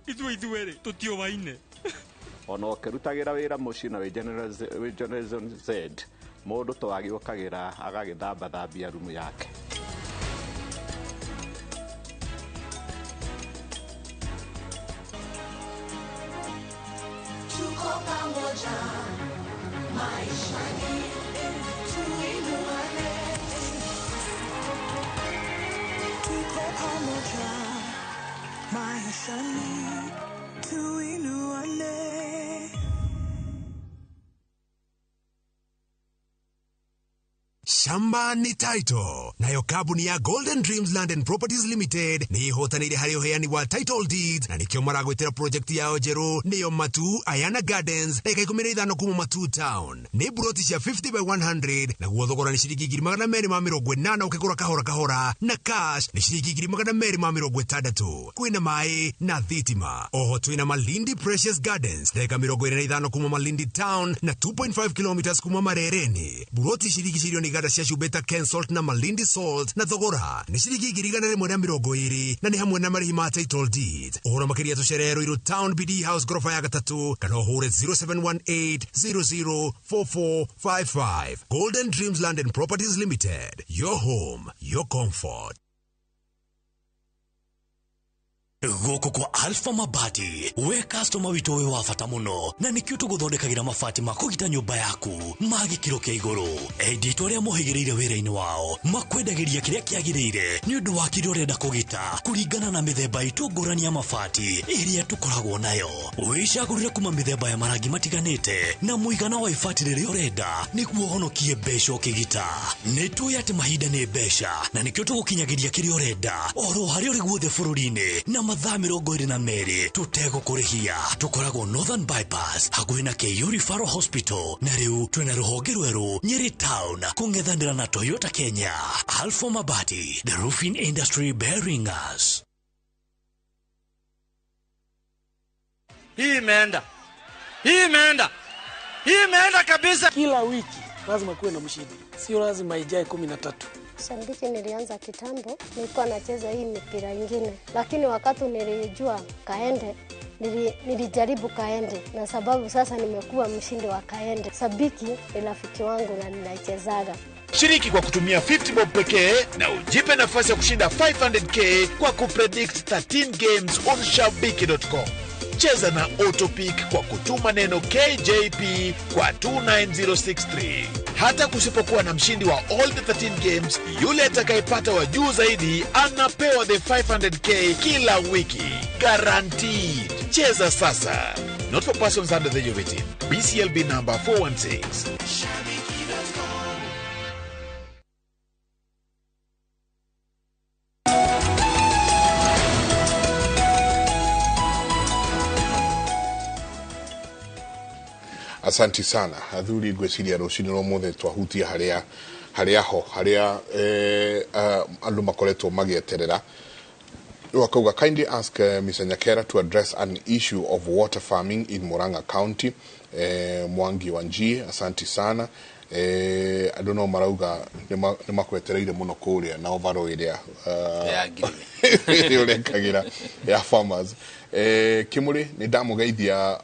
ithuĩ ithuerĩ tũtiũwaine. Ona ũkĩrutagĩra wĩra mũciĩ na wĩ Generation Z mũndũ to agĩũkagĩra agagĩthambathambia rumu yake. Shamba ni title nayo kambuni ya Golden Dreams Land and Properties Limited ni ihotanire hari uheani wa title deeds na nikio maragwitira project yao njeru niyo Matu Ayana Gardens eka 15 kuma Matu Town. Ni buroti cia 50 by 100 naguo thogora ni ciringi 280 ukigura kahora kahora na cash ni ciringi 260. Kwina mai na thitima. Oho twina Malindi Precious Gardens eka 25 kuma Malindi Town na 2.5 kilometers kuma Marereni. Buroti ciringi cirio ni gada cia Shubeta Ken Salt na Malindi Salt na thogora ni ciringi 120 na ni hamwe na marihi ma title deed. Uhoro makiria tucerero iru Town BD House gorofa ya gatatu kana uhure 0718 004455. Golden Dreams Land and Properties Limited, your home, your comfort. Gũkũ kwa Alpha Mabati we customer witũ wĩ wa bata mũno na nĩkĩo tũgũthondekagĩra mabati ma kũgita nyũmba yaku ma gĩkĩro kĩa igũrũ. Endia arĩa mohĩgĩrĩire wĩra-inĩ wao makwendagĩria kĩrĩa kĩagĩrĩire nĩ ũndũ wa kĩrĩa ũrenda kũgita kũringana na mĩthemba itũ ngũrani ya mabati ĩrĩa tũkoragwo nayo. Wĩcagũrĩre kuma mĩthemba ya marangi matiganĩte na mũigana wa ibati rĩrĩa ũrenda nĩguo ũhonokie mbeca ũkĩgita. Nĩ tũĩ atĩ mahinda nĩ mbeca na nĩkĩo tũgũkinyagĩria kĩrĩa ũrenda oro harĩa ũrĩ guothe bũrũri-inĩ na mathaa 22 tũtegũkũrĩhia. Tũkoragwo Northern Bypass hakuhĩ na KU Referral Hospital na rĩu twĩna rũhonge rwerũ Nyeri Town kũng'ethanĩra na Toyota Kenya. Alpha Mabati, the roofing industry bearing us. Hii imeenda. Hii imeenda. Hii imeenda kabisa. Kila wiki lazima kuwe na mshindi. Sio lazima ijae 13. Shabiki nilianza kitambo, nilikuwa nacheza hii mipira ingine, lakini wakati nilijua kaende, nilijaribu kaende, na sababu sasa nimekuwa mshindi wa kaende. Sabiki ni rafiki wangu na ninaichezaga. Shiriki kwa kutumia 50 bob pekee na ujipe nafasi ya kushinda 500k kwa kupredict 13 games on shabiki.com. Cheza na Autopick kwa kutuma neno KJP kwa 29063. Hata kusipokuwa na mshindi wa all the 13 games, yule atakayepata wa juu zaidi anapewa the 500k kila wiki. Guaranteed. Cheza sasa. Not for persons under the age of 18. BCLB number 416. Asanti sana athuri ngwiciria rucini rwa muthe twahutia haria haria ho haria andu makoretwo magieterera. Wakauga, kindly ask Mr. Nyakera to address an issue of water farming in Murang'a County. Mwangi Wanji, asanti sana. Andũ no marauga nĩ makwetereire mũno kũrĩa na overall ĩrĩa Ya green. Ĩrĩa ũrekagĩra ya farmers. Kĩmũrĩ nĩ ndamũgeithia.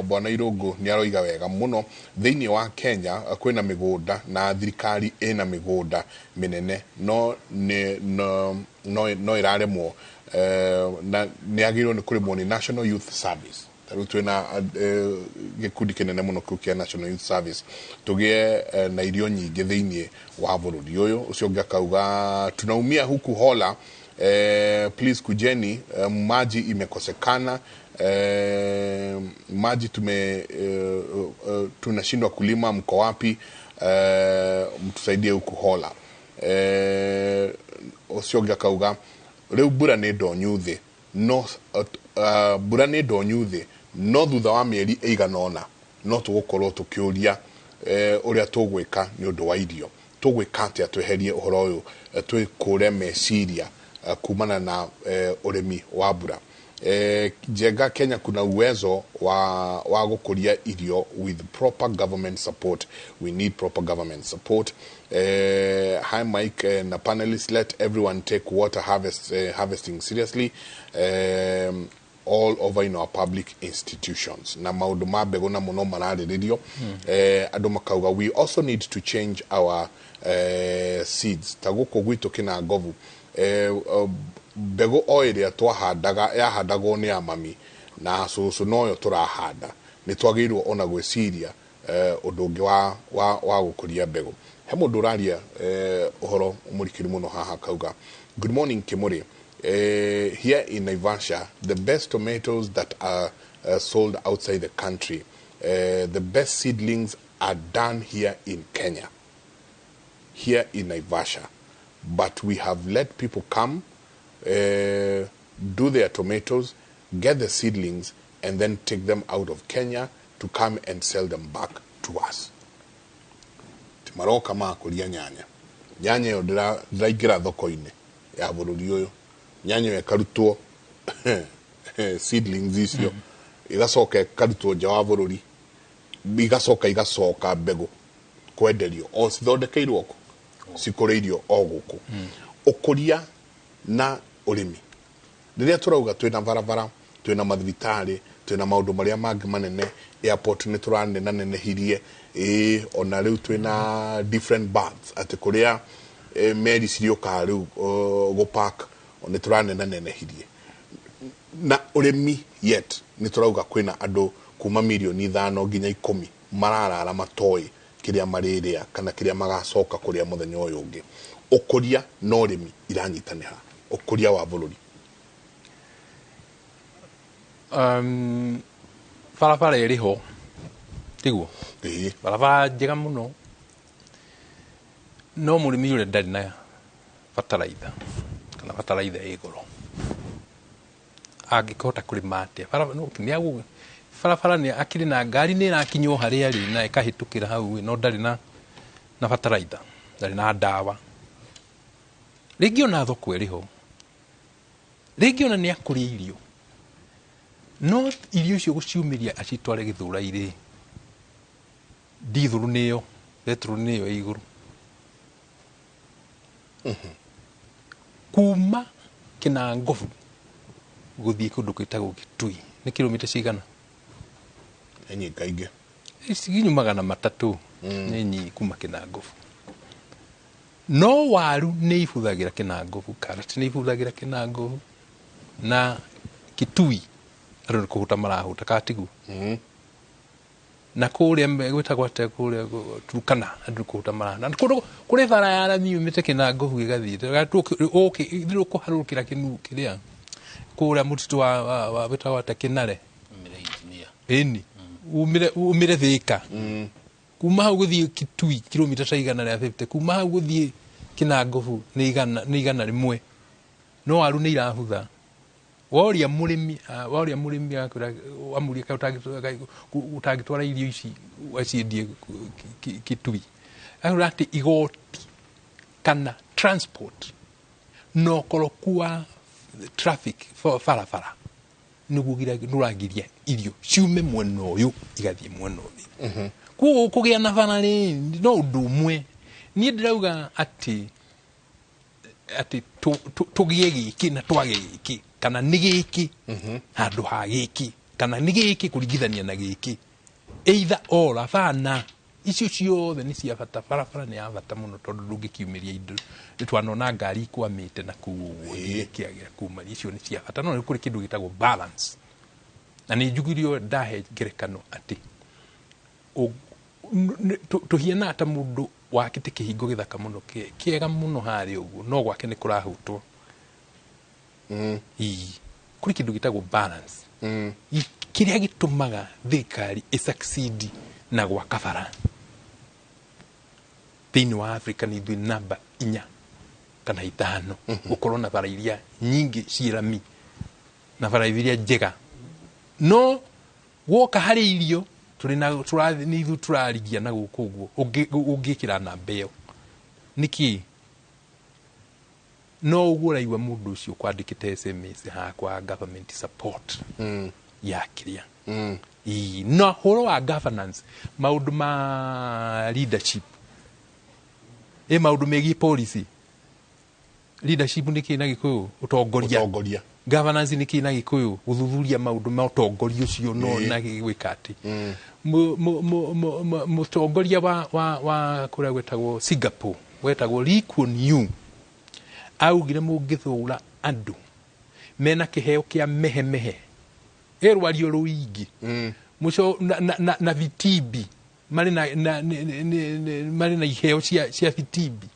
Bwana Irũngũ nĩ aroiga wega mũno. Thĩinĩ wa Kenya kwĩna mĩgũnda na thirikari ĩna mĩgũnda mĩnene no nĩ no no, no ĩraremwo na nĩ yagĩrĩirwo nĩ kũrĩmwo nĩ National Youth Service. Ta rĩu twĩna gĩkundi kĩnene mũno kĩu kĩa National Youth Service, tũgĩe na irio nyingĩ thĩinĩ wa bũrũri ũyũ. Ũcio ũngĩ akauga, "Tunaumia huku Hola. Please kujeni, maji imekosekana, maji tunashindwa kulima. Mko wapi? Mtusaidie huku Hola." Ũcio ũngĩ akauga, "Rĩu mbura nĩ ndonyu thĩ, no mbura nĩ ndonyu thĩ, no thutha wa mĩeri ĩigana ũna no tũgũkorwo tũkĩũria ũrĩa tũgwĩka nĩ ũndũ wa irio. Tũgwĩka atĩa tweherie ũhoro ũyũ, twĩkũre meciria kumana na ũrĩmi wa mbura?" Njenga, "Kenya kuna uwezo wa gũkũria irio with proper government support. We need proper government support." "Hi Mike na panelists, let everyone take water harvesting seriously all over in our public institutions." Na maũndũ ma mbegũ na mũno mararĩrĩrio. Andũ makauga, "We also need to change our seeds. Ta gũkũ gwitũ Kĩnangobu, mbegũ o ĩrĩa twahandaga yahandagwo nĩ amami na cũcũ noyo tũrahanda. Nĩ twagĩrĩirwo ona gwĩciria ũndũ ũngĩ wa gũkũria mbegũ." He mũndũ ũraria ũhoro mũrikĩru mũno haha, akauga, "Good morning Kimuri. Here in Naivasha, the best tomatoes that are sold outside the country, the best seedlings are done here in Kenya, here in Naivasha. But we have let people come, do their tomatoes, get the seedlings, and then take them out of Kenya to come and sell them back to us." Ti maroka makũria nyanya, nyanya ĩyo ndĩraingĩra thoko-inĩ ya bũrũri ũyũ. Nyanya ĩyo ĩkarutwo seedlings icio, igacoka ĩkarutwo nja wa bũrũri, igacoka igacoka mbegũ kwenderio o cithondekeirwo kũ cikũrĩirio o gũkũ. Ũkũria na ũrĩmi, rĩrĩa tũrauga twĩna barabara, twĩna mathibitarĩ, twĩna maũndũ marĩa mangĩ manene, airport nĩ tũranenanenehirie, ĩĩ, ona rĩu twĩna different berths atĩ kũrĩa meri cirĩũkaga rĩu gũpark nĩ tũranenanenehirie na ũrĩmi, yet nĩ tũrauga kwĩna andũ kuma mirioni 5 nginya 10 mararara matoĩ kĩrĩa marĩrĩa kana kĩrĩa magacoka kũrĩa mũthenya ũyũ ũngĩ. Ũkũria na ũrĩmi iranyitanĩra, ũkũria wa bũrũri. Barabara ĩrĩ ho, tiguo? Barabara njega mũno, no mũrĩmi ũrĩa ndarĩ na bataraitha kana bataraitha ĩ goro, angĩkĩhota kũrĩma atĩa? Barabara nĩ akĩrĩ na ngari nĩ ĩrakinywo harĩa arĩ na ĩkahĩtũkĩra hau, no ndarĩ na bataraitha, ndarĩ na ndawa. Rĩngĩ ona thoko ĩrĩ ho, rĩngĩ ona nĩ akũria irio, no irio icio gũciumĩria acitware Gĩthũrai-rĩ, ndithũrũ nĩyo, betũrũ nĩyo ĩ igũrũ. Kuma Kĩnangobu gũthiĩ kũndũ kwĩtagwo Gĩtui nĩ kilomita cigana? Nĩ nyingaingĩ. Cikinyu 300. Nĩ nyingĩ kuma Kĩnangobu, no waru nĩ ibuthagĩra Kĩnangobu, karati nĩ ibuthagĩra Kĩnangobu na Kitui andũ nĩ kũhũta marahũta katiguo na kũrĩa gwĩtagwo atĩa, kũrĩa Turkana andũ nĩ kũhũta marahũta na kũndũ kũrĩ bara ya rami yumĩte Kĩnangobu ĩgathiĩ ũkũharũrũkĩra kĩnu kĩrĩa kũrĩa mũtitũ wa wĩtagwo atĩa, Kĩnare. Mire engineer. Ĩni umire Thĩka, kuma hau gũthiĩ Kitui kilomita ta 150, kuma hau gũthiĩ Kĩnangobu nĩ 100, no waru nĩ irabutha. Woria mũrĩmi, woria mũrĩmi akwĩra, amũrie kaĩ ũtangĩtwara irio ici aciendie Kitui, akwĩra atĩ igoti kana transport na ũkoroku wa traffic barabara nĩguo nĩũragiria irio ciume mwena ũyũ igathiĩ mwena ũyũ. Koguo kũgĩa na bara rĩ no ũndũ ũmwe. Niĩ ndĩrauga atĩ tũgĩe gĩkĩ na twage gĩkĩ, kana nĩ gĩkĩ handũ ha gĩkĩ, kana nĩ gĩkĩ kũringithania na gĩkĩ, either or. Abana icio ciothe nĩ cia bata. Barabara nĩ ya bata mũno tondũ ndũngĩkiumĩria indo. Twanona ngari ikwamĩte na kũu ũguo ikĩagĩra kuma, icio nĩ cia bata. No nĩ kũrĩ kĩndũ gĩtagwo balance, na nĩ njugirio ndahe ngerekano atĩ tũhianaga ta mũndũ wakĩte kĩhingo gĩthaka mũno, kĩega mũno harĩa ũguo, no gwake nĩ kũrahutwo. Ii, kũrĩ kĩndũ gĩtagwo balance. Kĩrĩa gĩtũmaga thirikari ĩsucceed na gwaka bara thĩinĩ wa Africa nĩ ithuĩ namba 4 kana 5 gũkorwo na bara iria nyingĩ ciĩ rami na bara iria njega. No woka harĩ irio tũrĩ na nĩ ithuĩ tũrarigia na gũkũ ũguo. Ũngĩkĩra namba ĩyo nĩkĩ? No ũguo ũraigua mũndũ ũcio kwandĩkĩte SMS hakwa government support ya kĩrĩa. Ii, na ũhoro wa governance, maũndũ ma leadership, maũndũ megiĩ policy. Leadership nĩ kĩ na Gĩkũyũ? Ũtongoria. Ũtongoria. Governance nĩ kĩ na Gĩkũyũ? Gũthuthuria maũndũ ma ũtongoria ũcio. No na gwĩka atĩ mũtongoria wa kũrĩa gwĩtagwo Singapore, wetagwo Lee Kuan Yew, augire mũngĩthũra andũ mena kĩheo kĩa mehemehe ĩrwario rũingĩ mũco na vitimbi, marĩ na marĩ na iheo cia vitimbi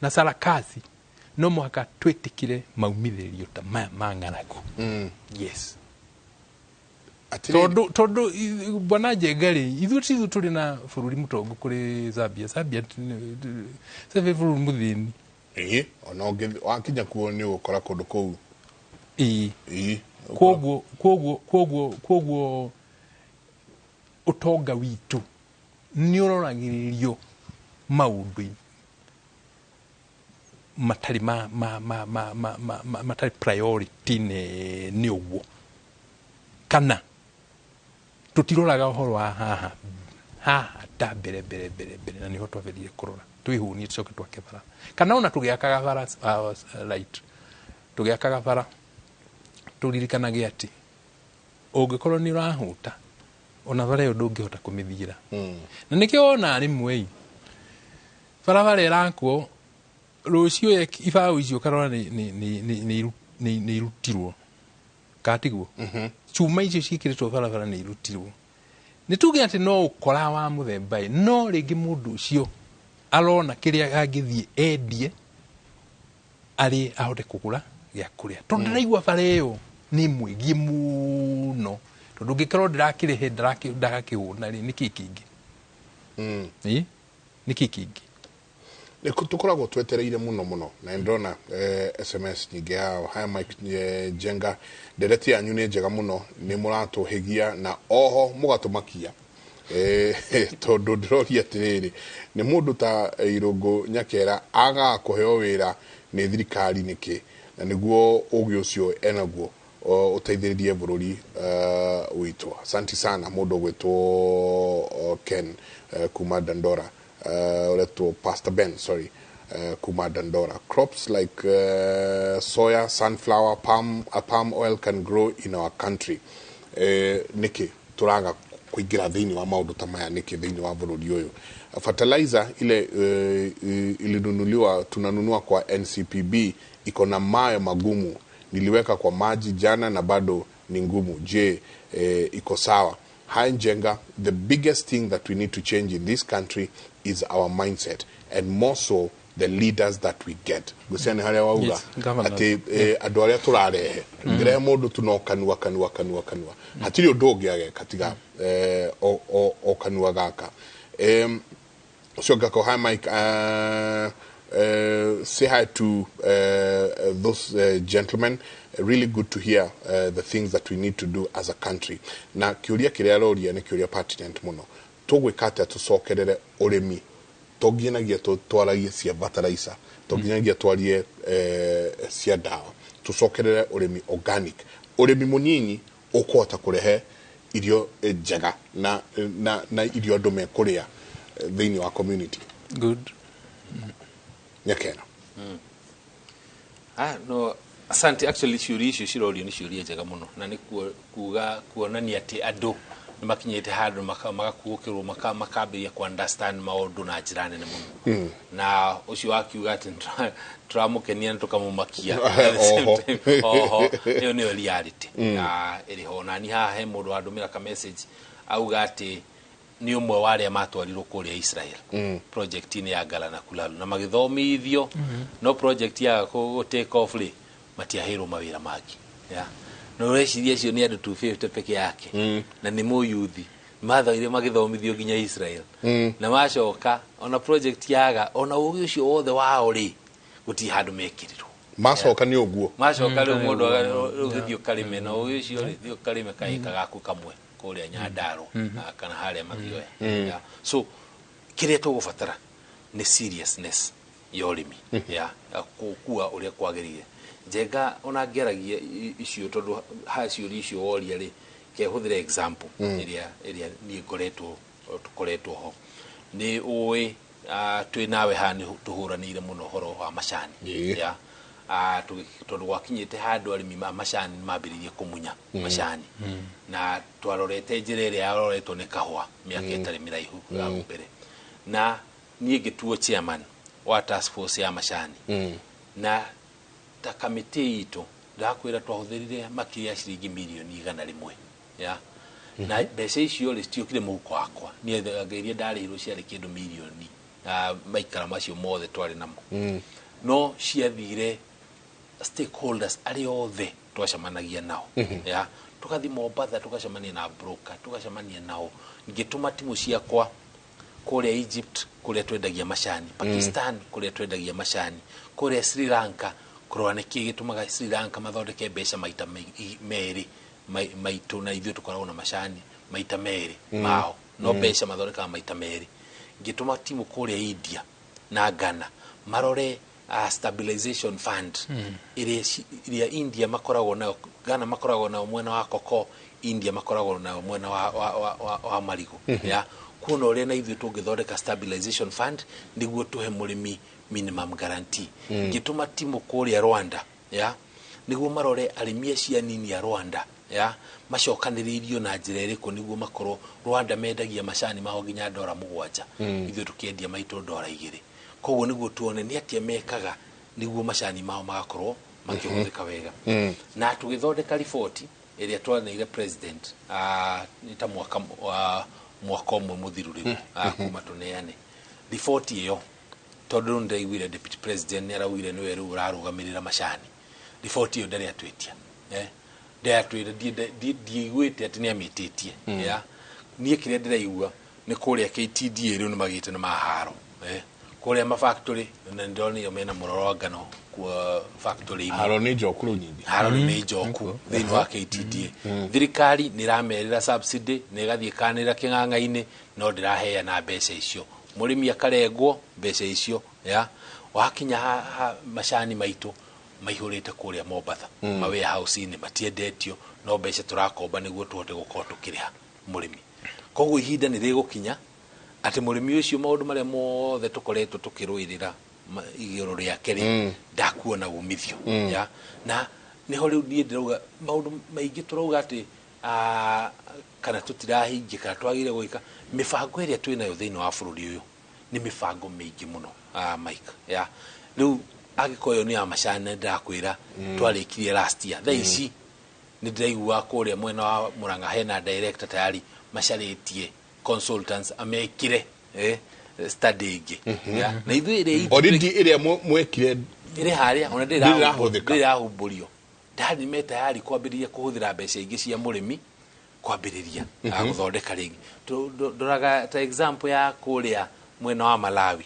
na sarakasi, no mũhaka twĩtĩkĩre maumithĩrĩrio ta maya ma ng'aragu. Yes. Tondũ bwana Njenga rĩ, ithuĩ ti ithuĩ tũrĩ na bũrũri mũtongu kũrĩ Zambia. Zambia Zambia bũrũri mũthĩni. Ĩĩ, ona wakinya kuo nĩ ũgũkora kũndũ kũu. Ĩĩ. Koguo ũtonga witũ nĩ ũroragĩrĩrio maũndũ matarĩ ma matarĩ priority nĩ ũguo, kana tũtiroraga ũhoro wa haha haha ta mbere mbere mbere mbere, na nĩho twagĩrĩire kũrora twĩhũnie, tũcoke twake bara, kana ona tũgĩakaga bara, right, tũgĩakaga bara tũririkanage atĩ ũngĩkorwo nĩ ũrahũta ona bara ĩyo ndũngĩhota kũmĩthiĩra. Na nĩkĩo wona rĩmwe ĩ barabara ĩrakwo rũciũ ibaũ icio ũkarora nĩ irutirwo katiguo cuma icio ciĩkĩrĩtwo barabara nĩ irutirwo. Nĩ tuge atĩ no ũkora wa mũthemba ĩ, no rĩngĩ mũndũ ũcio arona kĩrĩa angĩthiĩ endie arĩ ahote kũgũra gĩa kũrĩa, tondũ ndĩraigua bara ĩyo nĩ mwĩgiĩ mũno, tondũ ũngĩkorwo ndĩrakĩrĩhe ndagakĩhũna rĩ, nĩkĩ kĩngĩ? Ĩ, nĩkĩ kĩngĩ? Nĩ tũkoragwo twetereire mũno mũno, na nĩ ndĩrona SMS nyingĩ yao. Haya, Mike Njenga, ndereti yanyu nĩ njega mũno, nĩ mũratũhĩgia na oho mũgatũmakia, tondũ ndĩroria atĩrĩrĩ, nĩ mũndũ ta Irũngũ Nyakera agaga kũheo wĩra nĩ thirikari nĩkĩ? Na nĩguo ũgĩ ũcio enaguo ũteithĩrĩrie bũrũri witũ. Asanti sana. Mũndũ ũgwĩtwo Ken kuma Dandora, ũretwo Pastor Ben, sorry, kuma Dandora. Crops like soya, sunflower, palm oil can grow in our country. Nĩkĩ tũraga kũingĩra thĩinĩ wa maũndũ ta maya nĩkĩ thĩinĩ wa bũrũri ũyũ? Fertilizer ile ilinunuliwa, tunanunua kwa NCPB iko na mawe magumu. Niliweka kwa maji jana na bado ni ngumu. Je, iko sawa? Hi Njenga, the biggest thing that we need to change in this country is our mindset, and more so the leaders that we get. Gucia nĩ harĩa wauga Yes, governors. atĩ andũ arĩa tũrarehe, tũngĩrehe mũndũ tu no kanua kanua kanua kanua, hatirĩ ũndũ ũngĩ ageka tiga o kanua gaka. Ũcio ngako. Hi Mike, say hi to those gentlemen. Really good to hear the things that we need to do as a country. Na kĩũria kĩrĩa aroria nĩ kĩũria pertinent mũno. Tũgwĩka atĩa tũcokerere ũrĩmi? To nginyagia twaragie cia fertilizer, to nginyagia twarie cia ndawa. Tũcokerere ũrĩmi organic, ũrĩmi mũnyinyi ũkũhota kũrehe Irio njega na irio andũ mekũrĩa thĩinĩ wa community. Good. Nyakeno. Ah, no, asante. Actually, ciũria icio cirorio nĩ ciũria njega mũno, na nĩ kuga kuonania atĩ andũ nĩ makinyĩte handũ magakuũkĩrwo, makambĩrĩria ku understand maũndũ na njĩra nene mũno. Na ũcio wakiuga atĩ tũramũkenia na tũkamũmakia at the same Oho. time. Oho, ĩyo nĩyo reality na ĩrĩ ho. Na ni haha he mũndũ wandũmĩra ka message, auga atĩ nĩ ũmwe wa arĩa matwarirwo kũrĩa Israel project-inĩ ya Ngala na Kulalu na magĩthomithio, no project yaga kũ take off rĩ, matiaheirwo mawĩra mangĩ. Yeah. No ũreciria acio nĩ andũ 250 peke yake na nĩ mũyuthi mathoire magĩthomithio nginya Israel na macoka ona project yaga, ona ũgĩ ũcio wothe wao rĩ, gũtirĩ handũ mekĩrirwo. Macoka nĩ ũguo. Macoka rĩu mũndũ rĩu gĩthiĩ ũkarĩme na ũgĩ ũcio rĩ, thiĩ ũkarĩme kaĩka gaku kamwe kũrĩa Nyandarua kana harĩa Mathioya. Yeah. So kĩrĩa tũgũbatara nĩ seriousness ya ũrĩmi ya gũkua ũrĩa kwagĩrĩire. Njenga ona ngĩaragia icio, tondũ ha ciũria icio woria rĩ, kehũthĩre example ĩrĩa niĩ ngoretwo tũkoretwo ho. Nĩ ũĩ twĩ nawe haha nĩ tũhũranĩire mũno ũhoro wa macani. Yeah. Tondũ gwakinyĩte handũ arĩmi ma macani nĩ mambĩrĩirie kũmunya macani na twarorete njĩra ĩrĩa yaroretwo nĩ kahũa mĩaka ĩtarĩ mĩraihu hau mbere, na niĩ ngĩtuo chairman wa task force ya macani na ta kamĩtĩ itũ. Ndakwĩra twahũthĩrire makĩria ya ciringi mirioni 100 ya na mbeca icio rĩ, citiokire mũhuko wakwa niĩ. Anga iria ndarĩhirwo ciarĩ kĩndũ mirioni maikara macio mothe twarĩ namo, no ciathire stakeholders arĩa othe twacemanagia nao. Ya tugathiĩ Mombatha, tũgacemania na broker, tũgacemania nao. Ngĩtũma timu ciakwa kũrĩa Egypt kũrĩa twendagia macani, Pakistan kũrĩa twendagia macani, kũrĩa Sri Lanka, kũrora nĩkĩ gĩtũmaga Sri Lanka mathondeke mbeca maita merĩ maitũ, na ithuĩ tũkoragwo na macani maita merĩ mao, no mbeca mathondekaga maita merĩ. Ngĩtũma timu kũrĩa India na Ghana marore stabilization fund ĩrĩa ĩrĩa India makoragwo nayo, Ghana makoragwo nayo mwena wa koko, India makoragwo nayo mwena wa marigũ, ya kuona ũrĩa na ithuĩ tũngĩthondeka stabilization fund nĩguo tũhe mũrĩmi minimum guarantee. Ngĩtũma timu kũrĩa Rwanda ya nĩguo marore arĩmi acio anini a Rwanda ya macokanĩrĩirio na njĩra ĩrĩkũ nĩguo makorwo. Rwanda mendagia macani mao nginya $7, ithuĩ tũkĩendia maitũ $2. Koguo nĩguo tuone nĩ atĩa mekaga nĩguo macani mao magakorwo makĩhũthĩka wega. Na tũgĩthondeka riboti ĩrĩa twaneire president nĩ ta mwaka ũmwe mũthiru rĩu kuma tũneane riboti ĩyo, tondũ rĩu nĩndĩraiguire deputy president nĩ araugire nĩwe rĩu ũrarũgamĩrĩra macani. Riboti ĩyo ndarĩ atwĩtia, eh? Ndĩratwĩra ndiiguĩte atĩ nĩ amĩtĩtie. Ya niĩ kĩrĩa ndĩraigua nĩ kũrĩa KTDA rĩu nĩ magĩte na maharo, eh? Kũrĩa mafactory na nĩndonire mena mũrorongano kuo factory imwe. Haro nĩ njoku rĩu nyingĩ. Haro nĩ njoku thĩinĩ wa KTDA. Thirikari nĩ ĩramerĩra subsidy na ĩgathiĩ kanĩra kĩng'ang'a-inĩ, no ndĩraheana mbeca icio, mũrĩmi akarengwo mbeca icio. Ya wakinya ha macani maitũ maihũrĩte kũrĩa Mombatha ma warehouse-inĩ, matiendetio, no mbeca tũrakomba nĩguo tũhote gũkorwo tũkĩrĩha mũrĩmi. Koguo ihinda nĩ rĩgũkinya atĩ mũrĩmi ũcio, maũndũ marĩa mothe tũkoretwo tũkĩrũĩrĩra igũrũ rĩake rĩ, ndakuona umithio. Ya na nĩho rĩu niĩ ndĩrauga maũndũ maingĩ tũrauga atĩ kana tũtirahingia kana twagĩrĩire gwĩka mĩbango ĩrĩa twĩnayo thĩinĩ wa bũrũri ũyũ nĩ mĩbango mĩingĩ mũno, Mike. Ya rĩu angĩkorwo ĩyo nĩ ya macani na ndĩrakwĩra twarĩkirie last year, thaa ici nĩ ndĩraigua kũrĩa mwena wa Murang'a hena director tayari macarĩtie consultants amekire study ĩngĩ. Ya, na ithuĩ ĩrĩa itũ Already ĩrĩa mwekire ĩrĩ harĩa ona ndĩrahũthĩka. Ndĩrahumbũrio ndari me tayari kwambĩrĩria kũhũthĩra mbeca ingĩ cia mũrĩmi kwambĩrĩria gũthondeka rĩngĩ. Ndoraga ta example ya kũrĩa mwena wa Malawi,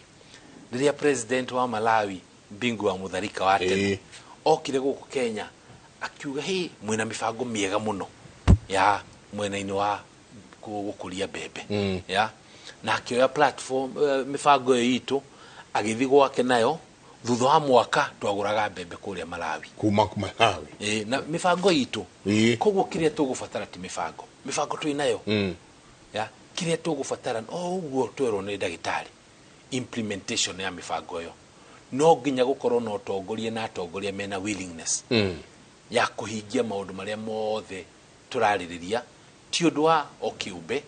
rĩrĩa president wa Malawi Bingu wa Mutharika wa tene okire gũkũ Kenya akiuga, "Hĩ, mwĩna mĩbango mĩega mũno ya mwena-inĩ wa gũkũria mbembe." Ya na akĩoya platform mĩbango ĩyo itũ agĩthiĩ gwake nayo Thutha wa mwaka twagũraga mbembe kũrĩa Malawi. Kuma Malawi. Ĩĩ, na mĩbango itũ. Koguo kĩrĩa tũgũbatara ti mĩbango, mĩbango twĩ nayo. Ya kĩrĩa tũgũbatara o ũguo twerwo nĩ ndagĩtarĩ, implementation ya mĩbango ĩyo. No nginya gũkorwo na ũtongoria na atongoria mena willingness ya kũhingia maũndũ marĩa mothe tũrarĩrĩria. Ti ũndũ wa o kĩũmbe,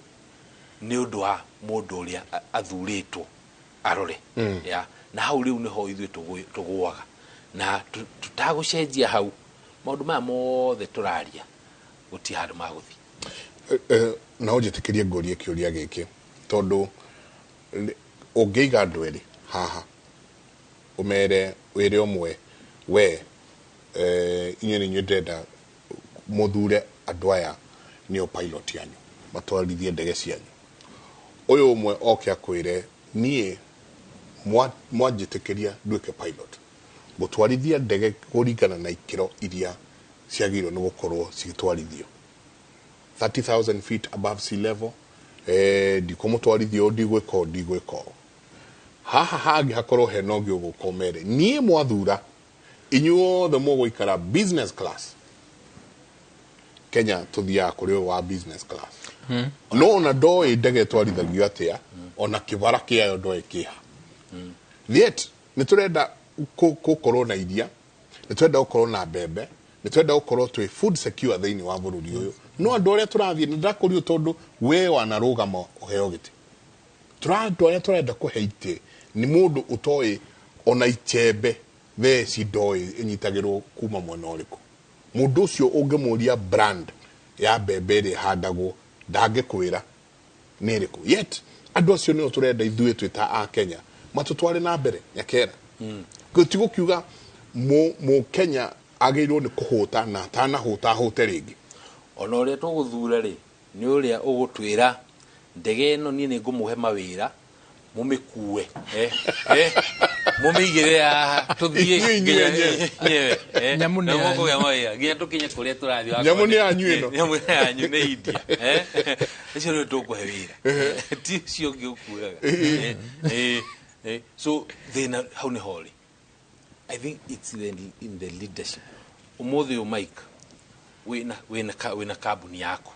nĩ ũndũ wa mũndũ ũrĩa athurĩtwo arore. Ya na hau rĩu nĩho ithuĩ tũgũaga na tũtagũcenjia hau, maũndũ maya mothe tũraria gũtirĩ handũ magũthiĩ. Na ũnjĩtĩkĩrie ngũrie kĩũria gĩkĩ, tondũ ũngĩiga andũ erĩ haha ũmere wĩre ũmwe we, inyuĩ nĩ inyuĩ ndĩrenda mũthure andũ aya nĩo pilot yanyu matwarithie ndege cianyu, ũyũ ũmwe oke akwĩre niĩ mwanjĩtĩkĩria nduĩke pilot gũtwarithia ndege kũringana na ikĩro iria ciagĩrĩirwo nĩ gũkorwo cigĩtwarithio 30,000 feet above sea level, ndikũmũtwarithia ũũ, ndigwĩka ũũ, ndigwĩka ũũ. Haha hangĩ hakorwo hena ũngĩ ũgũka ũmere niĩ mwathura inyuothe mũgũikara business class. Kenya tũthiaga kũrĩ ũyũ wa business class. No ona ndoĩ ndege ĩtwarithagio atĩa, ona kĩbara kĩayo ndoĩ kĩha. Yet nĩ tũrenda gũkorwo na iria, nĩ tũrenda gũkorwo na mbembe, nĩ tũrenda gũkorwo twĩ food secure thĩinĩ wa bũrũri ũyũ. No andũ arĩa tũrathiĩ, nĩ ndakũrio tondũ we wanarũgama ũheo gĩtĩ, andũ arĩa tũrenda kũhe itĩ nĩ mũndũ ũtoĩ ona icembe theci ndoĩ ĩnyitagĩrwo kuma mwena ũrĩkũ. Mũndũ ũcio ũngĩmũria brand ya mbembe ĩrĩa ĩhandagwo ndangĩkwĩra nĩ ĩrĩkũ. Yet andũ acio nĩo tũrenda ithuĩ twĩ ta a Kenya matũtware na mbere. Nyakera, ti gũkiuga Mũkenya agĩrĩirwo nĩ kũhũta na atanahũta ahũte rĩngĩ. Ona ũrĩa tũgũthura rĩ, nĩ ũrĩa ũgũtwĩra ndege ĩno niĩ nĩ ngũmũhe mawĩra mũmĩkue, mũmĩigĩrĩre haha tũthiĩ Inyuĩ nginya inyuĩ nyewe, Nyamũ nĩ na yanyu. mũkũgĩa mawĩra nginya tũkinye kũrĩa tũrathiĩ. Nyamũ nĩ yanyu ĩno. Nyamũ nĩ yanyu nĩ India, ũcio nĩwe tũkũhe wĩra, ti ũcio ũngĩ ũkuaga. So thĩna hau nĩho rĩ, I think it's in the leadership. Ũmũthĩ ũyũ Mike, wĩna kambuni yaku,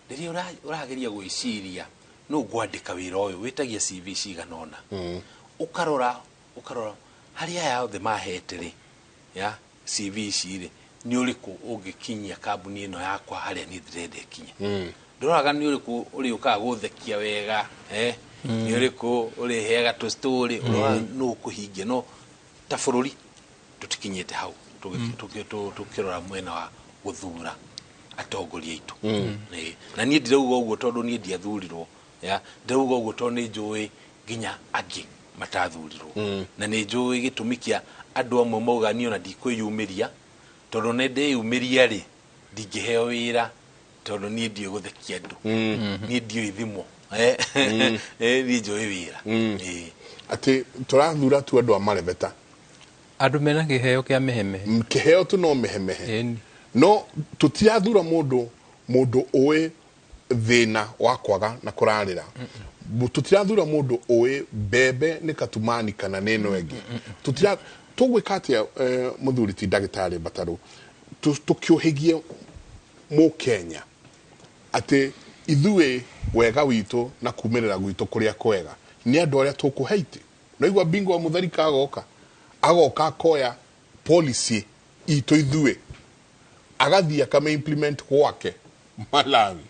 rĩrĩa ũrageria gwĩciria nũ ngwandĩka wĩra ũyũ, wĩtagia CV cigana ũna, ũkarora harĩa aya othe mahete rĩ, ya CV ici rĩ, nĩ ũrĩkũ ũngĩkinyia kambuni ĩno yakwa harĩa niĩ ndĩrenda ĩkinye. Ndũroraga nĩ ũrĩkũ ũrĩũkaga gũthekia wega, nĩ ũrĩkũ ũrĩheaga tũ story, ũroraga nũ ũkũhingia. No ta bũrũri tũtikinyĩte hau tũkĩrora mwena wa gũthura atongoria aitũ. Na niĩ ndirauga ũguo tondũ niĩ ndiathurirwo, ya ndirauga ũguo tondũ nĩ njũĩ nginya angĩ matathurirwo, na nĩ njũĩ gĩtũmi kĩa andũ amwe mauga niĩ ona ndikwĩyumĩria, tondũ nĩ ndĩyumĩria rĩ ndingĩheo wĩra, tondũ niĩ ndiũĩ gũthekia andũ, niĩ ndiũĩ thimo, niĩ njũĩ wĩra. Atĩ tũrathura tu andũ a marebeta, andũ mena kĩheo kĩa mehemehe. Kĩheo tu no mehemehe, no tũtirathura mũndũ ũĩ thĩna wa kwaga na kũrarĩra. Tũtirathura mũndũ ũĩ mbembe nĩ katumani kana nĩ ĩno ĩngĩ. Tũtira tũgwĩka atĩa, mũthuri ti ndagĩtarĩ Mbatarũ, tũkĩũhĩgie Mũkenya atĩ ithuĩ wega witũ na kumĩrĩra gwitũ kũrĩa kwega nĩ andũ arĩa tũkũhe itĩ. No igua bingwa wa Mũtharika agoka akoya policy itũ ithuĩ agathiĩ akame implement gwake Malawi.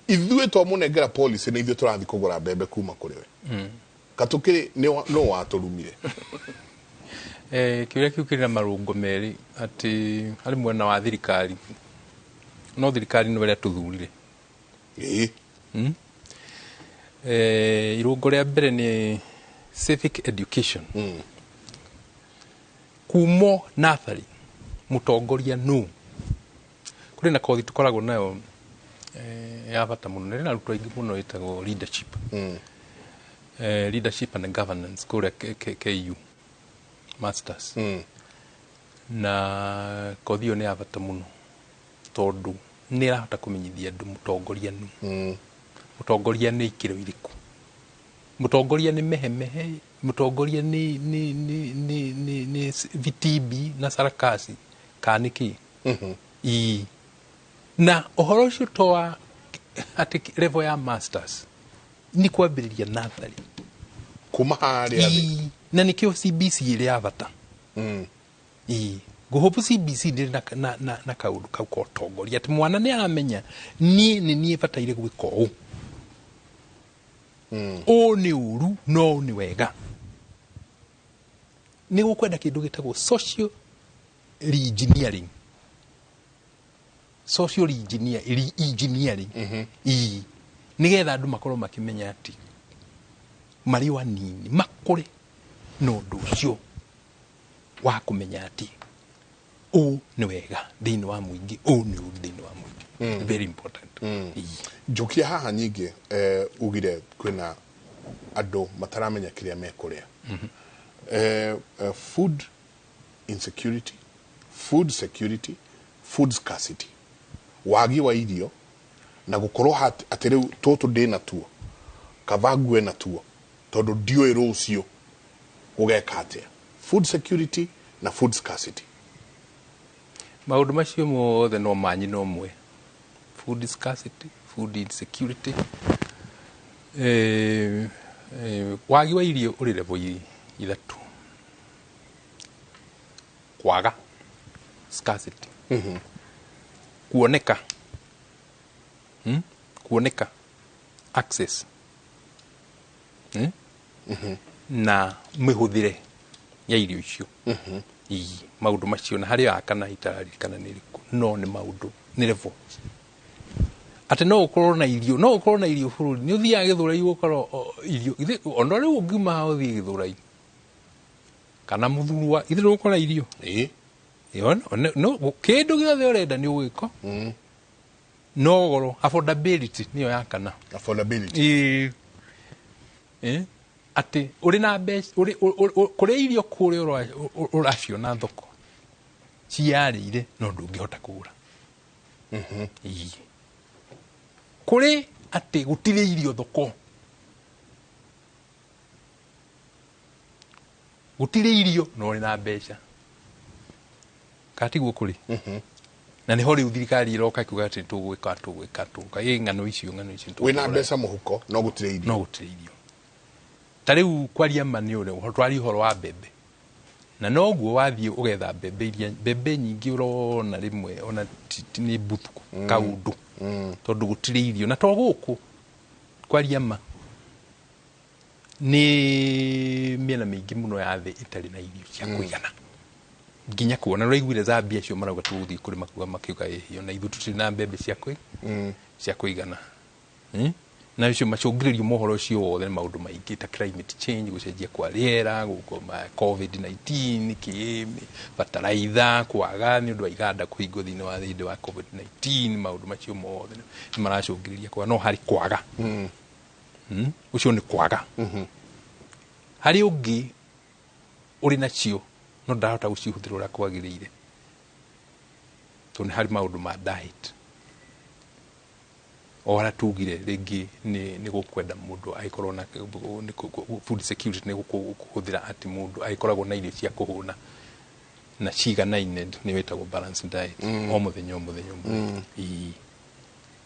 Ithuĩ twamũnengera policy nĩ ithuĩ tũrathiĩ kũgũra mbembe kuma kũrĩ we. Katũkĩrĩ no watũrumire. Kĩũria kĩu kĩrĩ na marũngo merĩ, atĩ harĩ mwena wa thirikari, no thirikari nĩwe ĩrĩa tũthurire. Irũngo rĩa mbere nĩ civic education. Kumo nathari mũtongoria nũ, kũrĩ na kothi tũkoragwo nayo ya bata mũno, na ĩrĩ na arutwo aingĩ mũno, ĩtagwo leadership. Leadership and governance kũrĩa KU masters. Na kothi ĩyo nĩ ya bata mũno tondũ nĩ ĩrahota kũmenyithia andũ mũtongoria nũ, mũtongoria nĩ ikĩro irĩkũ. Mũtongoria nĩ mehemehe, mũtongoria nĩ vitimbi na sarakasi kana nĩ kĩ? Ii. Na ũhoro ũcio to wa atĩ level ya masters, nĩ kwambĩrĩria natharĩ. Kuma harĩa thĩ. Ii. Na nĩkĩo CBC ĩrĩ ya bata. Ii. Ngũhũbu CBC ndĩrĩ na kaũndũ kau ka ũtongoria, atĩ mwana nĩ aramenya niĩ nĩ niĩ bataire gwĩka ũũ, ũũ nĩ ũru no ũũ nĩ wega. Nĩ gũkwenda kĩndũ gĩtagwo social reengineering, social re-engineering. Ii. Nĩgetha andũ makorwo makĩmenya atĩ marĩ o anini makũre na ũndũ ũcio wa kũmenya atĩ ũũ nĩ wega thĩinĩ wa mũingĩ, ũũ nĩ ũru thĩinĩ wa mũingĩ. Very important. Njokia haha nyingĩ, ugire kwĩna andũ mataramenya kĩrĩa mekũrĩa. Food insecurity, food security, food scarcity, wagi wa irio na gũkorwo atĩ rĩu tũtũ ndĩ natuo kaba ngue natuo tondũ ndiũĩ rũciũ gũgeka atĩa. Food security na food scarcity. Maũndũ macio mothe no manyina ũmwe, food scarcity, food insecurity. Wagi wa irio ũrĩ level ithatũ: kwaga, scarcity, kuoneka, Kuoneka, access, Na mĩhũthĩre ya irio icio. Ii, maũndũ macio na harĩ ya kana itararirikana nĩ ĩrĩkũ, no nĩ maũndũ nĩ level atĩ no ũkorwo na irio, no ũkorwo na irio bũrũri. Nĩ ũthiaga Gĩthũrai ũgakora irio. Ona rĩu ũngiuma haha ũthiĩ Gĩthũrai kana Mũthurwa, ithe ndũgũkora irio. No kĩndũ gĩothe ũrenda nĩ ũgwĩka, no goro, affordability nĩyo ya kana. Affordability. Ĩĩ. Atĩ ũrĩ na mbeca ũrĩ kũrĩa irio kũrĩa ũraciona thoko ciarĩire, no ndũngĩhota kũgũra. Ĩĩ. Kũrĩ atĩ gũtirĩ irio thoko, gũtirĩ irio no ũrĩ na mbeca, katiguo kũrĩ. Na nĩho rĩu thirikari ĩroka ĩkuga atĩ tũgwĩka tũgwĩka tũgwĩka ĩ ng'ano icio, ng'ano icio. Wĩna mbeca mũhuko no gũtirĩ irio. No gũtirĩ irio. Ta rĩu kwaria ma nĩ ũrĩa twaria ũhoro wa mbembe, na noguo wathiĩ ũgetha mbembe iria mbembe nyingĩ ũrona rĩmwe ona nĩ mbuthu kaũndũ, tondũ gũtirĩ irio. Na to gũkũ, kwaria ma nĩ mĩena mĩingĩ mũno ya thĩ ĩtarĩ na irio cia kũigana nginya kuona. Ũraiguire Zambia acio marauga tũgũthiĩ kũrĩma kuga makiuga ĩhĩ ona ithuĩ tũtirĩ na mbembe cia kũigana. Na ũcio macũngĩrĩrio mohoro ũcio wothe nĩ maũndũ maingĩ ta climate change, gũcenjia kwa rĩera, COVID-19, kĩ bataraitha kwaga nĩ ũndũ wa iganda kũhingwo thĩinĩ wa hĩndĩ wa COVID-19. Maũndũ macio mothe nĩ maracũngĩrĩria kwaga. No harĩ kwaga. Ũcio nĩ kwaga. Harĩ ũngĩ ũrĩ nacio no ndarahota gũcihũthĩra ũrĩa kwagĩrĩire, tondũ nĩ harĩ maũndũ ma diet o harĩa tugire rĩngĩ nĩ gũkwenda mũndũ agĩkorwo na food security, nĩ kũhũthĩra atĩ mũndũ agĩkoragwo na irio cia kũhũna na ciganaine, nĩ wĩtagwo balanced diet, o mũthenya o mũthenya o mũthenya. Ĩĩ.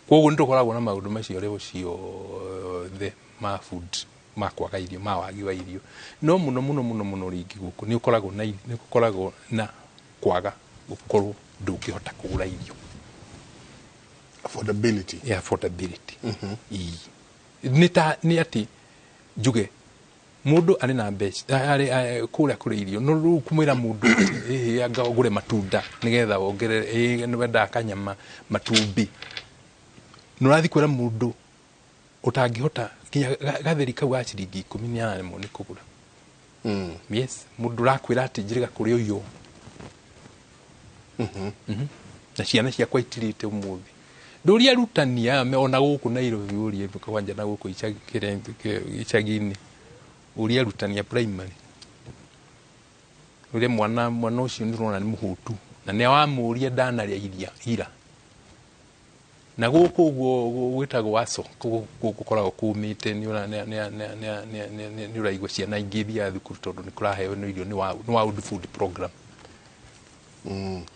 Koguo nĩ tũkoragwo na maũndũ macio rĩu ciothe ma food, ma kwaga irio, ma wagi wa irio. No mũno mũno mũno mũno rĩngĩ gũkũ nĩ ũkoragwo na nĩ ũkoragwo na kwaga gũkorwo ndũngĩhota kũgũra irio. Affordability. Yeah, affordability. Ĩĩ. Nĩ ta nĩ atĩ njuge mũndũ arĩ na mbeca arĩ kũrĩa kũrĩ irio, no rĩu kũmwĩra mũndũ ĩhĩ anga ũgũre matunda nĩgetha wongerere, ĩĩ nĩ wendaga kanyama, matumbĩ, nĩ ũrathiĩ kwĩra mũndũ ũtangĩhota nginya gatheri kau ga ciringi 10 nĩ araremwo nĩ kũgũra. Yes, mũndũ ũrakwĩra atĩ njĩrĩga kũrĩa ũyũ. Na ciana ciakwa itirĩte ũmũthĩ. Ndũria arutani aya ona gũkũ Nairobi, ũrie kwanja na gũkũ icagi-inĩ, ũrie arutani a primary, ũrĩa mwana ũcio nĩ ũrona nĩ mũhũtu na nĩ wamũria ndanarĩa iria ira. Na gũkũ ũguo gwĩtagwo aco, gũkoragwo kũmĩte, nĩ ũraigua ciana ingĩ ithiaga thukuru tondũ nĩ kũraheo nĩ irio nĩ World Food Program.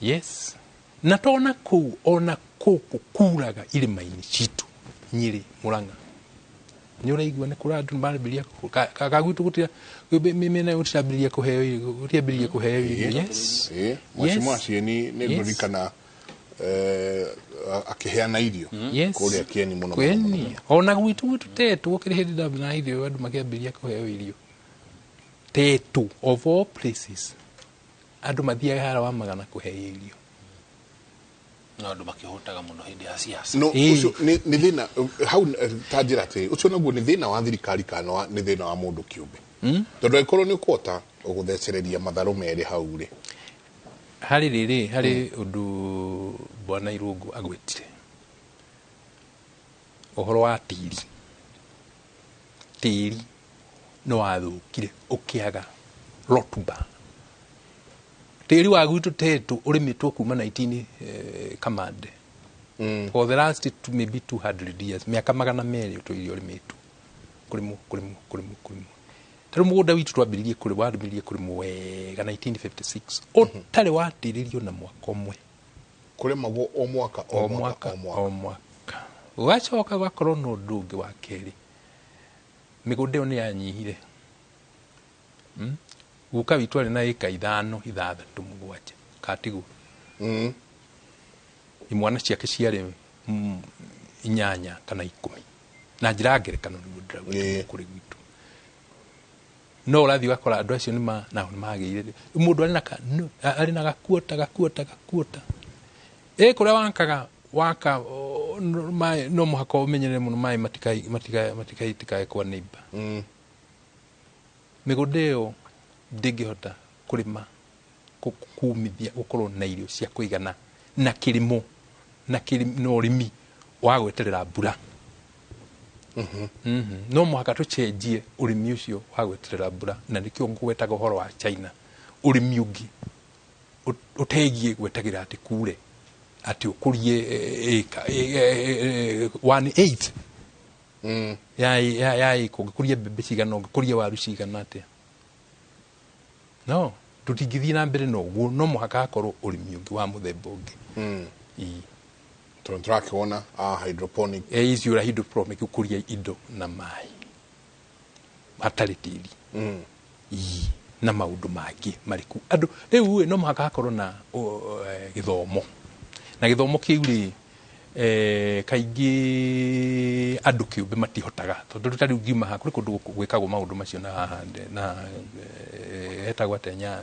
Yes, na tona kũu ona kũu kũkuraga irĩma-inĩ citũ Nyĩrĩ, Mũrang'a, nĩ ũraigua nĩ kũra andũ marambĩrĩria kagwitũ gũtira mĩena gũtirambĩrĩria kũheo irio, gũtiambĩrĩria kũheo irio. Yes. Mheshimiwa Cieni nĩ ngũririkana akĩheana irio kũrĩa Kieni mũno. Kweni ona gwitũ Tetu gũkĩrĩ hĩndĩ ndambĩ irio andũ makĩambĩrĩria kũheo irio Tetu, of all places, andũ mathiaga hara wa magana kũheo irio. No andũ makĩhũtaga mũno hĩndĩ ya siasa. No ũcio nĩ thĩna hau, ta njĩra atĩrĩ, ũcio naguo nĩ thĩna wa thirikari kana nĩ thĩna wa mũndũ kĩũmbe? Tondũ angĩkorwo nĩ ũkũhota gũthecereria matharũ merĩ hau rĩ. Harĩ rĩrĩ, harĩ ũndũ bwana Irũngũ agwetire, ũhoro wa tĩri. Tĩri nĩ wathũkire ũkĩaga rotuba. Tĩri wa gwitũ Tetu ũrĩmĩtwo kuma 19 Kamande for the last two, maybe 200 years, mĩaka 200 ũtũire ũrĩmĩtwo, kũrĩmwo, kũrĩmwo, kũrĩmwo, kũrĩmwo. Tarĩu mũgũnda witũ twambĩrĩirie kũrĩmwo, wambĩrĩirie kũrĩmwo wega 1956, ũtarĩ watĩrĩrio na mwaka ũmwe. Kũrĩmagwo o mwaka o mwaka? O mwaka. Gũgacoka gũgakorwo na ũndũ ũngĩ wa kerĩ, mĩgũnda ĩyo nĩ yanyihire. Guka witũ arĩ na ĩka 5, 6, 7, katiguo. Imwana ciake ciarĩ 8 kana 10, na njĩra ya ngerekano nĩguo ndĩrauga kũrĩ gwitũ. No ũrathiĩ ũgakora andũ acio nĩ nao nĩ magĩire mũndũ arĩ na arĩ na gakuota, gakuota, gakuota ĩ kũrĩa wakaga waka maĩ, no mũhaka ũmenyerere mũno maĩ matikaitikae kwa neighbor. Mĩgũnda ĩyo ndĩngĩhota kũrĩma kumithia gũkorwo na irio cia kũigana na kĩrĩmo na na ũrĩmi wa gweterera mbura. No mũhaka tũcenjie ũrĩmi ũcio wa gweterera mbura, na nĩkĩo ngwetaga ũhoro wa China, ũrĩmi ũngĩ ũtegiĩ gwetagĩra atĩ kure atĩ ũkũrie ĩka 1/8 ya ĩka, ũngĩkũria mbembe cigana, ũngĩkũria waru cigana atĩa. No tũtingĩthiĩ na mbere na ũguo, no mũhaka hakorwo ũrĩmi ũngĩ wa mũthemba ũngĩ. Ĩĩ. Tondũ tũrakĩona hydroponic. Icio ũrĩa hydroponic, ũkũria indo na maĩ hatarĩ tĩri. Ĩĩ, na maũndũ mangĩ marĩkũ andũ rĩu no mũhaka hakorwo na gĩthomo, na gĩthomo kĩu rĩ, kaingĩ andũ kĩũmbe matihotaga, tondũ ta rĩu ngiuma haha kũrĩ kũndũ gwĩkagwo maũndũ macio na haha na hetagwo atĩa, nya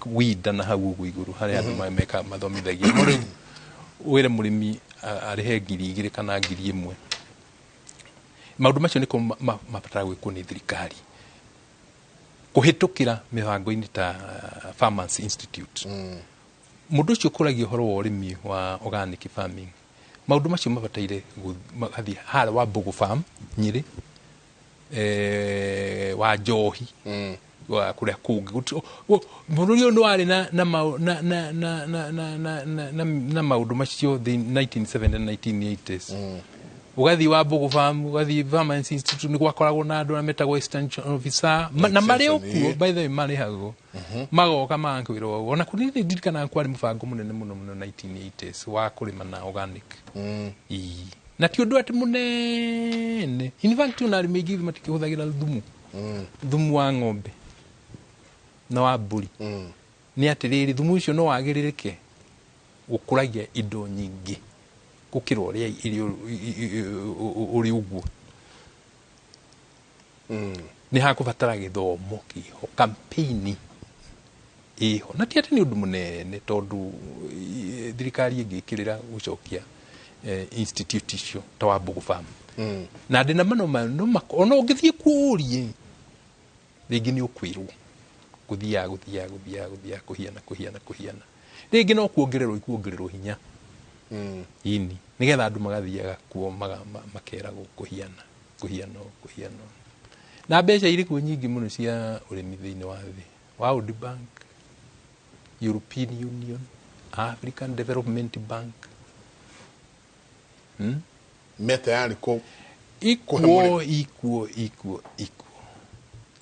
winda na hau ũguo igũrũ harĩa andũ meka mathomithagia. No rĩu wĩre mũrĩmi arĩhe 2,000 kana 1,000, maũndũ macio nĩko mabataraga gwĩkwo nĩ thirikari kũhĩtũkĩra mĩbango-inĩ ta Farmers Institute. Mũndũ ũcio ũkũragia ũhoro wa ũrĩmi wa organic farming, maũndũ macio mabataire magathiĩ harĩa wa Mbugu Farm Nyĩrĩ, wa Njohi, wa kũrĩa kũngĩ. Bũrũri ũyũ nĩ warĩ na na na na na na na na na na maũndũ macio the 1970 and 1980s. Ũgathiĩ wa Mbugu Farm, ũgathiĩ Farmers Institute, nĩ gwakoragwo na andũ arĩa metagwo extension officer, na marĩ o kuo, by the way, marĩhagwo magoka magakwĩra ũguo. Ona kũrĩ ndirikanaga kwarĩ mũbango mũnene mũno mũno 1980s wa kũrĩma na organic. Ĩĩ. Na ti ũndũ atĩ mũnene, in fact ona arĩmi aingĩ matikĩhũthagĩra thumu, thumu wa ng'ombe na wa mbũri. Nĩ atĩrĩrĩ, thumu ũcio no wagĩrĩrĩke gũkũragia indo nyingĩ gũkĩra ũrĩa ũrĩ ũguo. Nĩ hakũbatara gĩthomo kĩho, campaign ĩho, na ti atĩ nĩ ũndũ mũnene, tondũ thirikari ĩngĩkĩrĩra gũcokia institute icio ta wa Mbugu Farm, na ndĩna ma no ona ũngĩthiĩ kuo ũrie rĩngĩ nĩ ũkwĩrwo gũthiaga gũthiaga gũthiaga gũthiaga kũhiana kũhiana kũhiana, rĩngĩ no kuongererwo ikuongererwo hinya ini nĩgetha andũ magathiaga kuo makeragwo kũhiana kũhiana kũhiana. Na mbeca irĩ kuo nyingĩ mũno cia ũrĩmi thĩinĩ wa thĩ, World Bank, European Union, African Development Bank. Me tayari kå Ikuo, ikuo, ikuo, ikuo,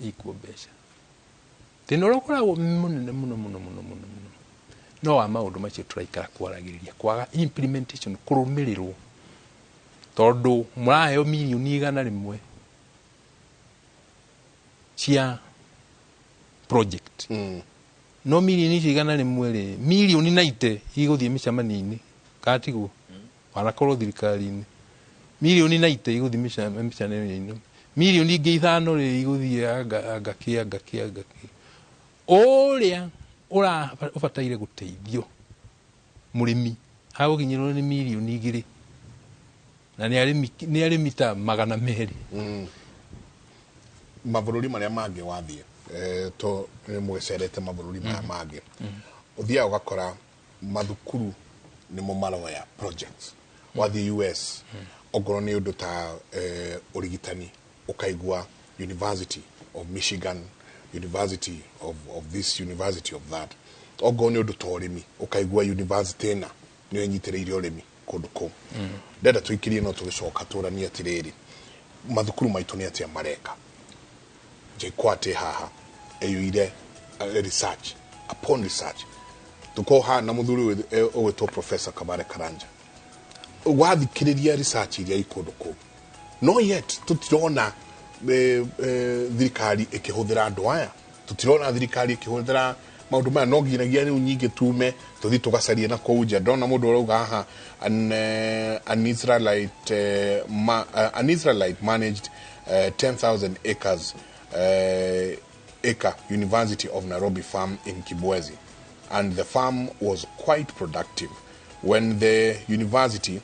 ikuo mbeca. Thĩna ũrĩa ũkoragwo mũnene mũno mũno mũno mũno mũno no wa maũndũ macio tũraikara kwaragĩrĩria, kwaga implementation, kũrũmĩrĩrwo, tondũ mũraheo mirioni 100 cia project, no mirioni icio 100 rĩ, mirioni 90 igũthiĩ mĩcemanio-inĩ, katiguo wanakorwo thirikari-inĩ, mirioni 90 igũthiĩ mĩcemanio-inĩ, mirioni ingĩ 5 rĩ, igũthiĩ anga kĩ, anga kĩ, anga kĩ. Ũrĩa ũbataire gũteithio mũrĩmi agũkinyĩrwo nĩ mirioni 2, na nĩ arĩmi ta 200. Mabũrũri marĩa mangĩ wathiĩ, to nĩ mũgĩcerete mabũrũri maya mangĩ, ũthiaga ũgakora mathukuru nĩmo maroya projects. Wathiĩ US, ongorwo nĩ ũndũ ta ũrigitani, ũkaigua University of Michigan, University of this, University of that. Ongorwo nĩ ũndũ ta ũrĩmi, ũkaigua university ĩna nĩyo ĩnyitĩrĩire ũrĩmi kũndũ kũu. Ndenda tũikĩrie, no tũgĩcoka tũranie atĩrĩrĩ, mathukuru maitũ nĩ atĩa mareka? JKUAT haha ĩyũire research upon research. Tukorwo haha na mũthuri ũgwĩtwo Professor Kabare Karanja, wathikĩrĩria research iria i kũndũ kũu, no yet tũtirona thirikari ĩkĩhũthĩra andũ aya, tũtirona thirikari ĩkĩhũthĩra maũndũ maya. No nginyagia rĩu nyingĩ tume tũthiĩ tũgacarie na kũu nja. Ndona mũndũ ũrauga haha, an Israelite managed 10,000 acres acre University of Nairobi farm in Kibwezi, and the farm was quite productive. When the university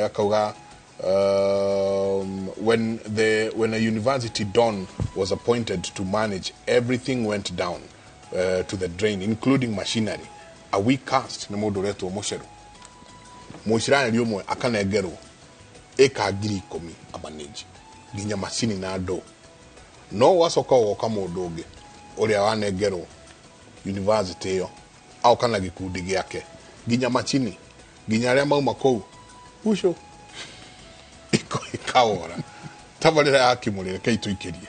akauga, when a university don was appointed to manage, everything went down to the drain, including machinery. A weak cast nĩ mũndũ ũretwo mũceru mũisiraeli ũmwe akanengerwo ĩka 10,000 amanage nginya macini na andũ, no gwacoka gũgoka mũndũ ũngĩ ũrĩa wanengerwo university ĩyo, aoka na gĩkundi gĩake, nginya macini, nginya arĩa mauma kũu ucio ikawora. Tabarĩra ya Kĩmũrĩ, rekei tũikĩrie.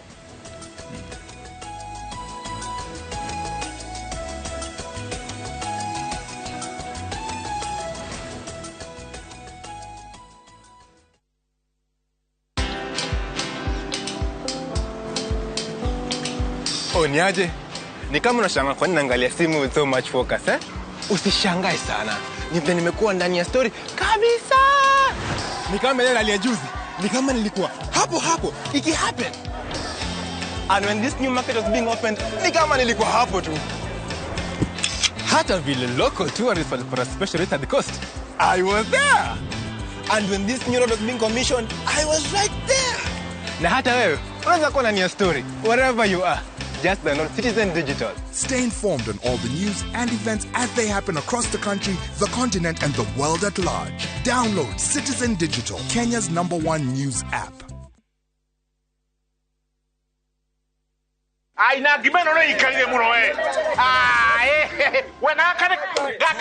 Oh, niaje? Ni kama unashangaa kwa nini naangalia simu with so much focus, eh? Usishangae sana. Ni vile nimekuwa ndani ya story kabisa. Ni kama ile hali ya juzi. Ni kama nilikuwa hapo hapo iki happen. And when this new market was being opened, ni kama nilikuwa hapo tu. Hata vile local tourists walipata special rate at the coast, I was there. And when this new road was being commissioned, I was right there. Na hata wewe unaweza kuwa ndani ya story wherever you are. Just download Citizen Digital. Stay informed on all the news and events as they happen across the country, the continent, and the world at large. Download Citizen Digital, Kenya's number one news app. Ai, na ngima ĩno nĩ ikarire mũno we. Ai, we gaka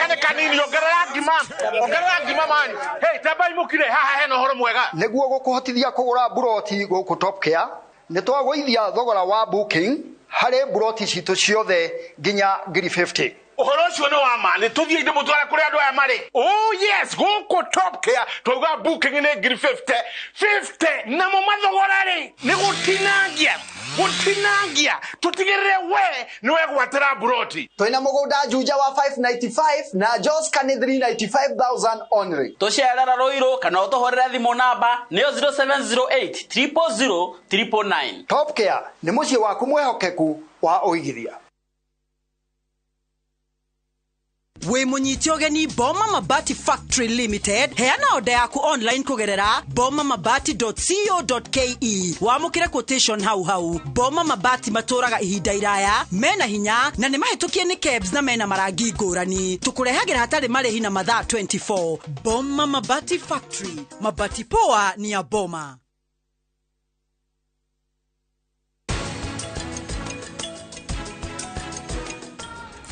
nĩ kanini, ongerera ngima. Ongerera ngima, man. Hey, tambai mũkire haha, hena ũhoro mwega. Nĩguo gũkũhotithia kũgũra mburoti gũkũ Top Care, nĩ twagũithia thogora wa booking harĩ mburoti citũ ciothe nginya 50,000. Ũhoro ũcio nĩ wa ma, nĩ tũthiĩ ndĩmũtware kũrĩa andũ aya marĩ. Oh yes, gũkũ Top Care twauga booking nĩ 50,000 50, namo mathogora rĩ nĩ gũtinangia, gũtinangia, tũtigĩrĩre we nĩ wegwatĩra mburoti. Twĩna mũgũnda Juja wa 595 na Joska nĩ 395,000 only. Tũcerera Rũirũ kana ũtũhũrĩre thimũ namba nĩyo 0708 000 999. Top Care nĩ mũciĩ waku mwĩhokeku wa ũigithia. Wĩ mũnyite ũgeni Boma Mabati Factory Limited. Heana oda yaku online kũgerera bomamabati.co.ke, wamũkĩre quotation hau hau. Boma Mabati matũraga ihinda iraya, mena hinya na nĩ mahĩtũkie nĩ KEBS na mena marangi ngũrani. Tũkũrehagĩra hatarĩ marĩhi na mathaa 24. Boma Mabati Factory, mabati poa ni ya Boma.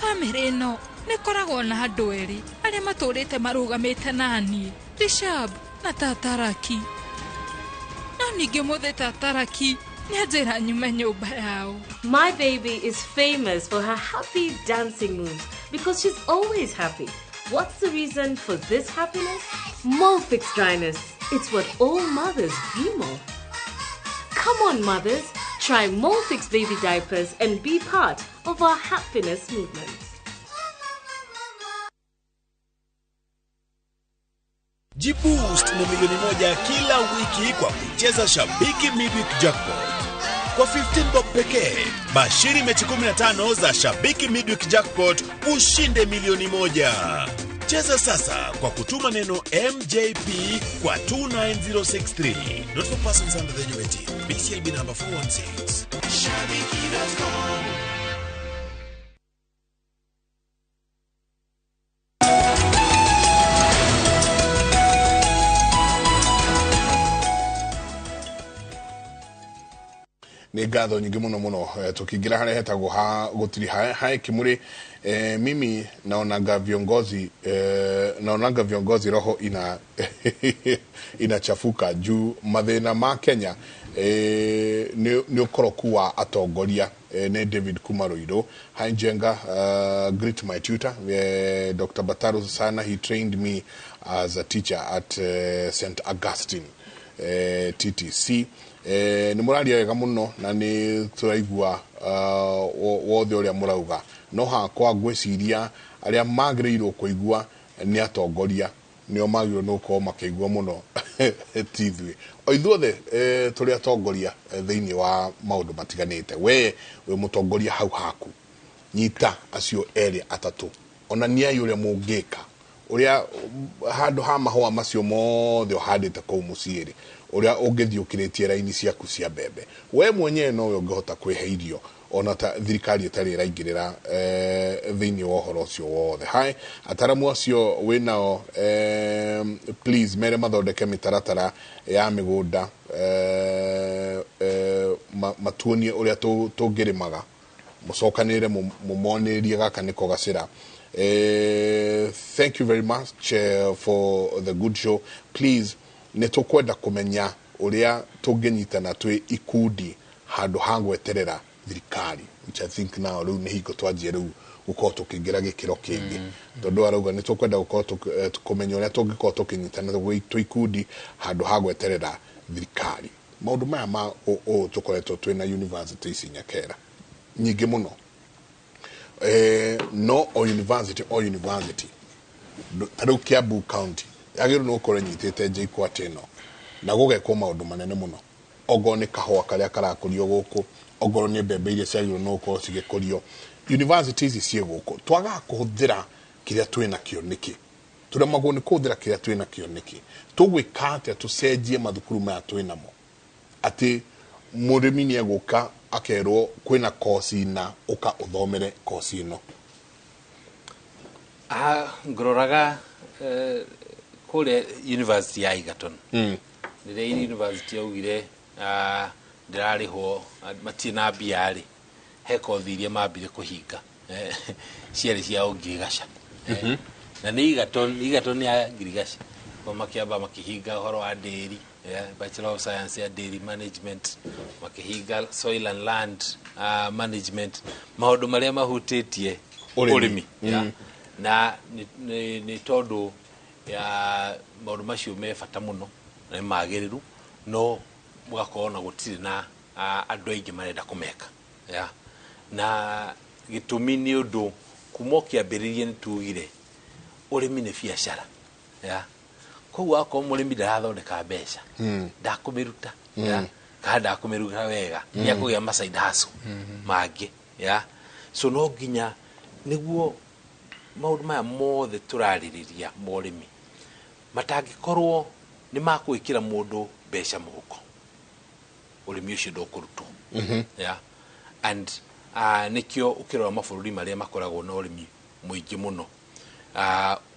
Bamĩrĩ ĩno nĩ koragwo na andũ erĩ arĩa matũrĩte marũgamĩte naniĩ, Rishab Na tata Raki. No ningĩ mũthĩ tata Raki nĩanjĩra nyume nyũmba yao. My baby is famous for her happy dancing moves because she's always happy. What's the reason for this happiness? Molfix dryness. It's what all mothers dream of. Come on, mothers. Try Molfix baby diapers and be part of our happiness movement. Jiboost na 1,000,000 kila wiki kwa kucheza Shabiki Midweek Jackpot. Kwa 15 bob pekee, bashiri mechi 15 za Shabiki Midweek Jackpot ushinde 1,000,000. Cheza sasa kwa kutuma neno MJP kwa 29063. Not for persons under the age of 18. BCLB number 416. Shabiki.com. Nĩ ngatho nyingĩ mũno mũno tũkĩingĩra harĩa hetagwo ha gũtiri hae Kimuri. Mimi naonanga viongozi roho ina inachafuka juu mathĩna ma Kenya nĩ ũkoroku wa atongoria. Nĩ David kuma Ruiru. Hi Njenga, greet my tutor Dr. Bataru sana. He trained me as a teacher at St. Augustine TTC. Nĩ mũraria wega mũno na nĩ tũraigua wothe ũrĩa mũrauga, no hakwa ngwĩciria arĩa magĩrĩirwo kũigua nĩ atongoria, nĩo magĩrĩirwo nĩ gũkorwo makĩigua mũno ti ithuĩ. O ithuothe tũrĩ atongoria thĩinĩ wa maũndũ matiganĩte. We wĩ mũtongoria hau haku, nyita acio erĩ atatũ, onaniai ũrĩa mũngĩka, ũrĩa handũ ha mahũa macio mothe ũhandĩte kũu mũciĩ rĩ, ũrĩa ũngĩthiĩ ũkĩrĩtie raini ciaku cia mbembe. We mwenyewe nowe ũngĩhota kwĩhe irio ona ta thirikari ĩtarĩ ĩraingĩrĩra thĩinĩ wa ũhoro ũcio wothe. Hai ataramu acio wĩnao, please mere mathondeke mĩtaratara ya mĩgũnda, matuonie ũrĩa tũngĩrĩmaga, mũcokanĩrĩre mũmonĩrĩrie gaka nĩko gacĩra. Thank you very much for the good show. Please nĩ tũkwenda kũmenya ũrĩa tũngĩnyitana twĩ ikundi handũ ha gweterera thirikari, which I think now rĩu nĩ hingo twanjie rĩu gũkorwo tũkĩingĩra gĩkĩro kĩngĩ, tondũ arauga nĩ tũkwenda gũkorwo kũmenya ũrĩa tũngĩkorwo tũkĩnyitana twĩ ikundi handũ ha gweterera thirikari. Maũndũ maya ma ũũ tũkoretwo twĩna university ici Nyakera nyingĩ mũno, no o university ta rĩu Kiambu County yagĩrĩirwo nĩ gũkorwo ĩnyitĩte JKUAT ĩno na gũgekwo maũndũ manene mũno, ongorwo nĩ kahũa karĩa karakũrio gũkũ, ongorwo nĩ mbembe iria ciagĩrĩirwo nĩ gũkorwo cigĩkũrio. University ici ciĩ gũkũ, twagaga kũhũthĩra kĩrĩa twĩ nakĩo nĩkĩ? Tũremagwo nĩ kũhũthĩra kĩrĩa twĩ nakĩo nĩkĩ? Tũgwĩka atĩa tũcenjie mathukuru maya twĩ namo, atĩ mũrĩmi nĩ egũka akerwo kwĩna kosi na ũka ũthomere kosi ĩno? Ngũroraga kũrĩa University ya Egerton, rĩrĩa university yaugire ndĩrarĩhwo matirĩ na mbia rĩ, he kothi iria mambire kũhinga ciarĩ cia ũngirigaca, na nĩ Egerton ya ngirigaca makĩamba makĩhinga ũhoro wa dairy, Bachelor of Science ya Dairy Management, makĩhinga Soil and Land Management, maũndũ marĩa mahutĩtie ũrĩmi. Na nĩ tondũ ya maũndũ macio me bata mũno na nĩ magĩrĩru, no mũgakorwo na gũtirĩ na andũ aingĩ marenda kũmeka. Na gĩtũmi nĩ ũndũ kuma kĩambĩrĩria nĩ tugire ũrĩmi nĩ biacara. Koguo akorwo mũrĩmi ndarathondeka mbeca, ndakũmĩruta kana ndakũmĩruta wega, nĩ akũgĩa ma side hustle mangĩ. So no nginya nĩguo maũndũ maya mothe tũrarĩrĩria ma ũrĩmi matangĩkorwo nĩ makũĩkĩra mũndũ mbeca mũhuko, ũrĩmi ũcio ndũkũrutwo. And nĩkĩo ũkĩrora mabũrũri marĩa makoragwo na ũrĩmi mũingĩ mũno,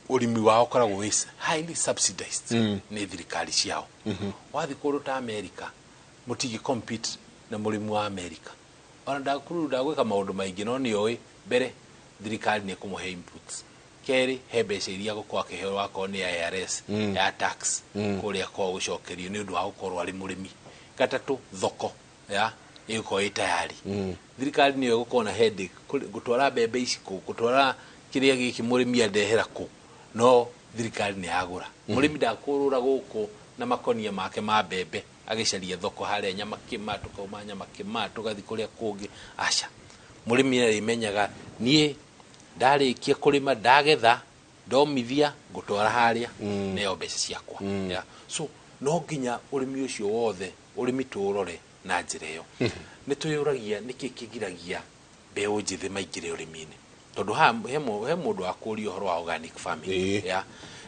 ũrĩmi wao ũkoragwo wĩ highly subsidized nĩ thirikari ciao. Wathiĩ kũndũ ta America, mũtingĩ compete na mũrĩmi wa America. Ona ndagwĩka maũndũ maingĩ, no nĩ oĩ mbere thirikari nĩ ĩkũmũhe inputs. Kerĩ, he mbeca iria gũkorwo akĩheo wakorwo nĩ IRS ya tax kũrĩa kwa gũcokerio nĩ ũndũ wa gũkorwo arĩ mũrĩmi. Gatatũ, thoko ya ĩgũkorwo ĩ tayari. Thirikari nĩyo ĩgũkorwo na headache gũtwara mbembe ici kũ, gũtwara kĩrĩa gĩkĩ mũrĩmi andehera kũ, no thirikari nĩ yagũra. Mũrĩmi ndakũrũra gũkũ na makonia make ma mbembe agĩcaria thoko harĩa Nyamakĩma, tũkauma Nyamakĩma tũgathiĩ kũrĩa kũngĩ. Aca, mũrĩmi arĩmenyaga niĩ ndarĩkia kũrĩma, ndagetha, ndomithia, ngũtwara harĩa neo mbeca ciakwa. Yeah. So no nginya ũrĩmi ũcio wothe, ũrĩmi tũũrore na njĩra ĩyo. Nĩ twĩyũragia nĩkĩ kĩgiragia mbeũ njĩthĩ maingĩre ũrĩmi-inĩ, tondũ haha he mũndũ wakũria ũhoro wa organic farming. Yeah.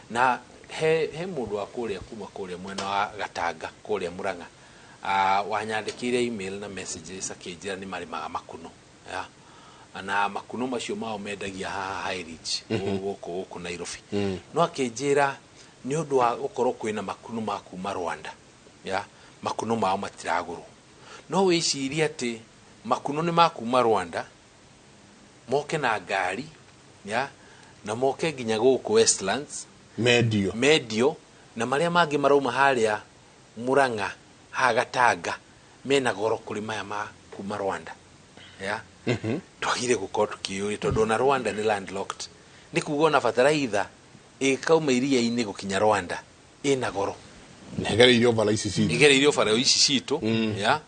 Na he mũndũ wa kũrĩa kuma kũrĩa mwena wa Gatanga kũrĩa Murang'a, wanyandĩkĩire email na messages akĩnjĩra nĩ marĩmaga makuno. Yeah. Na makuno macio mao mendagia haha High Ridge, gũkũ Nairobi. No akĩnjĩra nĩ ũndũ wa gũkorwo kwĩna makuno ma kuma Rwanda, yeah, makuno mao matiragũrwo. No wĩcirie atĩ makuno nĩ ma kuma Rwanda moke na ngari, yeah, na moke nginya gũkũ Westlands mendio, mendio, na marĩa mangĩ marauma harĩa Murang'a haha Gatanga mena goro kũrĩ maya ma kuma Rwanda. Yeah. Twagire gũkorwo tũkĩũria tondũ ona Rwanda nĩ landlocked, nĩ kuga ona bataraitha ĩkauma iria-inĩ gũkinya Rwanda ĩna goro. Ĩgereirio bara ici citũ. Ĩgereirio bara ici citũ. Yeah.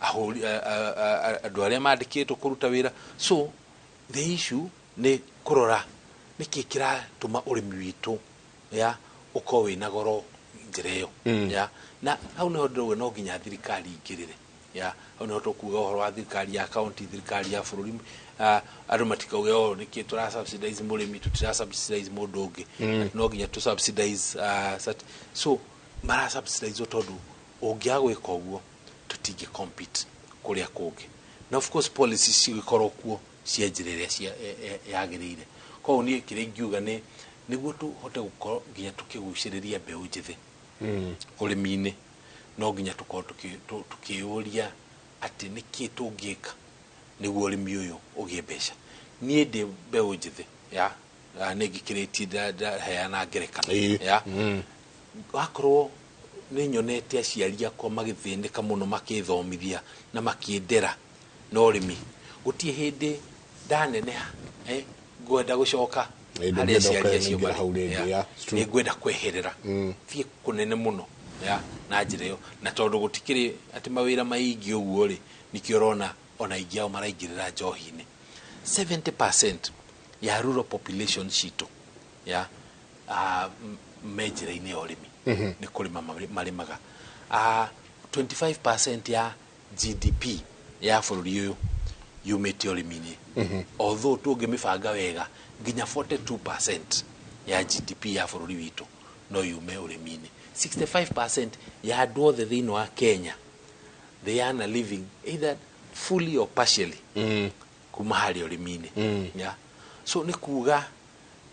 Ahũri andũ arĩa mandĩkĩtwo kũruta wĩra. So the issue nĩ kũrora nĩkĩ kĩratũma ũrĩmi witũ, ya, ũkorwo wĩna goro njĩra ĩyo. Ya, na hau nĩho ndĩrauga no nginya thirikari ingĩrĩre. Ya, hau nĩho tũkuga ũhoro wa thirikari ya county, thirikari ya bũrũri. Andũ matikauge, "Oh, nĩkĩ tũra subsidize mũrĩmi, tũtira subsidize mũndũ ũngĩ?" No nginya tũ subsidize, so mara subsidize tondũ ũngĩaga gwĩka ũguo tũtingĩ compete kũrĩa kũngĩ. Na of course policies cigĩkorwo kuo cia njĩra ĩrĩa yagĩrĩire. Koguo niĩ kĩrĩa ingiuga nĩ nĩguo tũhote gũkorwo nginya tũkĩgucĩrĩria mbeũ njĩthĩ ũrĩmi-inĩ, no nginya tũkorwo tũkĩyũria atĩ nĩkĩ tũngĩka nĩguo ũrĩmi ũyũ ũgĩe mbeca. Niĩ ndĩ mbeũ njĩthĩ, ya, nĩ ngĩkĩrĩtie, ndaheana ngerekano, ya, wakorwo nĩ nyonete aciari akwa magĩthĩnĩka mũno makĩthomithia na makĩndera na ũrĩmi, gũtirĩ hĩndĩ ndaneneha ngwenda gũcoka harĩa aciari acio kũingĩra marĩ. Hau rĩngĩ, yeah, it's true. Nĩ ngwenda kweherera thiĩ kũnene mũno, ya, na njĩra ĩyo. Na tondũ gũtikĩrĩ atĩ mawĩra maingĩ ũguo rĩ, nĩkĩo ũrona ona aingĩ ao maraingĩrĩra njohi-inĩ. 70% ya rural population citũ, ya, me njĩra-inĩ ya ũrĩmi. Nĩ kũrĩma marĩmaga. 25% ya GDP ya bũrũri ũyũ yumĩte ũrĩmi-inĩ, although tũngĩmĩbanga wega nginya 42% ya GDP ya bũrũri witũ no yume ũrĩmi-inĩ. 65% ya andũ othe thĩinĩ wa Kenya, they earn a living either fully or partially kuma harĩa ũrĩmi-inĩ. Yeah. So nĩ kuga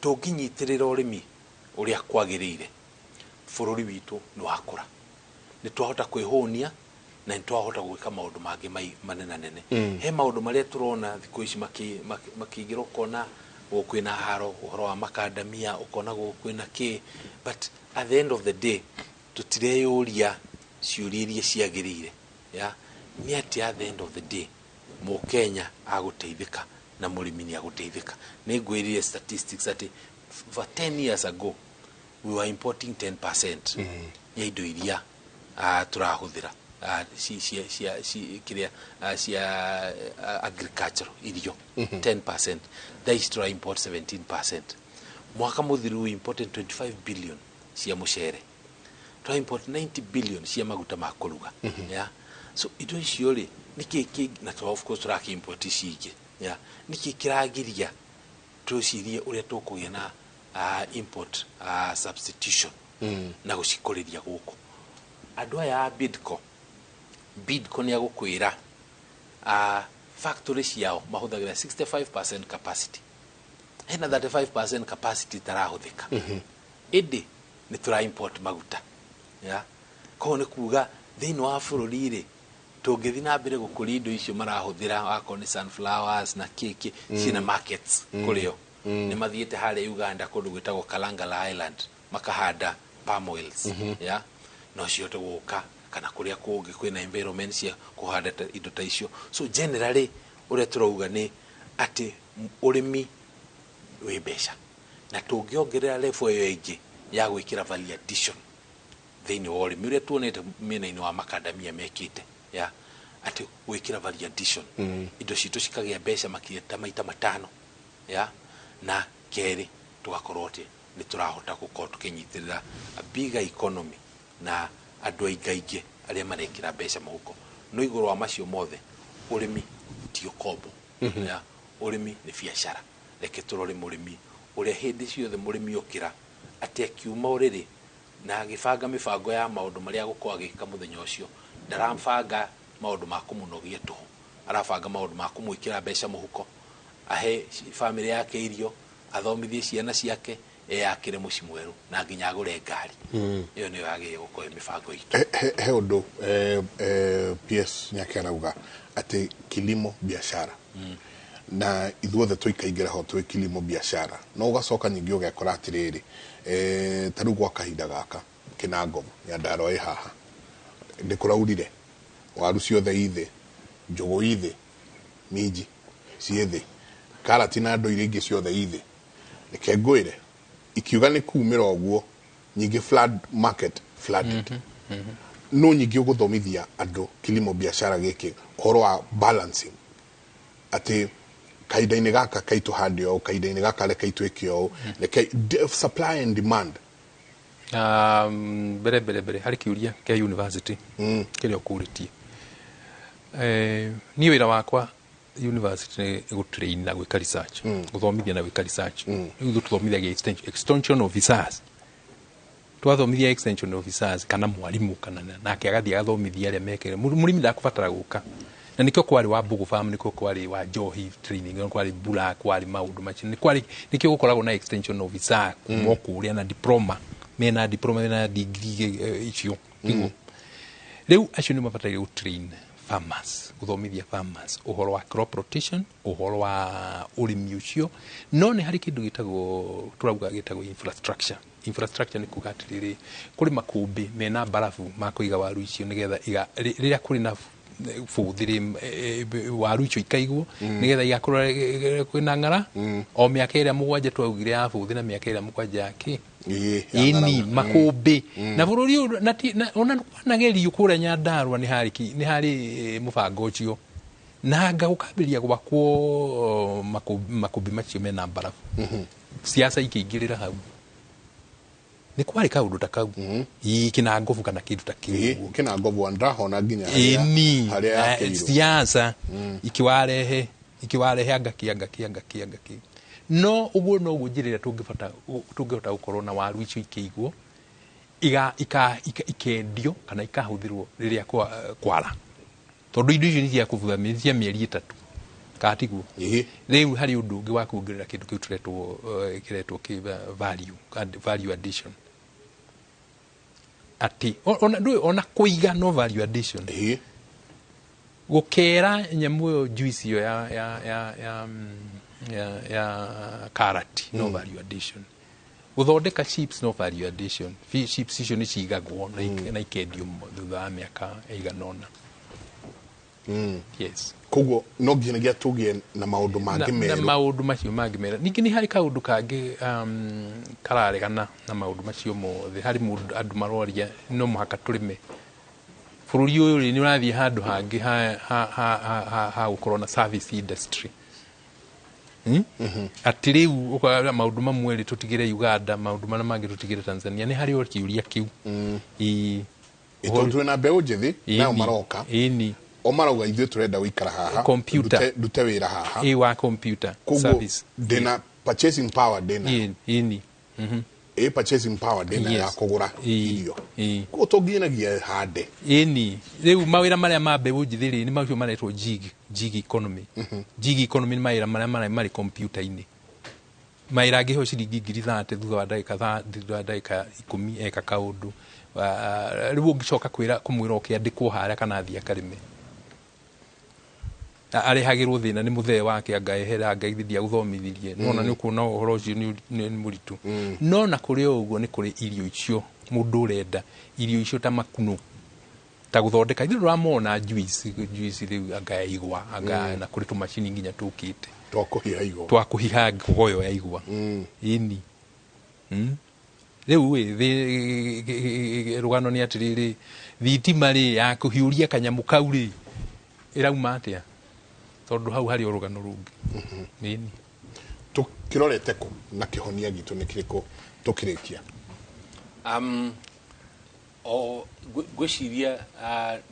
tũngĩnyitĩrĩra ũrĩmi ũrĩa kwagĩrĩire, bũrũri witũ nĩ wakũra, nĩ twahota kwĩhũnia na nĩ twahota gwĩka maũndũ mangĩ manenanene. He maũndũ marĩa tũrona thikũ ici makĩingĩra, ũkona gũkũ kwĩna haro ũhoro wa makandamia, ũkona gũkũ kwĩna kĩ, but at the end of the day tũtireyũria ciũria iria ciagĩrĩire, ya, nĩ atĩ at the end of the day mũkenya agũteithĩka na mũrĩmi nĩ agũteithĩka. Nĩ ngwĩrire statistics atĩ for 10 years ago we were importing 10% ya indo iria tũrahũthĩra, cia kĩrĩa, cia agricultural irio. 10%. Thaa ici tũra import 17%. Mwaka mũthiru we imported 25 billion cia mũcere, tũra import 90 billion cia maguta ma kũruga. Yeah? So indo icio rĩ, nĩkĩ na of course tũrakĩ import ici ingĩ, yeah? Nĩkĩ kĩragiria twĩcirie ũrĩa tũkũgĩa na import substitution na gũcikũrĩria gũkũ? Andũ aya a Bidco, Bidco nĩ agũkwĩra factory ciao mahũthagĩra 65% capacity, hena 35% capacity itarahũthĩka. Ĩndĩ nĩ tũra import maguta, ya, koguo nĩ kuga thĩinĩ wa bũrũri rĩ, tũngĩthiĩ na mbere gũkũria indo icio marahũthĩra, wakorwo nĩ sunflowers na kĩkĩ, ciĩna markets kũrĩo. Nĩ mathiĩte harĩa Uganda kũndũ gwĩtagwo Kalangala Island makahanda palm oils. Ya no cihote gũka kana kũrĩa kũngĩ kwĩna environment cia kũhanda indo ta icio. So generally ũrĩa tũrauga nĩ atĩ ũrĩmi wĩ mbeca, na tũngĩongerera level ĩyo ĩngĩ ya gwĩkĩra value addition thĩinĩ wa ũrĩmi ũrĩa tuonete mĩena-inĩ wa makandamia mekĩte ya atĩ gwĩkĩra value addition, indo citũ cikagĩa mbeca makĩria ta maita 5 ya na kerĩ, tũgakorwo atĩ nĩ tũrahota gũkorwo tũkĩnyitĩrĩra a bigger economy na andũ aingaingĩ arĩa marekĩra mbeca mũhuko. No igũrũ wa macio mothe, ũrĩmi ti ũkombo. Ya ũrĩmi nĩ biacara. Reke tũrore mũrĩmi ũrĩa hĩndĩ ciothe mũrĩmi okĩra atĩ akiuma ũrĩrĩ na agĩbanga mĩbango ya maũndũ marĩa agũkorwo agĩka mũthenya ũcio, ndarabanga maũndũ ma kũmũnogia tũhũ, arabanga maũndũ ma kũmwĩkĩra mbeca mũhuko, ahe bamĩrĩ yake irio, athomithie ciana ciake, eyakĩre mũciĩ mwerũ na nginya agũre ngari. Ĩyo nĩyo yagĩrĩire gũkorwo ĩ mĩbango itũ. He ũndũ PS Nyake arauga atĩ kilimo biashara, na ithuothe tũikaingĩra ho twĩ kilimo biashara, no ũgacoka ningĩ ũgekora atĩrĩrĩ, ta rĩu gwa kahinda gaka Kĩnangobu Nyandarua ĩ haha nĩ kũraurire, waru ciothe ithĩ, njũgũ ithĩ, minji ciĩ thĩ, karati na andũ iria ingĩ ciothe ithĩ. Reke ngwĩre, ikiuga nĩ kumĩra ũguo nyingĩ, flood market flooded. No nyingĩ ũgũthomithia andũ kilimo biashara gĩkĩ ũhoro wa balancing, atĩ kahinda-inĩ gaka kaitũ hande ũũ, kahinda-inĩ gaka reke itwĩke ũũ, reke supply and demand. Mbere harĩ kĩũria kĩa university kĩrĩa ũkũrĩtie. Niĩ wĩra wakwa university nĩ gũtrain na gwĩka research, gũthomithia na gwĩka research. Rĩu ithuĩ tũthomithagia extension officers. Twathomithia extension officers kana mwarimũ kana nake agathiĩ agathomithia arĩa mekĩre. Mũrĩmi ndakũbatara gũka, na nĩkĩo kwarĩ wa Mbugu Farm, nĩkĩo kwarĩ wa Njohi training, nĩkĩo kwarĩ Bura, kwarĩ maũndũ macio, nĩ kwarĩ nĩkĩo gũkoragwo na extension officer kuma kũrĩa na diploma, mena diploma, mena degree, icio tiguo. Rĩu acio nĩ mabataire gũtrain farmers, gũthomithia farmers ũhoro wa crop rotation, ũhoro wa ũrĩmi ũcio. No nĩ harĩ kĩndũ gĩtagwo, tũrauga gĩtagwo infrastructure. Infrastructure nĩ kuga atĩrĩrĩ, kũrĩ makũmbĩ mena mbarabu ma kũiga waru icio, nĩgetha rĩrĩa kũrĩ na bũthi rĩ, waru icio ikaigwo, nĩgetha igakorwo kwĩna ng'ara o mĩaka ĩrĩa 7 twaugire ya bũthi na mĩaka ĩrĩa 7 ya kĩ. Ya Ĩni, ng'aragu. Makũmbĩ na bũrũri ũyũ ona kwanagerio kũrĩa Nyandarua nĩ harĩ nĩ harĩ mũbango ũcio, na anga gũkambĩrĩria gwakwo makũmbĩ macio mena mbarabu, siasa ikĩingĩrĩra hau. Nĩ kwarĩ kaũndũ ta kau. Ĩĩ, Kĩnangobu kana kĩndũ ta kĩu ũguo. Kĩnangobu ndahona nginya Ĩni, harĩa yakĩirwo. Siasa ikiwarehe angaki angaki angaki angaki. No ũguo noguo njĩra ĩrĩa tũngĩhota gũkorwo na waru icio ikĩigwo, ikendio kana ikahũthĩrwo rĩrĩa kwara, tondũ indo icio nĩ cia kũbutha cia mĩeri 3 kana tiguo. Rĩu harĩ ũndũ ũngĩ wa kuongerera kĩndũ kĩu kĩretwo value addition, atĩ ona ndũĩ ona kũiga no value addition. Gũkera nyamũ ĩyo, juice ĩyo ya karati no value addition. Gũthondeka chips no value addition. Chips icio nĩ cigagwo na ikendio thutha wa mĩaka ĩigana ũna. Yes. Koguo no nginyagia tũgĩe na maũndũ mangĩ na merũ. Maũndũ macio mangĩ merũ. Ningĩ nĩ harĩ kaũndũ kangĩ kararegana na maũndũ macio mothe. Harĩ mũndũ andũ maroria no mũhaka tũrĩme bũrũri ũyũ rĩ, nĩ ũrathiĩ handũ hangĩ ha gũkorwo na service industry. Atĩ rĩu ũkora maũndũ mamwe rĩ tũtigĩre Uganda, maũndũ marĩa mangĩ tũtigĩre Tanzania. Nĩ harĩ o kĩũria kĩu. Ĩĩ. Tondũ twĩna mbeũ njĩthĩ nayo maroka Ĩni. O marauga ithuĩ tũrenda gũikara haha, Computer. ndute wĩra haha. Ĩ, wa computer Koguo service. ndĩna purchasing power ndĩna. Ĩni. Ĩ, purchasing power ndĩna ya kũgũra irio. Koguo to nginyagia hande. Ĩni, rĩu mawĩra marĩa ma mbeũ njĩthĩ rĩ, nĩ macio maretwo gig economy. Gig economy nĩ mawĩra marĩa marĩ computer-inĩ, mawĩra angĩheo ciringi 30,000 thutha wa ndagĩka 10 eka kaũndũ. Rĩu ũngĩcoka kwĩra kũmwĩra ũkĩandĩkwo harĩa kana athiĩ akarĩme. Arehagĩrwo thĩna nĩ mũthee wake, anga ehera, anga ithe ndiagũthomithirie. Nona nĩ ũkuona ũhoro ũcio nĩ mũritũ. No na kũrĩ o ũguo, nĩ kũrĩ irio icio mũndũ ũrenda, irio icio ta makunũ, ta gũthondeka ithuĩ tũramona juice rĩu, anga ya igwa, anga na kũrĩ tũmacini nginya tũkĩte twa kũhiha igwa. Twa kũhiha ngogoyo ya igwa. Ĩni. Rĩu ĩ rũgano nĩ atĩrĩrĩ, thitima rĩ ya kũhiũria kanyamũ kau rĩ ĩrauma atĩa? Tondũ hau harĩ o rũgano rũngĩ. Ĩni. Tũkĩrorete kũ na kĩhonia gitũ nĩ kĩrĩkũ tũkĩrĩkia? O ngwĩciria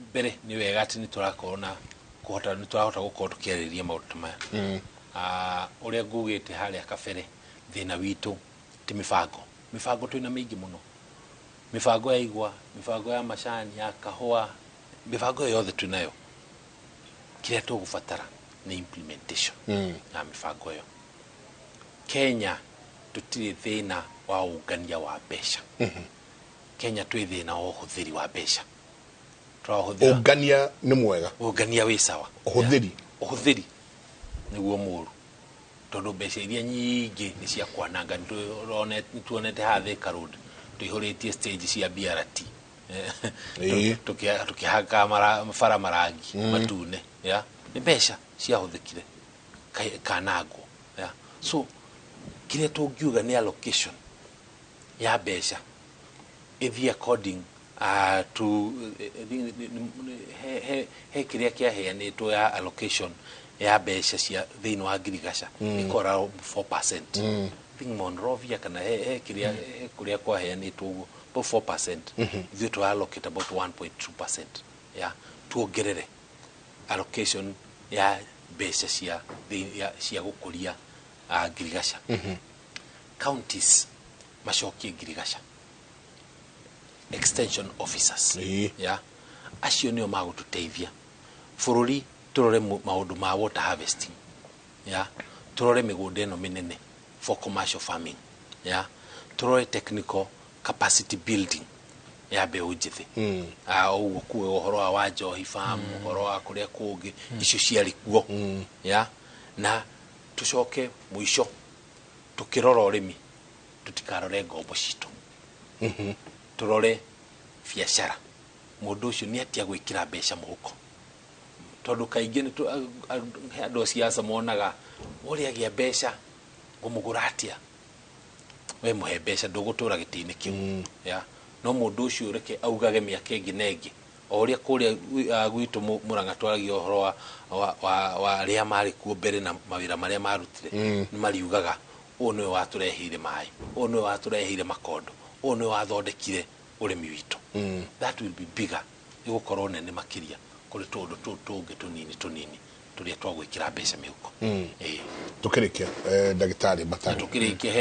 mbere nĩ wega atĩ nĩ tũrakorwo na kũhota, nĩ tũrahota gũkorwo tũkĩarĩrĩria maũndũ ta maya. Ũrĩa ngugĩte harĩa kabere, thĩna witũ ti mĩbango. Mĩbango twĩna mĩingĩ mũno, mĩbango ya igwa, mĩbango ya macani, ya kahũa, mĩbango ĩyo yothe twĩnayo. Kĩrĩa tũgũbatara nĩ implementation ya mĩbango ĩyo. Kenya tũtirĩ thĩna wa ũngania wa mbeca. Kenya twĩ thĩna wa ũhũthĩri wa mbeca. Tũrahũthĩra. Ũngania nĩ mwega. Ũngania wĩ sawa. Ũhũthĩri. Ũhũthĩri nĩguo mũru, tondũ mbeca iria nyingĩ nĩ cia kwananga. Nĩ tuonete haha Thika Road tũihũrĩtie stage cia BRT, tũkĩhaka bara marangi matune ya nĩ mbeca ciahũthĩkire kanangwo ya. So kĩrĩa tũngiuga nĩ allocation ya mbeca ĩthiĩ according to he kĩrĩa kĩaheanĩtwo ya allocation ya mbeca cia thĩinĩ wa ngirigaca, ĩkora 4%. I think Monrovia kana he kĩrĩa, he kũrĩa kwaheanĩtwo ũguo about 4%. Ithuĩ tũ allocate about 1.2% ya, tuongerere allocation ya mbeca cia cia gũkũria ngirigaca. Counties macokie ngirigaca extension officers ya acio nĩo magũtũteithia bũrũri. Tũrore maũndũ ma water harvesting ya, tũrore mĩgũnda ĩno mĩnene for commercial farming ya, tũrore technical capacity building ya mbeũ njĩthĩ. Ũguo kuga ũhoro wa Wanjohi farm, ũhoro wa kũrĩa kũngĩ icio ciarĩ kuo ya. Na tũcoke mũico, tũkĩrora ũrĩmi tũtikarore ngombo citũ, tũrore biacara, mũndũ ũcio nĩ atia gwĩkĩra mbeca mũhuko, tondũ kaingĩ nĩ he andũ a siasa monaga ũrĩa agĩa mbeca ngũmũgũra atĩa. We mũhe mbeca, ndũgũtũra gĩtĩ-inĩ kĩu ya. No mũndũ ũcio reke augage mĩaka ĩngĩ na ĩngĩ, o ũrĩa kũrĩa gwitũ Mũrang'a twaragia ũhoro wa arĩa marĩ kuo mbere na mawĩra marĩa marutire. Nĩ mariugaga ũyũ nĩwe watũreheire maĩ, ũyũ nĩwe watũreheire makondo, ũyũ nĩwe wathondekire ũrĩmi witũ. That will be bigger, ĩgũkorwo nene makĩria kũrĩ tũũndũ tũũ tũngĩ tũnini tũnini tũrĩa twa gwĩkĩra mbeca mĩhuko. Ĩĩ. Tũkĩrĩkia, ndagĩtarĩ Batari. Tũkĩrĩkia,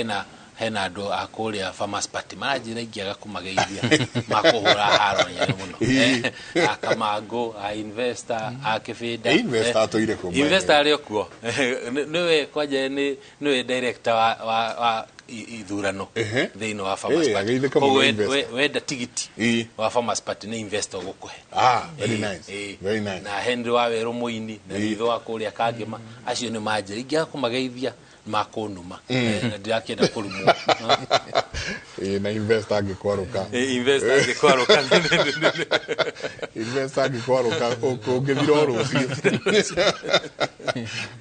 hena andũ a kũrĩa Farmers Party maranjĩra ingĩaga kũmageithia makũhũra haro nene mũno. A Kamangũ, a Investor, a Kĩbĩnda. Investor atũire kuo mwene. Investor arĩ o kuo. Nĩwe kwanja nĩwe director wa ithurano thĩinĩ wa Farmers Party. Ageithĩka mũno. Koguo Investor. wenda tigiti wa Farmers Party, nĩ Investor ũgũkũhe. Ah, very nice. Very nice. Na Henry wa Werũ mũini na Ritho wa kũrĩa Kangĩma, acio nĩ manjĩra ingĩaga kũmageithia makũnuma. Na ndirakĩenda kũrumwo. Na Investor angĩkwarũka. Investor angĩkwarũka. Investor angĩkwarũka ũngĩthira o rũciũ.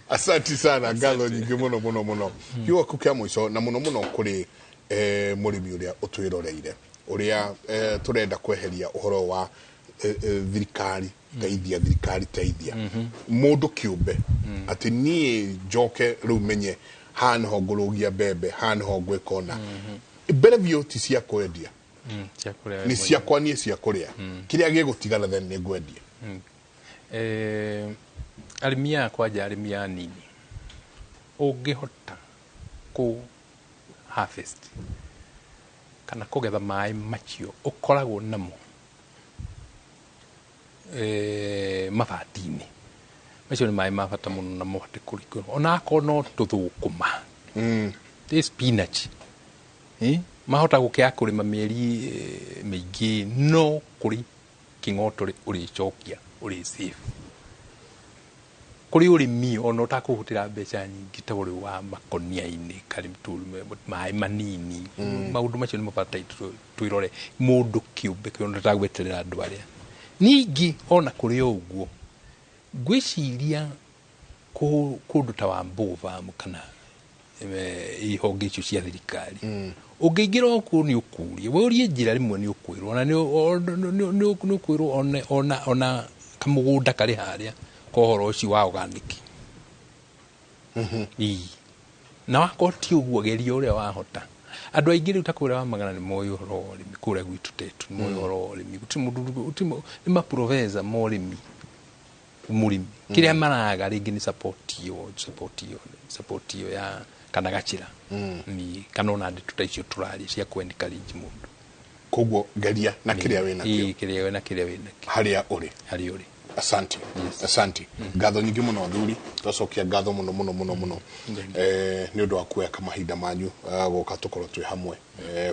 Asanti sana, ngatho nyingĩ mũno mũno mũno. Kiugo kĩa mũico na mũno mũno kũrĩ mũrĩmi ũrĩa ũtwĩroreire, ũrĩa tũrenda kweheria ũhoro wa thirikari teithia, thirikari teithia, mũndũ kĩũmbe, atĩ niĩ njoke rĩu menye haha nĩho ngũrũgia mbembe, haha nĩho ngwĩka ũna. Mbere biũ ti cia kwendia, cia kũrĩa we nĩ mwenyewe. Ciakwa niĩ cia kũrĩa, kĩrĩa gĩgũtigara then nĩ ngwendia. Arĩmi aya kwanja, arĩmi aya nini, ũngĩhota kũ harvest kana kũgetha maĩ macio ũkoragwo namo mabati-inĩ macio, nĩ maĩ ma bata mũno na mũhote kũrikũra ona akorwo no tũthũkũma, ĩ spinach, mahota gũkĩaga kũrĩma mĩeri mĩingĩ, no kũrĩ kĩng'oto ũrĩcokia ũrĩ safe. Kũrĩ ũrĩmi ona ũtakũhũthĩra mbeca nyingĩ ta ũrĩ wa makonia-inĩ karĩ maĩ manini. Maũndũ macio nĩ mabataire twĩrore mũndũ kĩũmbe kĩona tagweterera andũ arĩa. Ningĩ ona kũrĩ o ũguo ngwĩciria kũndũ ta Wambũgũ Farm kana ihonge icio cia thirikari ũngĩingĩra o kuo nĩ ũkũria ũrie njĩra rĩmwe nĩ ũkwĩrwo ona nĩ ũkwĩrwo ona kamũgũnda karĩ harĩa ka ũhoro ũcio wa organic. Na wakorwo ti ũguo geria ũrĩa wahota. Andũ aingĩ rĩu ta kũrĩa wa Magana nĩ moĩ ũhoro wa ũrĩmi, kũrĩa gwitũ Tetu nĩ moĩ ũhoro wa ũrĩmi, gũtirĩ mũndũ nĩ maprofesa ma ũrĩmi mũrĩmi. Kĩrĩa maraga rĩngĩ nĩ support iyo ya kana gacĩra kana ona ndeto ta icio tũraria cia kũ encourage mũndũ. Koguo geria na kĩrĩa wĩna kĩo. Kĩrĩa wĩna kĩrĩa wĩna kĩo. Harĩa ũrĩ. Harĩa ũrĩ. Asante. Asante. Ngatho nyingĩ mũno athuri, twacokia ngatho mũno mũno mũno mũno nĩ ũndũ wa kuoya mahinda manyu gũka tũkorwo twĩ hamwe.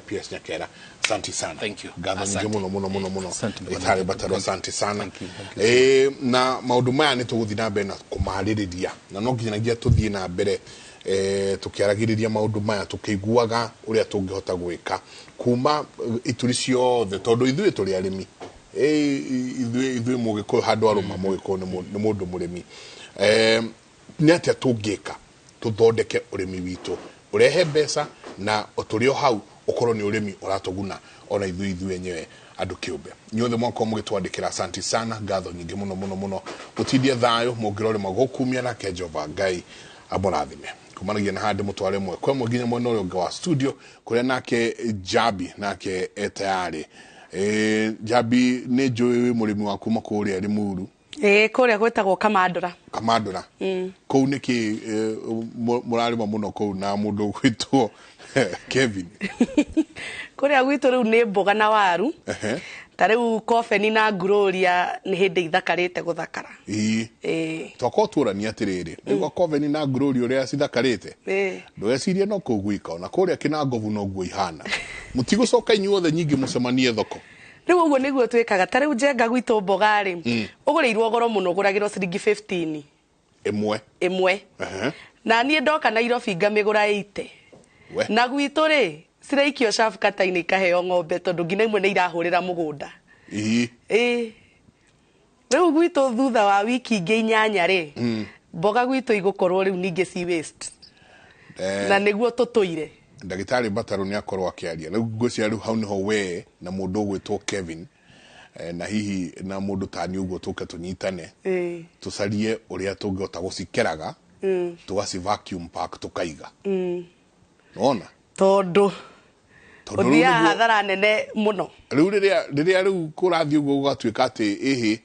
PS Nyakera, asante sana. Thank you. Ngatho nyingĩ mũno mũno mũno mũno. Ĩtarĩ Batarũ, asante sana. Na maũndũ maya nĩ tũgũthiĩ na mbere na kũmarĩrĩria na no nginyagia tũthiĩ na mbere tũkĩaragĩrĩria maũndũ maya tũkĩiguaga ũrĩa tũngĩhota gwĩka kuma ituri ciothe tondũ ithuĩ tũrĩ arĩmi. Ithuĩ mũgĩkũyũ handũ arũma mũgĩkũyũ nĩ mũndũ mũrĩmi. Nĩ atĩa tũngĩka tũthondeke ũrĩmi witũ ũrehe mbeca na tũrĩ o hau ũkorwo nĩ ũrĩmi ũratũguna ona ithuĩ enyewe andũ kĩũmbe. Inyuothe mwakorwo mũgĩtwandĩkĩra asante sana, ngatho nyingĩ mũno mũno mũno. Mũtindie thayũ mũngĩrorĩma gũkumia nake Jehova Ngai amũrathime. Kumanagia na handũ mũtware mwe kwa ĩmwe nginya mwena ũrĩa ũngĩ wa studio kũrĩa nake Jabi nake etayarĩ. Jabi nĩ njũĩ wĩ mũrĩmi wa kuma kũrĩa Limuru. Kũrĩa gwĩtagwo Kamandũra. Kamandũra. Kũu nĩkĩ mũrarĩma mũno kũu na mũndũ ũgwĩtwo Kevin? Kũrĩa gwitũ rĩu nĩ mboga na waru. Ta rĩu kobeni na ngururia nĩ hĩndĩ ithakarĩte gũthakara. Twakorwo tũrania atĩrĩrĩ, rĩu kobeni na ngururia ũrĩa cithakarĩte ndũgecirie no kũu gwika ona kũrĩa Kĩnangobu noguo ihana. Mũtigũcoka inyuothe nyingĩ mũcemanie thoko. Rĩu ũguo nĩguo twĩkaga. Ta rĩu Njenga gwitũ mboga rĩ, ũgũrĩirwo goro mũno, ũgũragĩrwo ciringi 15 ĩmwe. Ĩmwe. Na niĩ ndoka Nairobi ngamĩgũra 80. Na gwitũ rĩ ciraikio cabu kata-inĩ ikaheo ng'ombe tondũ nginya imwe nĩ irahũrĩra mũgũnda. Rĩu gwitũ thutha wa wiki ingĩ 8 rĩ, mboga gwitũ igũkorwo rĩu ningĩ ci waste. Na nĩguo tũtũire. Ndagĩtarĩ Batarũ nĩ akorwo akĩaria. Rĩu ngwĩciria rĩu hau nĩho we na mũndũ ũgwĩtwo Kevin na hihi na mũndũ tani ũguo tũke tũnyitane tũcarie ũrĩa tũngĩhota gũcikeraga tũgaci vacuum pack tũkaiga. Nĩwona? Tondũ ũthiaga hathara nene mũno. Rĩu rĩrĩa rĩu kũrathiĩ ũguo gũgatuĩka atĩ ĩhĩ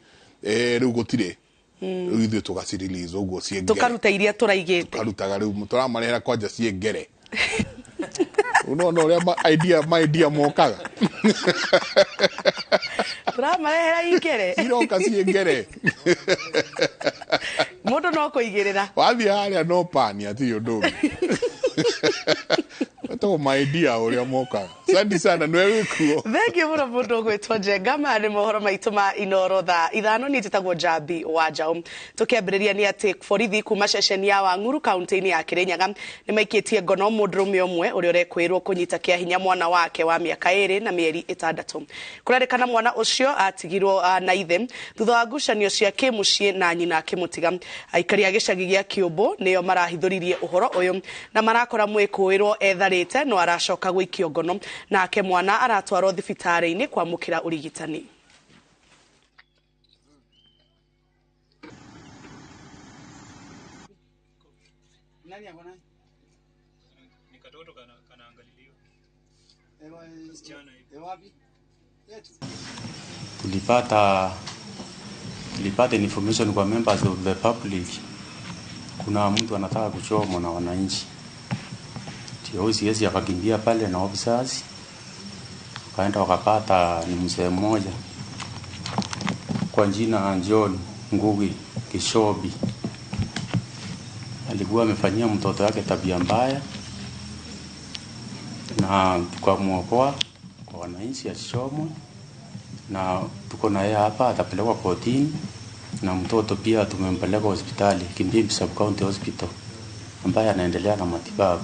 rĩu gũtirĩ rĩu ithuĩ tũgaci release ũguo ciĩ ngere. Tũkaruta iria tũraigĩte. Tũkarutaga rĩu tũramarehera kwanja ciĩ ngere. Unaona ũrĩa ma idea mokaga. Tũramarehera ingere. Iroka ciĩ ngere. Mũndũ no kũigĩrĩra. Wathiĩ harĩa no pani hatirĩ ũndũ ũngĩ. Wetagwo ma idea ũrĩa mokaga. Asante sana nĩwe wĩkuo. Thengiũ mũno mũndũ ũgwĩtwo Njenga. Maya nĩ mohoro maitũ ma Inooro thaa 5. Niĩ njĩtagwo Njambi wa Njaũ. Tũkĩambĩrĩria nĩ atĩ borithi kuma ceceni ya Wang'uru kaunti-inĩ ya Kĩrĩnyaga nĩ maikĩtie ngono mũndũrũme ũmwe ũrĩa ũrekwĩrwo kũnyita kĩa hinya mwana wake wa mĩaka 2 na mĩeri 6. Kũrerĩkana mwana ũcio atigirwo na ithe thutha wa ngucanio cia kĩmũciĩ na nyina akĩmũtiga. Aikari a gĩcagi gĩa Kĩũmbũ nĩo marahithũririe ũhoro ũyũ na marakora mwĩkũĩrwo etharĩte no aracoka gũikio ngono nake mwana aratwarwo thibitarĩ-inĩ kwamũkĩra ũrigitani. Tulipata information kwa members of the public kuna mtu anataka kuchomwa na wananchi. OCS akakimbia pale na officers wakaenda wakapata ni mzee mmoja kwa jina John Ngugi Kishobi. Alikuwa amefanyia mtoto wake tabia mbaya na tukamwokoa kwa wananchi asichomwe, na tuko na yeye hapa, atapelekwa kotini. Na mtoto pia tumempeleka hospitali, Kimbimbi Sub County Hospital, ambaye anaendelea na matibabu.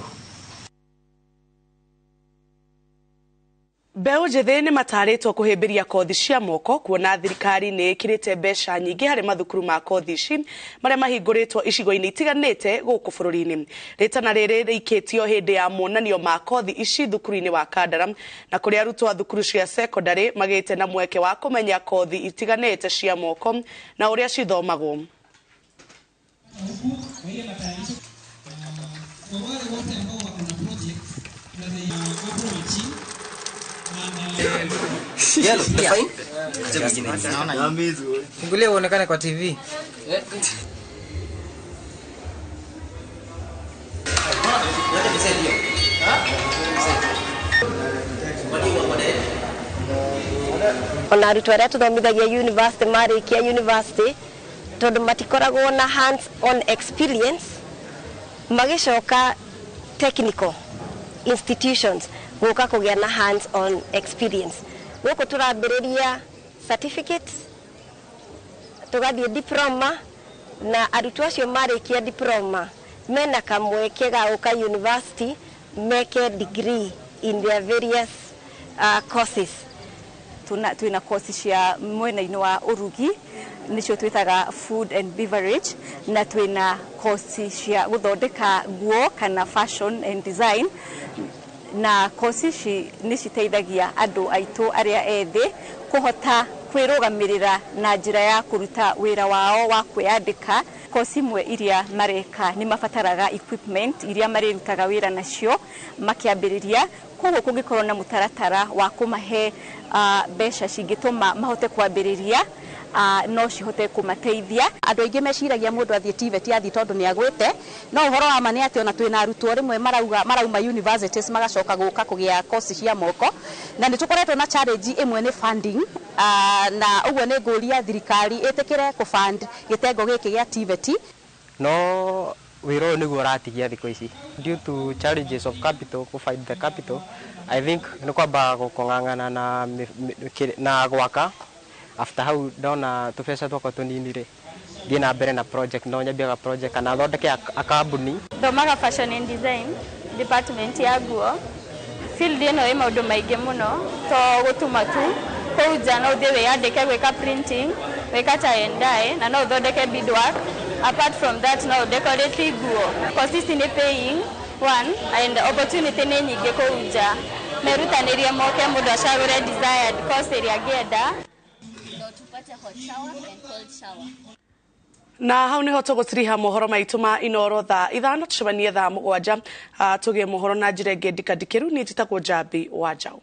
Mbeũ njĩthĩ nĩ matarĩtwo kũhĩmbĩria kothi cia moko kuona thirikari nĩ ĩkĩrĩte mbeca nyingĩ harĩ mathukuru ma kothi ici marĩa mahingũrĩtwo icigo-inĩ itiganĩte gũkũ bũrũri-inĩ. Rĩtana rĩrĩ rĩikĩtio hĩndĩ ya monanio ma kothi ici thukuru-inĩ wa Kandara na kũrĩa arutwo a thukuru cia cekondarĩ magĩte na mweke wa kũmenya kothi itiganĩte cia moko na ũrĩa cithomagwo. Fungulia uonekane kwa TV. Ona arutwo arĩa tũthomithagia university marĩkia university tondũ matikoragwo na hands on experience magĩcoka technical institutions gũka kũgĩa na hands on experience. Gũkũ tũrambĩrĩria certificates tũgathiĩ diploma na arutwo acio marĩkia diploma mena kamweke ga gũka university meke degree in their various courses. Twina kosi cia mwena-inĩ wa ũrugi nĩcio twĩtaga food and beverage, na twina kosi cia gũthondeka nguo kana fashion and design, na kosi ici nĩ citeithagia andũ aitũ arĩa ethĩ kũhota kwĩrũgamĩrĩra na njĩra ya kũruta wĩra wao wa kwĩyandĩka. Kosi imwe iria mareka nĩ mabataraga equipment iria marĩrutaga wĩra nacio makĩambĩrĩria, koguo kũngĩkorwo na mũtaratara wa kũmahe mbeca cingĩtũma mahote kwambĩrĩria no cihote kũmateithia. Andũ aingĩ meciragia mũndũ athiĩ TVET athiĩ tondũ nĩ agwĩte, no ũhoro wa ma nĩ atĩ ona twĩna arutwo rĩmwe marauga marauma universities magacoka gũka kũgĩa kosi cia moko, na nĩ tũkoretwo na challenge ĩmwe nĩ funding, na ũguo nĩ ngũria thirikari ĩtĩkĩre kũfund gĩtengo gĩkĩ gĩa TVET. No wĩra ũyũ nĩguo ũratigia thikũ ici due to challenges of capital, ku find the capital, I think nĩ kwamba kũng'ang'ana na gwaka. After hau ndona tũbeca twakwa tũnini rĩ, thiĩ na mbere na project, no nyambiaga project kana thondeke a kambuni. Thomaga fashion and design department ya nguo. Field ĩno ĩ maũndũ maingĩ mũno to gũtuma tu, kũu nja no ũthiĩ wĩyandĩke gwĩka printing, gwĩka tie and dye, na no ũthondeke beadwork. Apart from that no ũdecorate nguo. Course ici nĩ paying one and opportunity nĩ nyingĩ kũu nja. Merutanĩrie moke mũndũ acagũre desired course ĩrĩa angĩenda. Na hau niho tũgũtiriha mohoro maitũ ma Inooro thaa 5 tũcemanie thaa 7 tũgĩe mohoro na njĩra ĩngĩ ndikandikĩru. Niĩ njĩtagwo Njambi wa Njaũ.